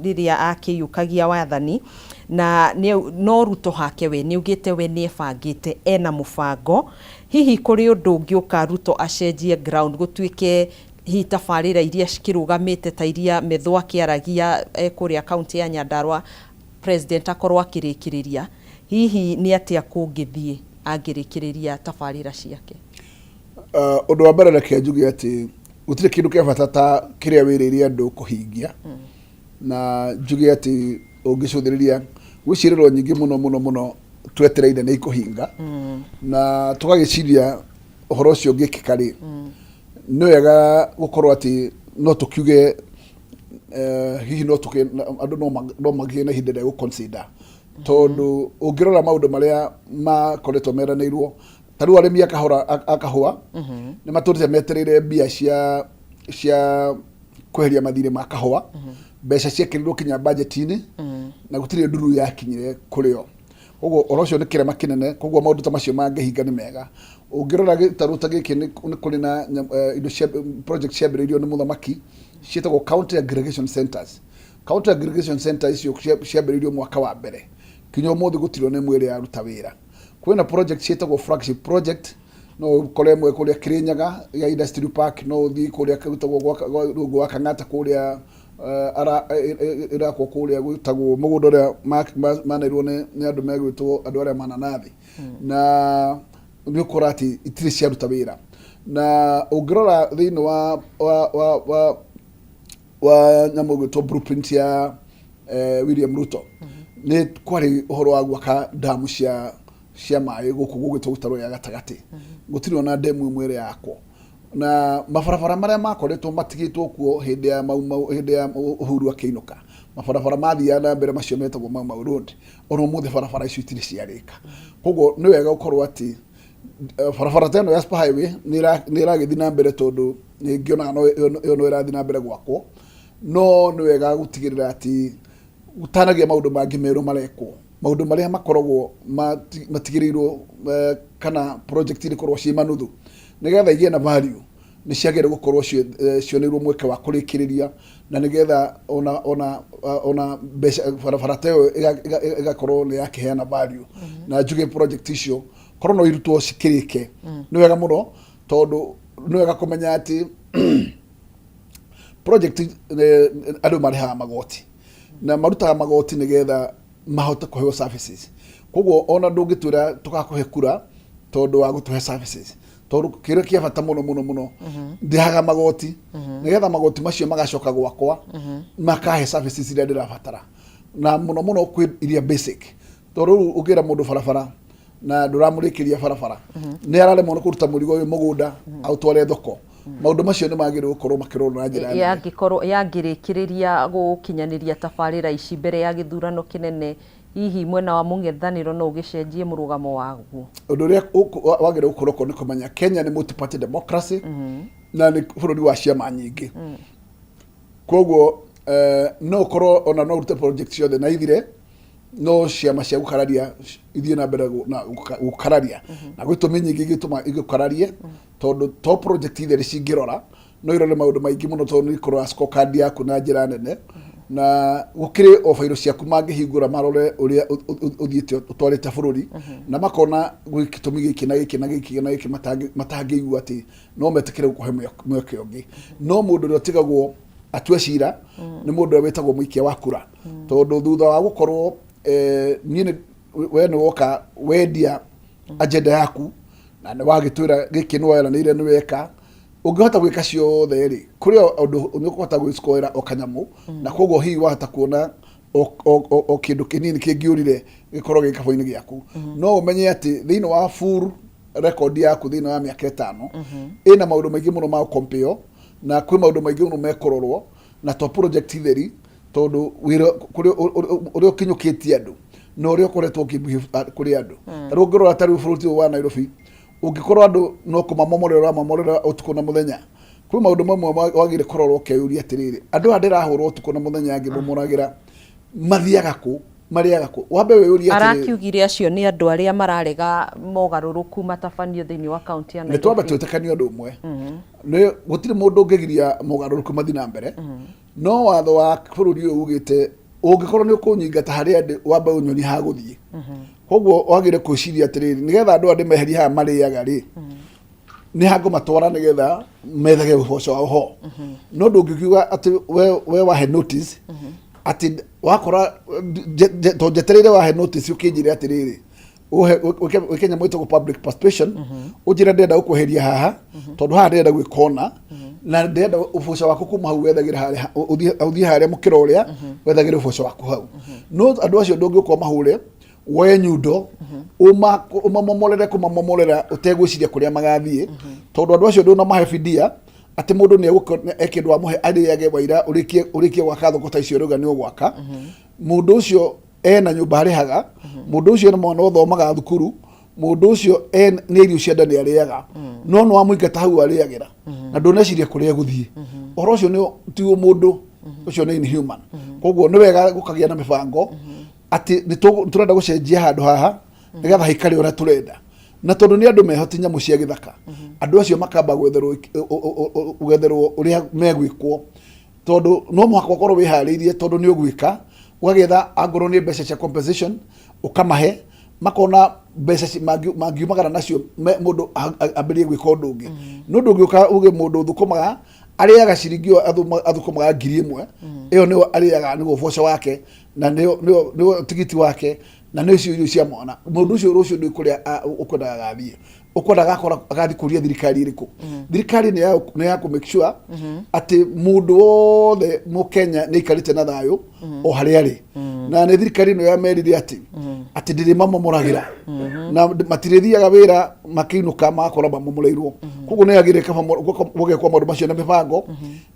rĩrĩa akĩiyũkagia wathani. Na no Ruto hake we nĩ augĩte we nĩ ebangĩte, ena mũbango. Hihi kũrĩ ũndũ ũngĩũka Ruto acenjie ground, gũtuĩke hihi tabarĩra iria cikĩrũgamĩte ta iria Methu akĩaragia kũrĩa kaunti ya Nyandarua, president akorwo akĩrĩkĩrĩria? Hihi nĩ atĩa kũngĩthiĩ angĩrĩkĩrĩria tabarĩra ciake? Ũndũ wa mbere, reke njuge atĩ gũtirĩ kĩndũ kĩa bata ta kĩrĩa wĩrĩire andũ kũhingia. Na njuge atĩ ũngĩcũthĩrĩria gwĩ ciĩrĩro nyingĩ mũno mũno mũno twetereire nĩ ikũhinga, na tũgagĩciria ũhoro ũcio ũngĩkĩka rĩ, nĩ wega gũkorwo atĩ no tũkiuge hihi no tũkĩ andũ no magĩe na ihinda rĩa gũ-consider, tondũ ũngĩrora maũndũ marĩa makoretwo meranĩirwo, ta rĩu arĩmi a kahũra a kahũa nĩ matũrĩte metereire mbia cia kweheria mathirĩ ma kahũa. Mbeca ciekĩrirwo kinya budget-inĩ na gũtirĩ nduru yakinyire kũrĩ o. Koguo ũhoro ũcio nĩ kĩrema kĩnene. Koguo maũndũ ta macio mangĩhinga nĩ mega. Ũngĩrora gĩtarũ ta gĩkĩ, nĩ kũrĩ na indo cia project ciambĩrĩirio nĩ mũthamaki ciĩtagwo county aggregation centers. County aggregation center icio ciambĩrĩirio mwaka wa mbere, kinya ũmũthĩ gũtirĩ ona ĩmwe ĩrĩa yaruta wĩra. Kwĩna project ciĩtagwo flagship project, no ũkore ĩmwe kũrĩa Kirinyaga ya industry park, no ũthiĩ kũrĩa gwĩtagwo rungu wa Kang'ata kũrĩa ĩrakwo kũrĩa gwĩtagwo mũgũnda ũrĩa maneirwo nĩ andũ megwĩtwo andũ arĩa mananathi, na nĩ ũkora atĩ itirĩ ciaruta wĩra. Na ũngĩrora thĩinĩ wa nyamũ ĩgwĩtwo blueprint ya William Ruto, nĩ kwarĩ ũhoro wa gwaka ndamu cia maĩ gũkũ gũgĩtwo gĩtarũ gĩa gatagatĩ. Gũtirĩ ona ndemu ĩmwe ĩrĩa yakwo. Na mabarabara marĩa makoretwo matigĩtwo kuo hĩndĩ ya Mau Mau, hĩndĩ ya Uhuru akĩinũka, mabarabara mathiaga na mbere macio metagwo Mau Mau Road, ona ũmũthĩ barabara icio itirĩ ciarĩka. Koguo nĩ wega gũkorwo atĩ barabara ta ĩno ya Super Highway nĩ ĩragĩthiĩ na mbere, tondũ nĩ ngĩonaga no ĩyo no ĩrathiĩ na mbere gwakwo. No nĩ wega gũtigĩrĩra atĩ gũtanagia maũndũ mangĩ merũ marekwo, maũndũ marĩa makoragwo matigĩrĩirwo kana project irikorwo ciĩ manuthu nĩgetha igĩe na value, nĩ ciagĩrĩire gũkorwo cioneirwo mweke wa kũrĩkĩrĩria, na nĩgetha ona mbeca barabara ta ĩyo ĩgakorwo nĩ yakĩheana value. Na njuge project icio korwo no irutwo cikĩrĩke nĩ wega mũno, tondũ nĩ wega kũmenya atĩ project andũ marĩhaga magoti na marutaga magoti nĩgetha Mahote kũheo services. Koguo ona ndũngĩtwĩra tũgakũhe kura tondũ wa gũtũhe services, tondũ kĩrĩa kĩa bata mũno mũno mũno, ndĩhaga magoti nĩgetha magoti macio magacoka gwakwa, makahe services iria ndĩrabatara, na mũno mũno kwĩ iria basic, tondũ rĩu ũngĩra mũndũ barabara na ndũramũrĩkĩria barabara, nĩ araremwo nĩ kũruta mũrigo ũyũ mũgũnda aũtware thoko. Maũndũ macio nĩ magĩrĩirwo gũkorwo makĩrorwo na njĩra nene. Yangĩkorwo yangĩrĩkĩrĩria gũkinyanĩria tabarĩra ici mbere ya gĩthurano kĩnene, hihi mwena wa mũng'ethanĩro no ũgĩcenjie mũrũgamo waguo? Ũndũ ũrĩa wagĩrĩirwo gũkorwo kuo nĩ kũmenya Kenya nĩ multi-party democracy na nĩ bũrũri wa ciama nyingĩ. Koguo no ũkorwo ona no ũrute project ciothe na ithire, no ciama cia gũkararia ithiĩ na mbere na gũkararia, na gwĩ itũmi nyingĩ ingĩtũma igũkararie, tondũ to project ithere cingĩrora, no irore maũndũ maingĩ mũno, tondũ nĩ ikũrora scorecard yaku na njĩra nene, na gũkĩrĩ o bairo ciaku mangĩhingũra marore ũrĩa ũthiĩte ũtwarĩte bũrũri, na makona gwĩ gĩtũmi gĩkĩ na gĩkĩ na gĩkĩ na gĩkĩ matangĩigua atĩ no metĩkĩre gũkũhe mweke ũngĩ. No mũndũ ũrĩa ũtigagwo atue cira nĩ mũndũ ũrĩa wĩtagwo mũikia wa kura, tondũ thutha wa gũkorwo niĩ we nĩ woka wendia agenda yaku na nĩ wagĩtwĩra gĩkĩ nĩ weranĩire nĩ weka, ũngĩhota gwĩka ciothe rĩ, kũrĩ o ũndũ nĩ ũkũhota gwĩcoera o kanyamũ, na koguo hihi wahota kuona o kĩndũ kĩnini kĩngĩũrire gĩkorwo gĩ gĩkabũ-inĩ gĩaku. No ũmenye atĩ thĩinĩ wa full record yaku thĩinĩ wa mĩaka 5 ĩna maũndũ maingĩ mũno ma gũkompeo, na kwĩ maũndũ maingĩ mũno mekũrorwo, na to project theri, tondũ wĩra kũrĩa ũrĩa ũkinyũkĩtie andũ na ũrĩa ũkoretwo ũkĩ kũrĩ andũ. Ta rĩu ũngĩrora ta rĩu bũrũri ũyũ wa Nairobi, ũngĩkorwo andũ no kũmamomorera ũramamomorera ũtukũ na mũthenya, kwĩ maũndũ mamwe wagĩrĩire kũrorwo, ũkeyũria atĩrĩrĩ, andũ aya ndĩrahũrwo ũtukũ na mũthenya ngĩmomoragĩra mathiaga kũ, marĩaga kũ? Wambe wĩyũrie atĩrĩrĩ. Arakiugire acio nĩ andũ arĩa mararega mogarũrũku matabanio thĩinĩ wa kaunti ya Nĩ twambe Nairobi. Twĩtĩkanie ũndũ ũmwe, nĩ gũtirĩ mũndũ ũngĩgiria mogarũrũku mathiĩ na mbere, no watho wa bũrũri ũyũ ugĩte ũngĩkorwo nĩ ũkũnyingata harĩa ndĩ, wambe ũnyonie ha gũthiĩ. Koguo wagĩrĩire gwĩciria atĩrĩrĩ, nĩgetha andũ aya ndĩmeherie haha marĩaga rĩ, nĩ ha ngũmatwara nĩgetha methage ũboco wao ho? No ndũngĩkiuga atĩ we wahe notice atĩ wakora to njetereire wahe notice ũkĩnjĩre atĩrĩrĩ, wĩke nyamũ ĩtagwo public participation, ũnjĩre ndĩrenda gũkweheria haha tondũ haha ndĩrenda gwĩka ũna, na ndĩrenda ũboco waku kuma hau wethagĩre harĩa, ũthiĩ harĩa mũkĩra ũrĩa wethagĩre ũboco waku hau. No andũ acio ndũngĩũka ũmahũre woe nyundo ũmamomorere kũmamomorera ũtegwĩciria kũrĩa magathiĩ, tondũ andũ acio ndũnamahe bidia atĩ mũndũ nĩ ekĩndũ wamũhe arĩage waira ũrĩkie gwaka thoko ta icio ũrauga nĩ ũgwaka. Mũndũ ũcio ena nyũmba arĩhaga, mũndũ ũcio ena mwana ũthomaga thukuru, mũndũ ũcio nĩ irio cia nda nĩ arĩaga, no nĩ wamũingata hau arĩagĩra na ndũneciria kũrĩa egũthiĩ. Ũhoro ũcio nĩ ti mũndũ ũcio nĩ inhuman. Koguo nĩ wega gũkagĩa na mĩbango atĩ nĩ tũrenda gũcenjia handũ haha nĩgetha haikare ũrĩa tũrenda, na tondũ nĩ andũ meho ti nyamũ cia gĩthaka, andũ acio makamba gwetherwo ũrĩa megwĩkwo, tondũ no mũhaka ũkorwo wĩharĩirie, tondũ nĩ ũgwĩka ũgagĩetha angorwo nĩ mbeca cia compensation ũkamahe, makona mbeca mangiumagara nacio mũndũ ambĩrĩrie gwĩka ũndũ ũngĩ. No ndũngĩũka uge mũndũ ũthũkũmaga arĩaga ciringi ĩyo athũkũmaga 1000, ĩyo nĩyo arĩaga, nĩguo ũboco wake na nĩyo tigiti wake na nĩcio irio cia mwana, mũndũ ũcio rũciũ ndũĩ kũrĩa ũkwendaga agathiĩ, ũkwendaga agakora agathiĩ kũria thirikari ĩrĩkũ. Thirikari nĩ ya kũ make sure atĩ mũndũ wothe mũkenya nĩ aikarĩte na thayũ o harĩa arĩ, na nĩ thirikari ĩno yamerire atĩ ndĩrĩ mamomoragĩra na matirĩthiaga wĩra makĩinũka magakorwo mamomoreirwo. Koguo nĩ yagĩrĩire kaba gũgekwo maũndũ macio na mĩbango,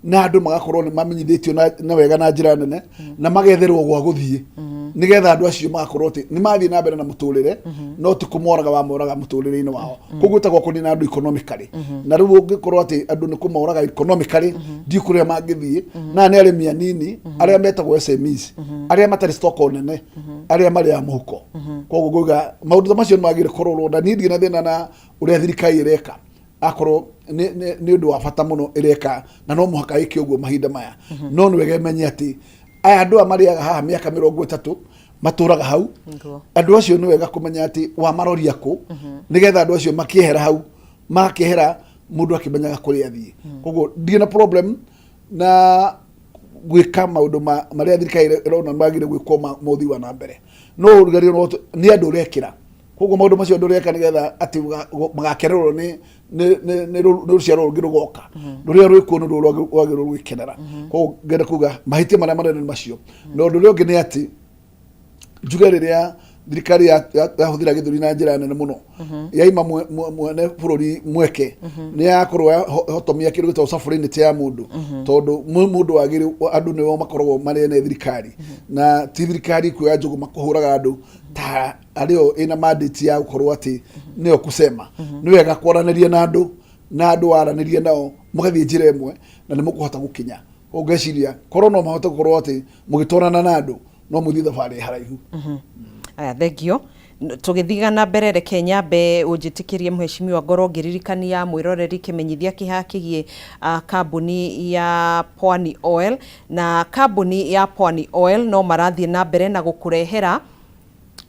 na andũ magakorwo nĩ mamenyithĩtio na wega na njĩra nene, na magetherwo gwa gũthiĩ, nĩgetha andũ acio magakorwo atĩ nĩ mathiĩ na mbere na mũtũrĩre, no ti kũmoraga wamoraga mũtũrĩre-inĩ wao. Koguo ĩtagwo kũnina andũ economically, na rĩu ũngĩkorwo atĩ andũ nĩ kũmoraga economically, ndiũ kũrĩa mangĩthiĩ. Na nĩ arĩmi anini arĩa metagwo SMEs, arĩa matarĩ stock nene, arĩa marĩaga mũhuko. Koguo ngauga maũndũ ta macio nĩ magĩrĩire kũrorwo, na niĩ ndirĩ na thĩna na ũrĩa thirikari ĩreka, akorwo nĩ ũndũ wa bata mũno ĩreka, na no mũhaka ĩke ũguo mahinda maya. No nĩ wega ĩmenye atĩ aya andũ aya marĩaga haha mĩaka 30 matũraga hau. Andũ acio nĩ wega kũmenya atĩ wamaroria kũ, nĩgetha andũ acio makĩehera hau, makĩehera mũndũ akĩmenyaga kũrĩa athiĩ. Koguo ndirĩ na problem na gwĩka maũndũ marĩa thirikari ĩrona magĩrĩire gwĩkwo ma ũthii wa na mbere. No ũriganĩrwo no nĩ andũ ũrekĩra. Koguo maũndũ macio andũ ũreka nĩgetha atĩ magakenerwo nĩ nĩ rũciaro rũngĩ rũgoka, rũrĩa rwĩkuo nĩ ruo rwagĩrĩirwo gwĩkenera. Koguo ngenda kuga mahĩtia marĩa manene nĩ macio. Na ũndũ ũrĩa ũngĩ nĩ atĩ njuge rĩrĩa thirikari yahũthĩra gĩthũri na njĩra nene mũno, yaima mwene bũrũri mweke, nĩ yakorwo yahotomia kĩndũ gĩtagwo sovereignty ya mũndũ, tondũ mũndũ wagĩrĩirwo, andũ nĩo makoragwo marĩ ene thirikari, na ti thirikari kuoya njũgũma kũhũraga andũ ta arĩo ĩna mandate ya gũkorwo atĩ nĩyo kusema. Nĩ wega kwaranĩria na andũ, na andũ waranĩria nao mũgathiĩ njĩra ĩmwe na nĩ mũkũhota gũkinya. Koguo ngeciria korwo no mahote gũkorwo atĩ mũgĩtwarana na andũ, no mũthiĩ thabarĩ haraihu. Aya, thengio. Tũgĩthiaga na mbere, reke nyambe ũnjĩtĩkĩrie, mheshimiwa, ngorwo ngĩririkania mwĩroreri kĩmenyithia kĩha kĩgiĩ kambuni ya Pwani Oil. Na kambuni ya Pwani Oil no marathiĩ na mbere na gũkũrehera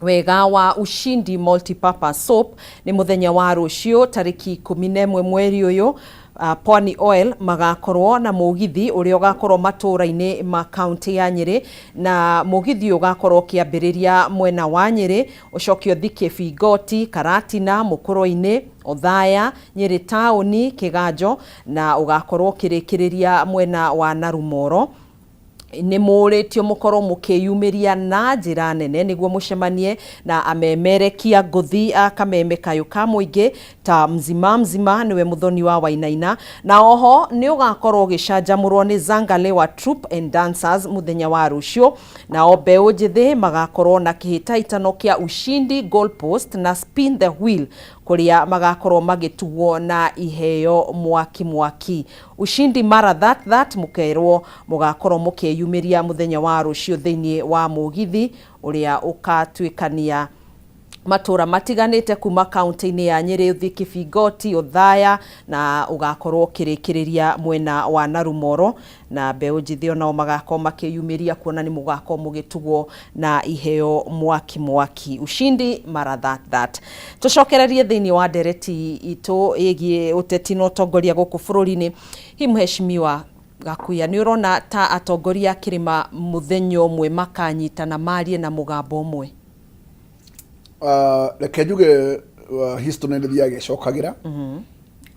wega wa Ushindi Multipurpose Soap. Nĩ mũthenya wa rũciũ tarĩki 11 mweri ũyũ, Pwani Oil magakorwo na mũgithi ũrĩa ũgakorwo matũũra-inĩ ma kaunti ya Nyĩrĩ, na mũgithi ũyũ ũgakorwo ũkĩambĩrĩria mwena wa Nyĩrĩ, ũcoke ũthiĩ Kĩbingoti, Karatina, Mũkũrwe-inĩ, Othaya, Nyĩrĩ taũni, Kĩganjo, na ũgakorwo ũkĩrĩkĩrĩria mwena wa Narumoro. Nĩ mũrĩtio mũkorwo mũkĩyumĩria na njĩra nene nĩguo mũcemanie na amemerekia ngũthi a kameme kayũ ka mũingĩ ta Mzima Mzima, nĩwe Mũthoni wa Wainaina, na oho nĩ ũgakorwo ũgĩcanjamũrwo nĩ Zangalewa Troupe and Dancers mũthenya wa rũciũ. Nao mbeũ njĩthĩ magakorwo na kĩhĩtahĩtano kĩa Ushindi Goalpost na Spin the Wheel, kũrĩa magakorwo magĩtugwo na iheo mwaki mwaki. Ushindi mara that that, mũkerwo mũgakorwo mũkĩyumĩria mũthenya wa rũciũ thĩinĩ wa mũgithi ũrĩa ũkatuĩkania matũra matiganĩte kuma kaunti-inĩ ya Nyĩrĩ ũthiĩ Kĩbingoti, Othaya, na ũgakorwo ũkĩrĩkĩrĩria mwena wa Narumoro. Na mbeũ njĩthĩ onao magakorwo makĩyumĩria, kuona nĩ mũgakorwo mũgĩtugwo na iheo mwaki mwaki. Ushindi mara that that. Tũcokererie thĩinĩ wa ndereti itũ ĩgiĩ ũteti na ũtongoria gũkũ bũrũri-inĩ. Hi, mheshimiwa Gakuya, nĩ ũrona ta atongoria a kĩrĩma mũthenya ũmwe makanyitana marie na mũgambo ũmwe? Reke njuge history nĩ ĩthiaga ĩgĩcokagĩra.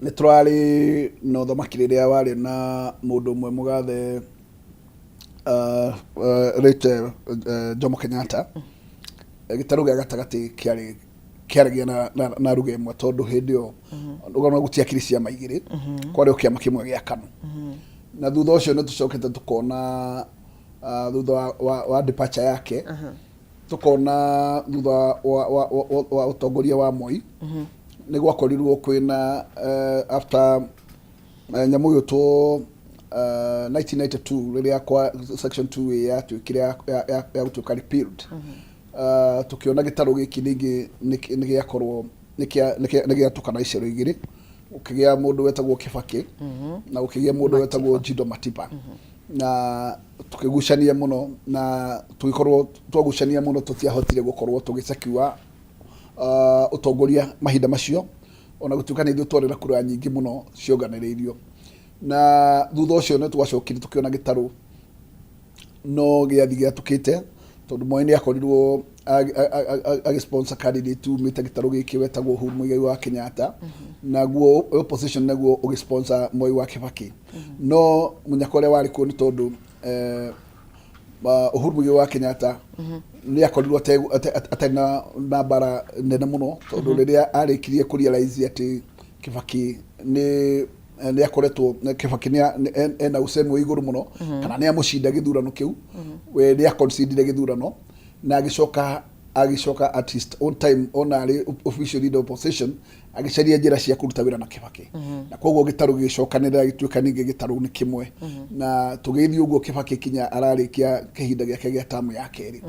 Nĩ tũrarĩ na ũthamaki rĩrĩa warĩ na mũndũ ũmwe mũgathe, late Jomo Kenyatta. Gĩtarũ gĩa gatagatĩ kĩarĩ kĩaragia na ruga ĩmwe, tondũ hĩndĩ ĩyo ũgona gũtiakĩrĩ ciama igĩrĩ, kwarĩ o kĩama kĩmwe gĩa KANU. Na thutha ũcio nĩ tũcokete tũkona, thutha wa departure yake, tukona thutha wa ũtongoria wa Moi, nĩ gwakorirwo kwĩna after nyamũ ĩgwĩtwo 1992, rĩrĩa kwa section 2A yatuĩkire ya gũtuĩka repealed, tukiona gĩtarũ gĩkĩ ningĩ nĩ gĩakorwo nĩ gĩatũkana icero igĩrĩ, gũkĩgĩa mũndũ wetagwo Kibaki na gũkĩgĩa mũndũ wetagwo Jindo Matiba, na tukĩgucania mũno, na tũgĩkorwo twagucania mũno tũtiahotire gũkorwo tũgĩsecure ũtongoria mahinda macio, ona gũtuĩka nĩ ithuĩ twarĩ na kura nyingĩ mũno cionganĩrĩirio. Na thutha ũcio nĩ twacokire tũkĩona gĩtarũ no gĩathi gĩatũkĩte, tondũ Moi nĩ akorirwo agĩ-sponsor candidate umĩte gĩtarũ gĩkĩ wetagwo Uhuru Muigai wa Kenyatta, naguo opposition naguo ũgĩ-sponsor Moi wa Kibaki. No mũnyaka ũrĩa warĩ kuo nĩ tondũ Uhuru Muigai wa Kenyatta nĩ akorirwo atarĩ na mbara nene mũno, tondũ rĩrĩa arĩkirie kũ realize atĩ Kibaki nĩ akoretwo, Kibaki ena ũcemi wa igũrũ mũno kana nĩ amũcinda gĩthurano kĩu, we nĩ aconcedire gĩthurano na agĩcoka at his own time, ona arĩ official leader of opposition, agĩcaria njĩra cia kũruta wĩra na Kibaki. Na koguo gĩtarũ gĩgĩcokanĩrĩra, gĩtuĩka ningĩ gĩtarũ nĩ kĩmwe, na tũgĩthiĩ ũguo Kibaki kinya ararĩkia kĩhinda gĩake gĩa tamu ya kerĩ.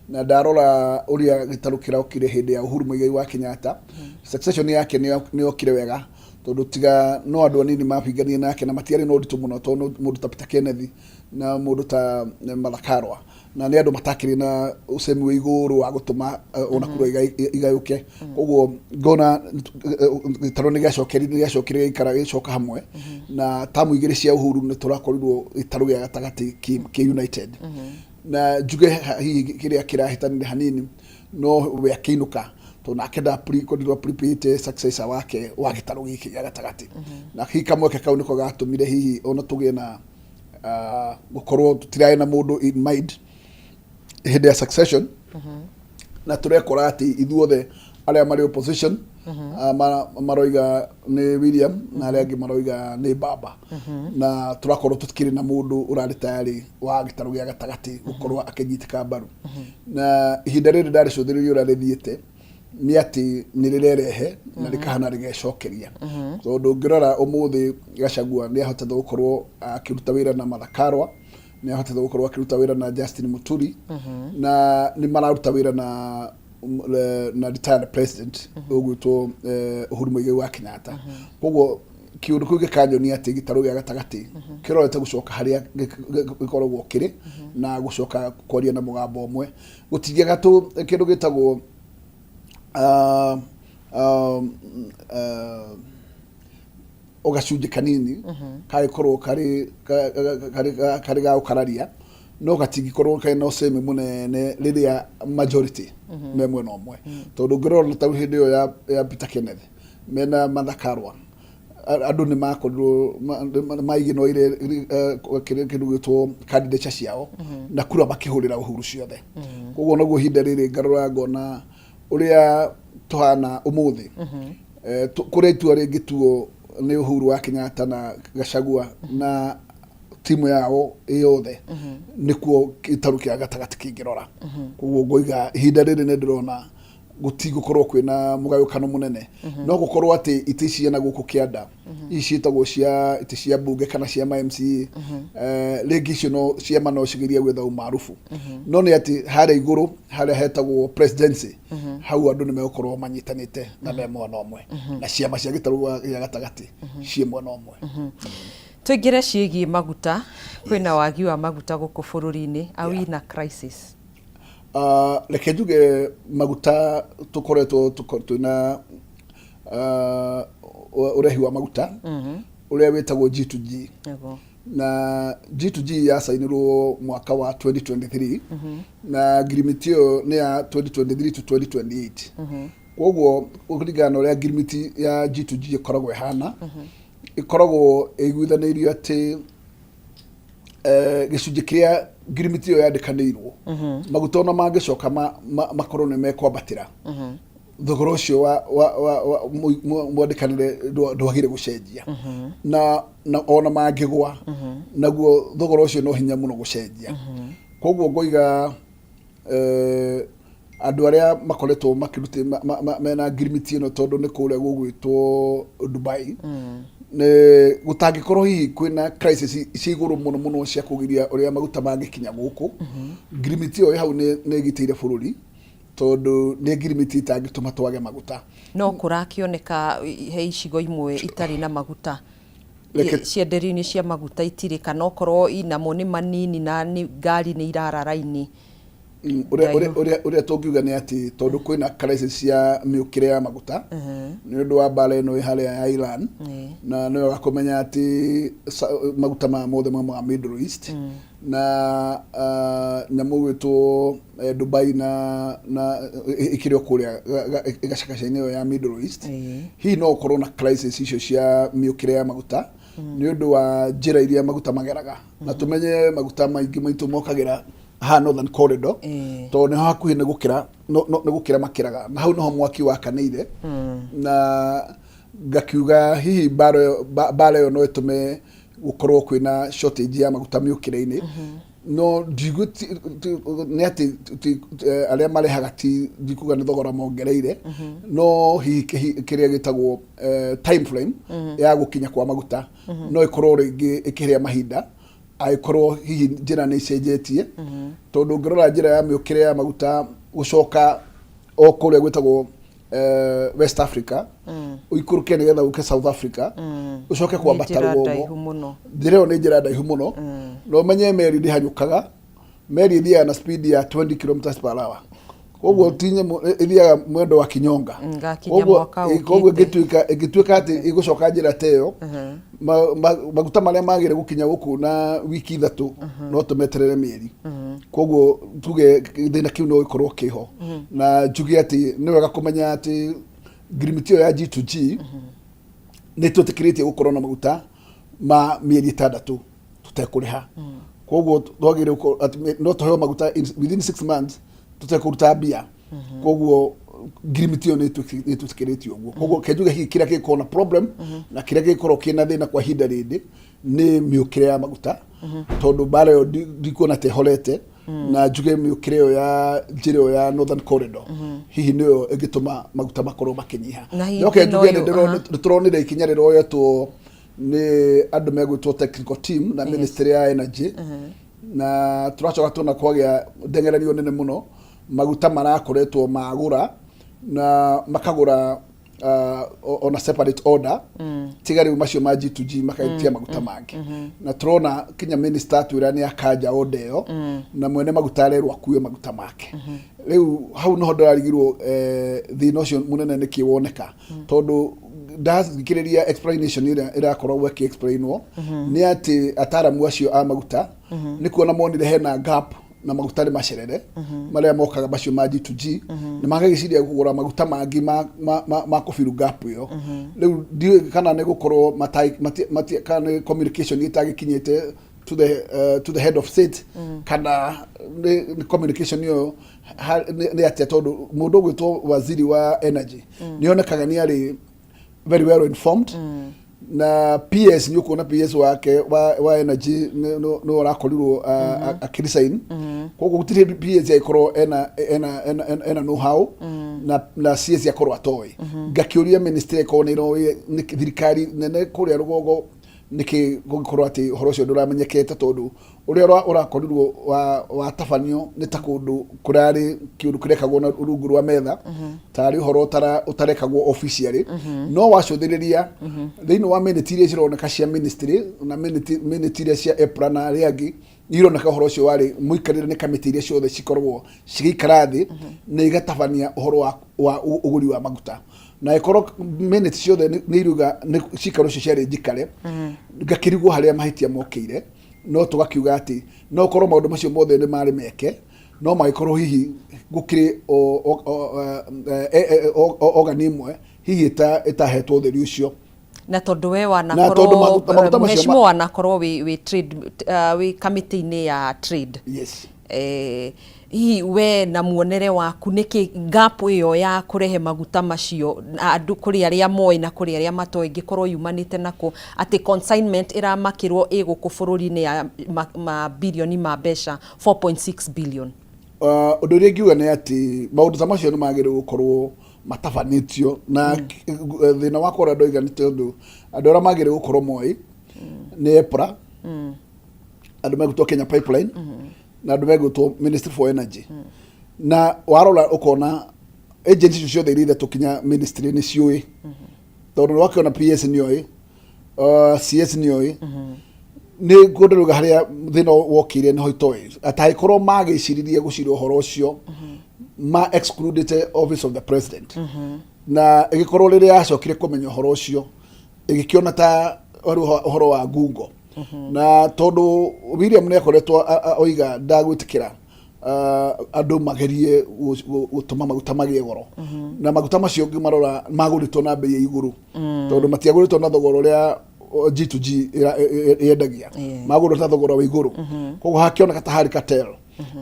Na ndarora ũrĩa gĩtarũ kĩrokire hĩndĩ ya Uhuru Muigai wa Kenyatta, succession yake nĩ yokire wega, tondũ tiga no andũ anini mabinganie nake na matiarĩ na ũritũ mũno, tondũ mũndũ ta Peter Kenneth na mũndũ ta Martha Karua na nĩ andũ matakĩrĩ na ũcemi wa igũrũ wa gũtũma ona kura igayũke. Koguo ngona gĩtarũ nĩ gĩacokeri nĩ gĩacokire gĩikara gĩcoka hamwe, na tamu igĩrĩ cia Uhuru nĩ tũrakorirwo gĩtarũ gĩa gatagatĩ kĩ united. Na njuge hihi kĩrĩa kĩrahĩtanire hanini No we akĩinũka tondũ nake ndakorirwo apripĩte successor wake wa gĩtarũ gĩkĩ gĩa gatagatĩ, na hihi kamweke kau nĩko gatũmire hihi ona tũgĩe na gũkorwo tũtirarĩ na mũndũ in mind hĩndĩ ya succession, na tũrekora atĩ ithuothe arĩa marĩ opposition maroiga nĩ William na arĩa angĩ maroiga nĩ baba, na tũrakorwo tũtikĩrĩ na mũndũ ũrarĩ tayarĩ wa gĩtarũ gĩa gatagatĩ gũkorwo akĩnyitĩka mbaru. Na ihinda rĩrĩ ndarĩcũthĩrĩria ũrĩa rĩthiĩte nĩ atĩ nĩ rĩrerehe na rĩkahana rĩgecokeria, tondũ ũngĩrora ũmũthĩ Gachagua nĩ ahotete gũkorwo akĩruta wĩra na Martha Karua, nĩ ahotete gũkorwo akĩruta wĩra na Justin Muturi, na nĩ mararuta wĩra na retired president ũgwĩtwo Uhuru Muigai wa Kenyatta. Koguo kĩũndũ kĩu gĩkanyonia atĩ gĩtarũ gĩa gatagatĩ kĩrorete gũcoka harĩa gĩkoragwo kĩrĩ na gũcoka kwaria na mũgambo ũmwe. Gũtingĩaga tũ kĩndũ gĩtagwo o gacunjĩ kanini kagĩkorwo karĩ ga gũkararia, no gatingĩkorwo karĩ na ũcemi mũnene rĩrĩa majority me mwena ũmwe, tondũ ũngĩrora ta rĩu hĩndĩ ĩyo ya Peter Kenneth mena Martha Karua, andũ nĩ makorirwo maiginoire kĩndũ gĩtwo candidature ciao na kura makĩhũrĩra Uhuru ciothe. Koguo noguo ihinda rĩrĩ ngarora ngona ũrĩa tũhana ũmũthĩ, kũrĩa itua rĩngĩtuo nĩ Uhuru wa Kenyatta na Gachagua na timu yao yothe, nĩkuo gĩtarũ kĩa gatagatĩ kĩngĩrora. Koguo ngoiga ihinda rĩrĩ nĩ ndĩrona gũtigũkorwo kwĩna mũgayũkano mũnene, no gũkorwo atĩ itĩ ici ciana gũkũ kĩanda, ici ciĩtagwo cia itĩ cia mbunge kana cia ma MCA, rĩngĩ icio no ciama no cigerie gwetha umaarufu, no nĩ atĩ harĩa igũrũ harĩa hetagwo presidency, hau andũ nĩ megũkorwo manyitanĩte na me mwena ũmwe, na ciama cia gĩtarũ gĩa gatagatĩ ciĩ mwena ũmwe. Tũingĩre ciĩgiĩ maguta. Kwĩna wagi wa maguta gũkũ bũrũri-inĩ. Are we in a crisis? Reke njuge maguta tũkoretwo twĩna ũrehi wa maguta ũrĩa wĩtagwo G2G, na G2G yacainirwo mwaka wa 2023, na ngirimiti ĩyo nĩ ya 2023 to 2028. Koguo kũringana na ũrĩa ngirimiti ya G2G ĩkoragwo ĩhana, ĩkoragwo ĩiguithanĩirio atĩ gĩcunjĩ kĩrĩa ngirimiti ĩyo yandĩkanĩirwo, maguta ona mangĩcoka makorwo nĩ mekwambatĩra, thogora ũcio wa mwandĩkanĩre ndwagire gũcenjia, na ona mangĩgwa naguo thogora ũcio no hinya mũno gũcenjia. Koguo ngoiga andũ arĩa makoretwo makĩruta mena ngirimiti ĩno, tondũ nĩ kũrĩa gũgwĩtwo Dubai, nĩ gũtangĩkorwo hihi kwĩna crisis cia igũrũ mũno mũno cia kũgiria ũrĩa maguta mangĩkinya gũkũ, ngirimiti ĩyo ĩ hau nĩ ĩgitĩire bũrũri, tondũ nĩ ngirimiti itangĩtũma twage maguta. No kũrakĩoneka he icigo imwe itarĩ na maguta, cienderio-inĩ cia maguta itirĩ, kana okorwo inamo nĩ manini na nĩ ngari nĩ irara raini. Ũrĩa tũngiuga nĩ atĩ tondũ kwĩna crisis cia mĩũkĩre ya maguta nĩ ũndũ wa mbara ĩno ĩ harĩa ya Iran, na nĩ wega kũmenya atĩ maguta maya mothe maumaga Middle East, na nyamũ ĩgwĩtwo Dubai na ĩkĩrĩ o kũrĩa gacagaca-inĩ ĩyo ya Middle East, hihi no ũkorwo na crisis icio cia mĩũkĩre ya maguta nĩ ũndũ wa njĩra iria maguta mageraga. Na tũmenye maguta maingĩ maitũ mokagĩra haha Northern Corridor, tondũ nĩho hakuhĩ nĩ gũkĩra nĩ gũkĩra makĩraga, na hau nĩho mwaki wakanĩire. Na ngakiuga hihi mbara ĩyo no ĩtũme gũkorwo kwĩna shortage ya maguta mĩũkĩre-inĩ, no nĩ atĩ arĩa marehaga ti ndikuga nĩ thogora mongereire, no hihi kĩrĩa gĩtagwo time frame ya gũkinya kwa maguta no ĩkorwo rĩngĩ ĩkĩrĩa mahinda, angĩkorwo hihi njĩra nĩ icenjetie, tondũ ũngĩrora njĩra ya mĩũkĩre ya maguta gũcoka o kũrĩa gwĩtagwo West Africa, ũikũrũke nĩgetha ũke South Africa, ũcoke kwambata Nĩ njĩra rũgongo. ndaihu mũno. Njĩra ĩyo nĩ njĩra ndaihu mũno, na ũmenye meri ndĩhanyũkaga, meri ĩthiaga na speed ya 20 kilometers per hour. Koguo ti nyamũ ĩthiaga mwendo wa kinyonga. Ngakinya mwaka Koguo ũkĩte. Ĩngĩtuĩka atĩ ĩgũcoka njĩra ta ĩyo, maguta marĩa magĩrĩ gũkinya gũkũ na wiki 3 no tũmeterere mĩeri. Koguo tuge thĩna kĩu no gĩkorwo kĩho. Na njuge atĩ nĩ wega kũmenya atĩ ngirimiti ĩyo ya G2G nĩ twĩtĩkĩrĩtie gũkorwo na maguta ma mĩeri 6 tũtekũrĩha. Koguo twagĩrĩirwo gũkorwo atĩ no tũheo maguta within 6 months tũtekũruta mbia. Koguo ngirimiti ĩyo nĩ ĩtwĩtĩkĩrĩtie ũguo. Koguo kenjuge hihi kĩrĩa gĩkorwo na problem na kĩrĩa gĩkorwo kĩna thĩna kwa ihinda rĩndĩ nĩ mĩũkĩre ya maguta, tondũ mbara ĩyo ndikuona ta ĩhorete. Na njuge mĩũkĩre ĩyo ya njĩra ĩyo ya Northern Corridor hihi nĩyo ĩngĩtũma maguta makorwo makĩnyiha. Na hihi Njoke thĩna njuge ũyũ, nĩ tũronire ikinya rĩroyetwo nĩ andũ megwĩtwo technical team na Ministry ya Energy, na tũracoka tuona kwagĩa ndengeranio nene mũno. Maguta marakoretwo magũra na makagũra on a separate order, tiga rĩu macio ma G2G, makaitia maguta mangĩ. Na tũrona kinya minister atwĩra nĩ akanja order ĩyo, na mwene maguta arerwo akue maguta make. Rĩu hau noho ndĩrarigirwo thĩna ũcio mũnene nĩkĩ woneka, tondũ ndathikĩrĩria explanation ĩrĩa ĩrakorwo ĩkĩ explainwo nĩ atĩ ataramu acio a maguta nĩ kuona monire hena gap na maguta nĩ macerere marĩa mokaga macio ma G2G, na magagĩciria kũgũra maguta mangĩ ma kũbiru gap ĩyo. Rĩu ndiũĩ kana nĩ gũkorwo kana nĩ communication ĩtagĩkinyĩte to the head of state, kana nĩ communication ĩyo nĩ atĩa, tondũ mũndũ ũgwĩtwo waziri wa energy nĩ onekaga nĩ arĩ very well informed. Na PS, nĩ ũkuona PS wake wa energy nĩ ũrakorirwo akĩresign. Koguo gũtirĩ hĩndĩ PS agĩkorwo ena know how na CS akorwo atoĩ. Ngakĩũria ministry ĩkorwo nĩ ĩroĩ thirikari nene kũrĩa rũgongo nĩkĩ gũgĩkorwo atĩ ũhoro ũcio ndũramenyekete, tondũ ũrĩa ũrakorirwo watabanio nĩ ta kũndũ kũrarĩ kĩũndũ kĩrekagwo na rungu rwa metha, tarĩ ũhoro ũtarekagwo officially. No wacũthĩrĩria thĩinĩ wa minute iria cironeka cia ministry na minute iria cia EPRA na arĩa angĩ, nĩ ironeka ũhoro ũcio warĩ mũikarĩre nĩ kamĩtĩ iria ciothe cikoragwo cigĩikara thĩ na igatabania ũhoro wa ũgũri wa maguta. Na ĩkorwo minute ciothe nĩ iruga nĩ cikaro icio ciarĩ njikare, ngakĩrigwo harĩa mahĩtia mokĩire. No tũgakiuga atĩ no korwo maũndũ macio mothe nĩ marĩ meke, no magĩkorwo hihi gũkĩrĩ organ ĩmwe hihi ĩtahetwo ũtheri ũcio. Na tondũ we Na wanakorwo tondũ maguta macio mheshimiwa, wanakorwo wĩ trade, wĩ kamĩtĩ-inĩ ya trade. Yes. Hihi we na muonere waku, nĩkĩ gap ĩyo ya kũrehe maguta macio na andũ kũrĩ arĩa moĩ na kũrĩ arĩa matoĩ ĩngĩkorwo yumanĩte nakũ, atĩ consignment ĩramakĩrwo ĩ gũkũ bũrũri-inĩ ya ma birioni ma mbeca 4.6 billion? Ũndũ ũrĩa ingiuga nĩ atĩ maũndũ ta macio nĩ magĩrĩirwo gũkorwo matabanĩtio na thĩna wakwa ũrĩa ndoiga nĩ tondũ andũ arĩa magĩrĩirwo gũkorwo moĩ nĩ EPRA, andũ megwĩtwo Kenya Pipeline, na andũ megwĩtwo Ministry for Energy. Na warora ũkona agency icio ciothe iria ithatũ kinya ministry nĩ ciũĩ, tondũ wakĩona PS nĩoĩ, CS nĩoĩ. Nĩ kũndũ harĩa thĩna wokĩire nĩho itoĩ atangĩkorwo magĩciririe gũcira ũhoro ũcio ma excluded Office of the President, na ĩgĩkorwo rĩrĩa yacokire kũmenya ũhoro ũcio ĩgĩkĩona ta ũrĩ ũhoro wa ngungo. Na tondũ William nĩ akoretwo oiga ndagwĩtĩkĩra andũ magerie gũtũma maguta magĩe goro, na maguta macio ũngĩmarora magũrĩtwo na bei ya igũrũ, tondũ matiagũrĩtwo na thogora ũrĩa G2G yendagia, magũrĩtwo na thogora wa igũrũ. Koguo hakĩoneka ta harĩ cartel,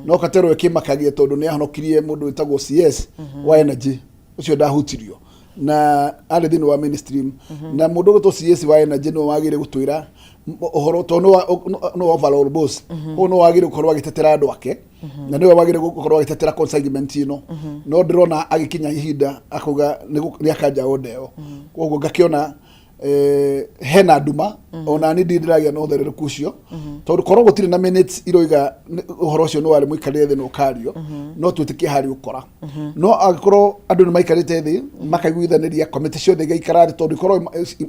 no cartel ĩkĩmakagia tondũ nĩ yahonokirie mũndũ wĩtagwo CS wa energy ũcio ndahutirio na arĩ thĩinĩ wa mainstream. Na mũndũ ũgwĩtwo CS wa energy nĩwe wagĩrĩire gũtwĩra ũhoro, tondũ nĩwe overall boss. Koguo nĩwe wagĩrĩire gũkorwo agĩtetera andũ ake na nĩwe wagĩrĩire gũkorwo agĩtetera consignment ĩno, no ndĩrona agĩkinya ihinda akauga nĩ akanja order ĩyo. Koguo ngakĩona hena nduma, ona niĩ ndirĩ ndĩragĩa na ũtherereku ũcio, tondũ korwo gũtirĩ na minutes iroiga ũhoro ũcio nĩ warĩ mũikarĩre thĩ na ũkario, no twĩtĩkie harĩ ũkora. No angĩkorwo andũ nĩ maikarĩte thĩ makaiguithanĩria, komĩtĩ ciothe igaikara thĩ, tondũ ikorwo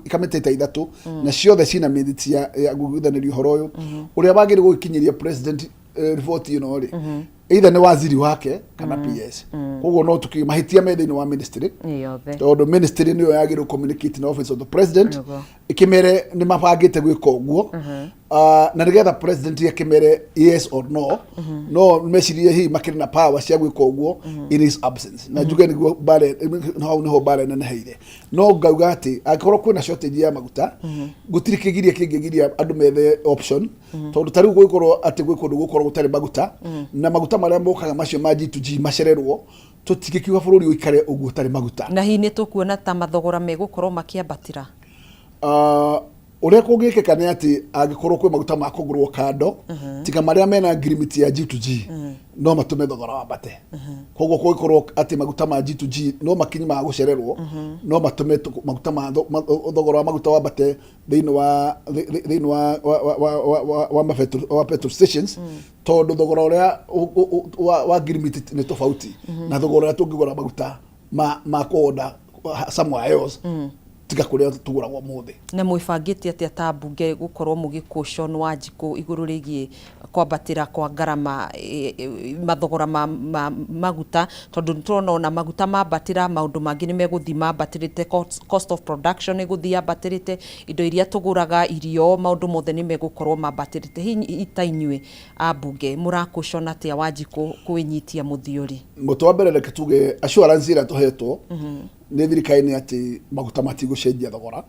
kamĩtĩ ta ithatũ na ciothe cina minutes ya kũiguithanĩria ũhoro ũyũ, ũrĩa wagĩrĩire gũgĩkinyĩria president riboti ĩno rĩ. Either nĩ waziri wake kana PS. Koguo no tukiuge mahĩtia me thĩinĩ wa ministry, yothe, tondũ ministry nĩyo yagĩrĩirwo communicate na Office of the President, ĩkĩmere nĩ mabangĩte gwĩka ũguo. Ah, na nĩgetha president akĩmere yes or no, no mecirie hihi makĩrĩ na power cia gwĩka ũguo in his absence. Na njuge nĩguo mbara, hau nĩho mbara ĩneneheire. No ngauga atĩ angĩkorwo kwĩna shortage ya maguta, gũtirĩ kĩgiria kĩngĩgiria andũ methe option, tondũ ta rĩu gũgĩkorwo atĩ gwĩ kũndũ gũkorwo gũtarĩ maguta, na maguta marĩa mokaga macio ma G2G macererwo, tũtingĩkiuga bũrũri ũikare ũguo ũtarĩ maguta. Na hihi nĩ tũkuona ta mathogora megũkorwo makĩambatĩra? Ah, ũrĩa kũngĩkĩka nĩ atĩ angĩkorwo kwĩ maguta ma kũgũrwo kando tiga marĩa mena ngirimiti ya G2G, no matũme thogora wambate. Koguo kũngĩkorwo atĩ maguta ma G2G no makinye ma gũcererwo, no matũme maguta ma thogora wa maguta wambate thĩinĩ wa petrol stations, tondũ thogora ũrĩa wa ngirimiti nĩ tofauti na thogora ũrĩa tũngĩgũra maguta ma kũorder somewhere else tiga kũrĩa tũgũragwo ũmũthĩ. Na mwĩbangĩte atĩa ta mbunge gũkorwo mũgĩcaution Wanjikũ igũrũ rĩgiĩ kwambatĩra kwa ngarama, mathogora ma maguta? Tondũ nĩ tũrona ona maguta mambatĩra, maũndũ mangĩ nĩ megũthiĩ mambatĩrĩte, cost of production ĩgũthiĩ yambatĩrĩte, indo iria tũgũraga, irio, maũndũ mothe nĩ megũkorwo mambatĩrĩte. Hihi ta inyuĩ ambunge mũracaution atĩa Wanjikũ kwĩnyitia mũthiũri? Mũtĩ wa mbere, reke tuge assurance ĩrĩa tũhetwo nĩ thirikari nĩ atĩ maguta matigũcenjia thogora.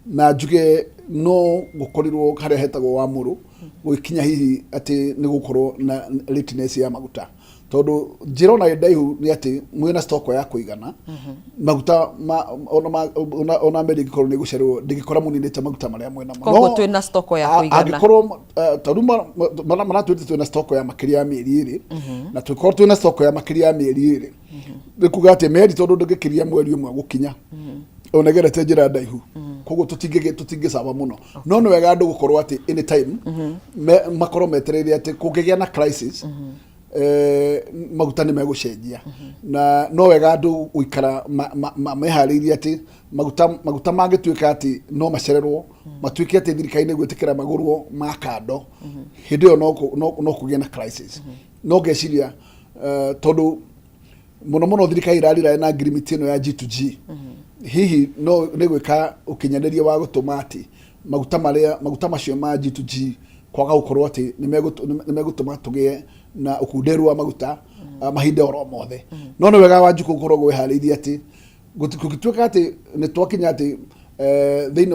Na njuge no gũkorirwo harĩa hetagwo wa mũrũ gũgĩkinya hihi atĩ nĩ gũkorwo na lateness ya maguta, tondũ njĩra ona ĩ ndaihu nĩ atĩ mwĩna stock ya kũigana maguta ma, ona, ma, ona, ona meri ĩngĩkorwo nĩ ĩgũcererwo, ndĩngĩkora mũninĩte maguta marĩa mwĩnamo. Koguo twĩna stock ya kũigana. Angĩkorwo tondũ maratwĩrĩte twĩna stock ya makĩria ya mĩeri 2, na tũkorwo twĩna stock ya makĩria ya mĩeri 2, nĩ kuga atĩ meri, tondũ ndĩngĩkĩria mweri 1 gũkinya, ona ĩgerete njĩra ndaihu, koguo tũtingĩcaba mũno. No nĩ wega andũ gũkorwo atĩ anytime makorwo metereire atĩ kũngĩgĩa na crisis, maguta nĩ megũcenjia. Na no wega andũ gũikara meharĩirie atĩ maguta mangĩtuĩka atĩ no macererwo, matuĩke atĩ thirikari nĩ gwĩtĩkĩra magũrwo ma kando, hĩndĩ ĩyo no kũgĩe na crisis. No ngeciria, tondũ mũno mũno thirikari ĩrarira na ngirimiti ĩno ya G2G, hihi no nĩ gwĩka ũkinyanĩria wa gũtũma atĩ maguta macio ma G2G kwaga gũkorwo atĩ nĩ megũtũma tũgĩe na ũkunderu wa maguta mahinda oro mothe. No nĩ wega Wanjikũ gũkorwo gwĩharĩirie atĩ gũngĩtuĩka atĩ nĩ twakinya atĩ thĩinĩ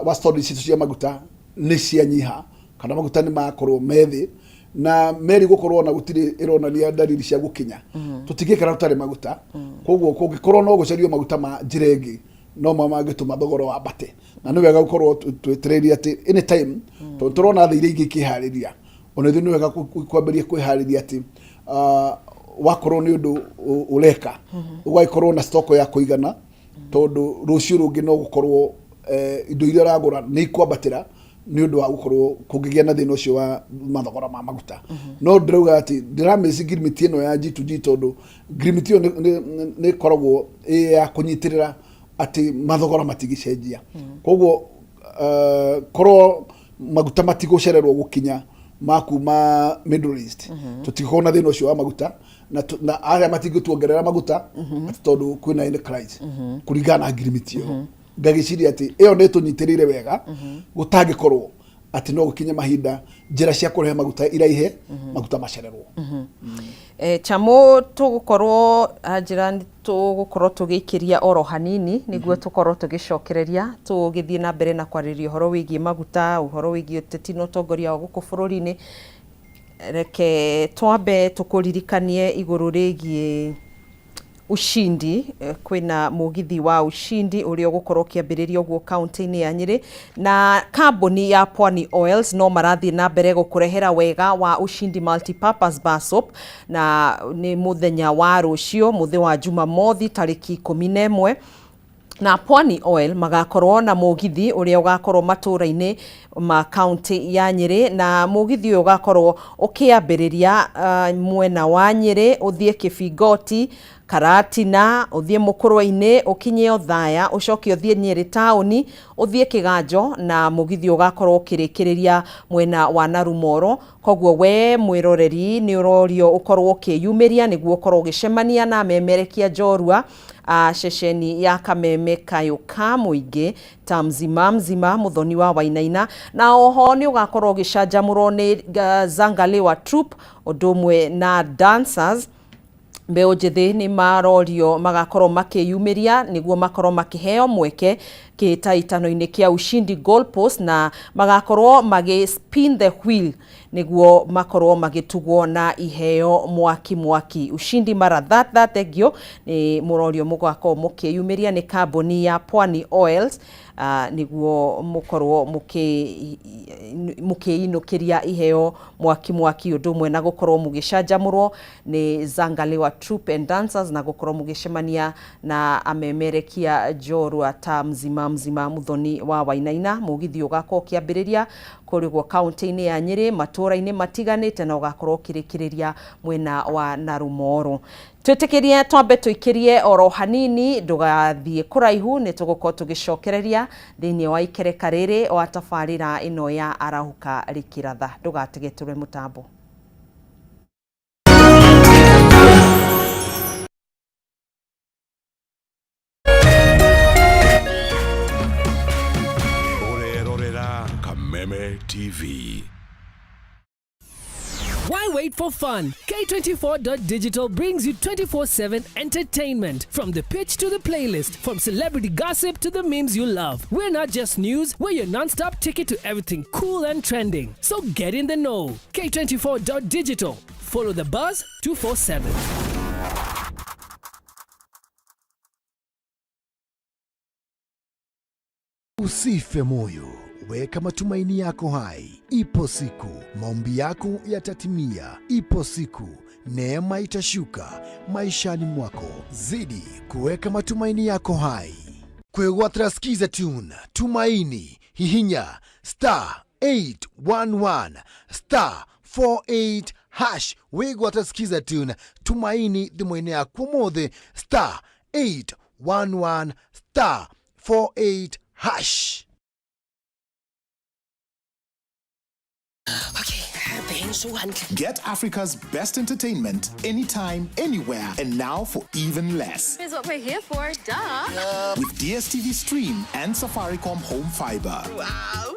wa storage citũ cia maguta nĩ cianyiha, kana maguta nĩ makorwo me thĩ na meri gũkorwo na gũtirĩ ĩronania dalili cia gũkinya, tũtingĩikara tũtarĩ maguta. Koguo kũngĩkorwo no gũcario maguta ma njĩra ĩngĩ, no mo mangĩtũma thogora wambate. Na nĩ wega gũkorwo twetereire atĩ anytime, tondũ tũrona thĩ iria ingĩ ikĩharĩria, ona ithuĩ nĩ wega kwambĩrĩria kwĩharĩria atĩ wakorwo nĩ ũndũ ũreka, ũgagĩkorwo na stock ya kũigana, tondũ rũciũ rũngĩ no gũkorwo indo iria ũragũra nĩ ikwambatĩra nĩ ũndũ wa gũkorwo kũngĩgĩa na thĩna ũcio wa mathogora ma maguta. No ndĩrauga atĩ ndĩramĩci ngirimiti ĩno ya G2G, tondũ ngirimiti ĩyo nĩ ĩkoragwo ĩ ya kũnyitĩrĩra atĩ mathogora matingĩcenjia. Koguo korwo maguta matigũcererwo gũkinya ma kuma Middle East, tũtingĩkorwo na thĩna ũcio wa maguta, na arĩa matingĩtuongerera maguta atĩ tondũ kwĩna any crisis kũringana na ngirimiti ĩyo. Ngagĩciria atĩ ĩyo nĩ ĩtũnyitĩrĩire wega, gũtangĩkorwo atĩ no gũkinye mahinda njĩra cia kũrehe maguta iraihe, maguta macererwo. Chamo tũgũkorwo njĩra nĩ tũgũkorwo tũgĩikĩria oro hanini nĩguo tũkorwo tũgĩcokereria, tũgĩthiĩ na mbere na kwarĩrĩria ũhoro wĩgiĩ maguta, ũhoro wĩgiĩ ũteti na ũtongoria wa gũkũ bũrũri-inĩ. Reke twambe tũkũririkanie igũrũ rĩgiĩ Ushindi. Kwĩna mũgithi wa Ushindi ũrĩa ũgũkorwo ũkĩambĩrĩria ũguo kaunti-inĩ ya Nyĩrĩ, na kambuni ya Pwani Oils no marathiĩ na mbere gũkũrehera wega wa Ushindi Multipurpose Bar Soap. Na nĩ mũthenya wa rũciũ, mũthĩ wa Jumamothi, tarĩki 11. Na Pwani Oil magakorwo na mũgithi ũrĩa ũgakorwo matũũra-inĩ ma kaunti ya Nyĩrĩ, na mũgithi ũyũ ũgakorwo ũkĩambĩrĩria mwena wa Nyĩrĩ, ũthiĩ Kĩbingoti, Karatina, ũthiĩ Mũkũrwe-inĩ, ũkinye Othaya, ũcoke ũthiĩ Nyĩrĩ taũni, ũthiĩ Kĩganjo, na mũgithi ũgakorwo ũkĩrĩkĩrĩria mwena wa Narumoro. Koguo we mwĩroreri nĩ ũrorio ũkorwo ũkĩyumĩria nĩguo ũkorwo ũgĩcemania na amemerekia njorua a ceceni ya Kameme Kayũ ka Mũingĩ ta Mzima Mzima Muthoni wa Wainaina, na oho nĩ ũgakorwo ũgĩcanjamũrwo nĩ Zangalewa Troupe ũndũ ũmwe na dancers. Mbeũ njĩthĩ nĩ marorio magakorwo makĩyumĩria nĩguo makorwo makĩheo mweke kĩhĩtahĩtano-inĩ kĩa Ushindi Goalpost, na magakorwo magĩ spin the wheel nĩguo makorwo magĩtugwo na iheo mwaki mwaki. Ushindi mara that that thengio nĩ mũrorio mũgakorwo mũkĩyumĩria nĩ kambuni ya Pwani Oils, nĩguo mũkorwo mũkĩinũkĩria iheo mwaki mwaki, ũndũ ũmwe na gũkorwo mũgĩcanjamũrwo nĩ Zangalewa Troupe and Dancers, na gũkorwo mũgĩcemania na amemerekia njorua ta Mzima Mzima Muthoni wa Wainaina. Mũgithi ũgakorwo ũkĩambĩrĩria kũrĩa kaunti-inĩ ya Nyĩrĩ, matũũra-inĩ matiganĩte, na ũgakorwo ũkĩrĩkĩrĩria mwena wa Narumoro. Twĩtĩkĩrie twambe tũikĩrie oro hanini, ndũgathiĩ kũraihu, nĩ tũgũkorwo tũgĩcokereria thĩinĩ wa ikereka rĩrĩ wa tabarĩra ĩno ya Arahũka Rĩkĩratha. Ndũgatege mũtambo. Ũrerorera Kameme TV. Why wait for fun? K24.digital brings you 24/7 entertainment. From the pitch to the playlist, from celebrity gossip to the memes you love. We're not just news, we're your non-stop ticket to everything cool and trending. So get in the know. K24.digital. Follow the buzz 247. Usife moyo, weka matumaini yako hai. Ipo siku maombi yako yatatimia. Ipo siku neema itashuka maishani mwako. Zidi kuweka matumaini yako hai. Kwegwatira Skiza Tune Tumaini, hihinya star 811 star 48 hash. Wigwatira Skiza Tune Tumaini thimũ-inĩ yaku ũmũthĩ, star 811 star 48 hash. Get Africa's best entertainment anytime, anywhere, and now for even less. Is what we're here for, duh. With DSTV Stream and Safaricom Home Fiber. Wow.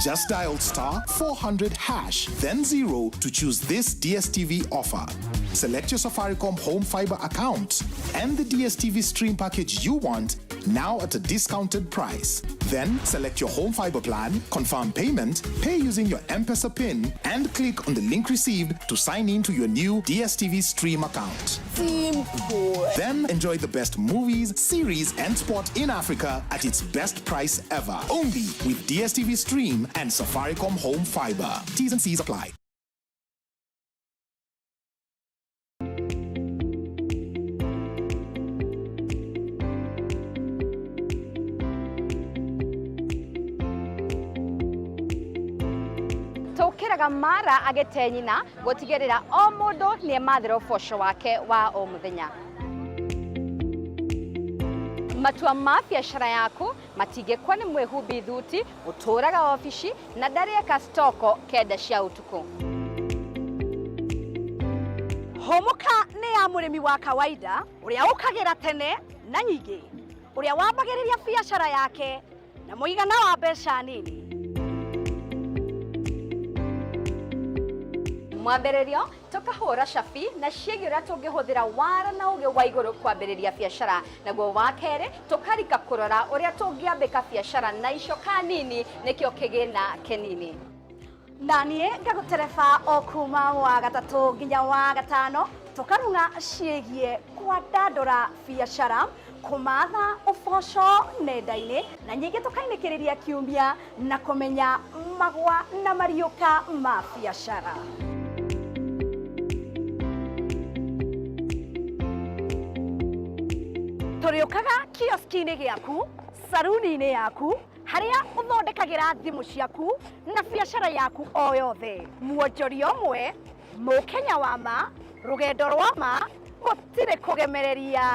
Just dial star 400 hash, then 0 to choose this DSTV offer. Select your Safaricom Home Fiber account and the DSTV Stream package you want, now at a discounted price. Then select your Home Fiber plan, confirm payment, pay using your M-Pesa PIN, and click on the link received to sign in to your new DSTV Stream account. Simple. Then enjoy the best movies, series, and sport in Africa at its best price ever. Only with DSTV Stream and Safaricom Home Fiber. T's and C's apply. Tũkĩraga mara agĩte nyina gũtigĩrĩra o mũndũ nĩ emathĩra ũboco wake wa o mũthenya. Matua ma biacara yaku matingĩkwo nĩ mwĩhumbi thuti ũtũraga obici na ndarĩeka stoko 9 cia ũtukũ. Hũmũka nĩ ya mũrĩmi wa kawaida ũrĩa ũkagĩra tene na nyingĩ, ũrĩa wambagĩrĩria biacara yake na mũigana wa mbeca nini. Mwambĩrĩrio tũkahũra cabi na ciĩgiĩ ũrĩa tũngĩhũthĩra wara na ũgĩ wa igũrũ kwambĩrĩria biacara, naguo wa kerĩ tũkarika kũrora ũrĩa tũngĩambĩka biacara na icoka nini nĩkĩo kĩgĩna kĩnini. Na niĩ ngagũtereba o kuma wa gatatũ nginya wa gatano, tũkarung'a ciĩgiĩ kwandandũra biacara, kũmatha ũboco nenda-inĩ, na nyingĩ tũkainĩkĩrĩria kiumia na kũmenya magwa na mariũka ma biacara. Tũrĩũkaga kioski-inĩ gĩaku, saruni-inĩ yaku, harĩa ũthondekagĩra thimũ ciaku na biacara yaku o yothe. Muonjoria ũmwe, mũkenya wa ma, rũgendo rwa ma, gũtirĩ kũgemereria.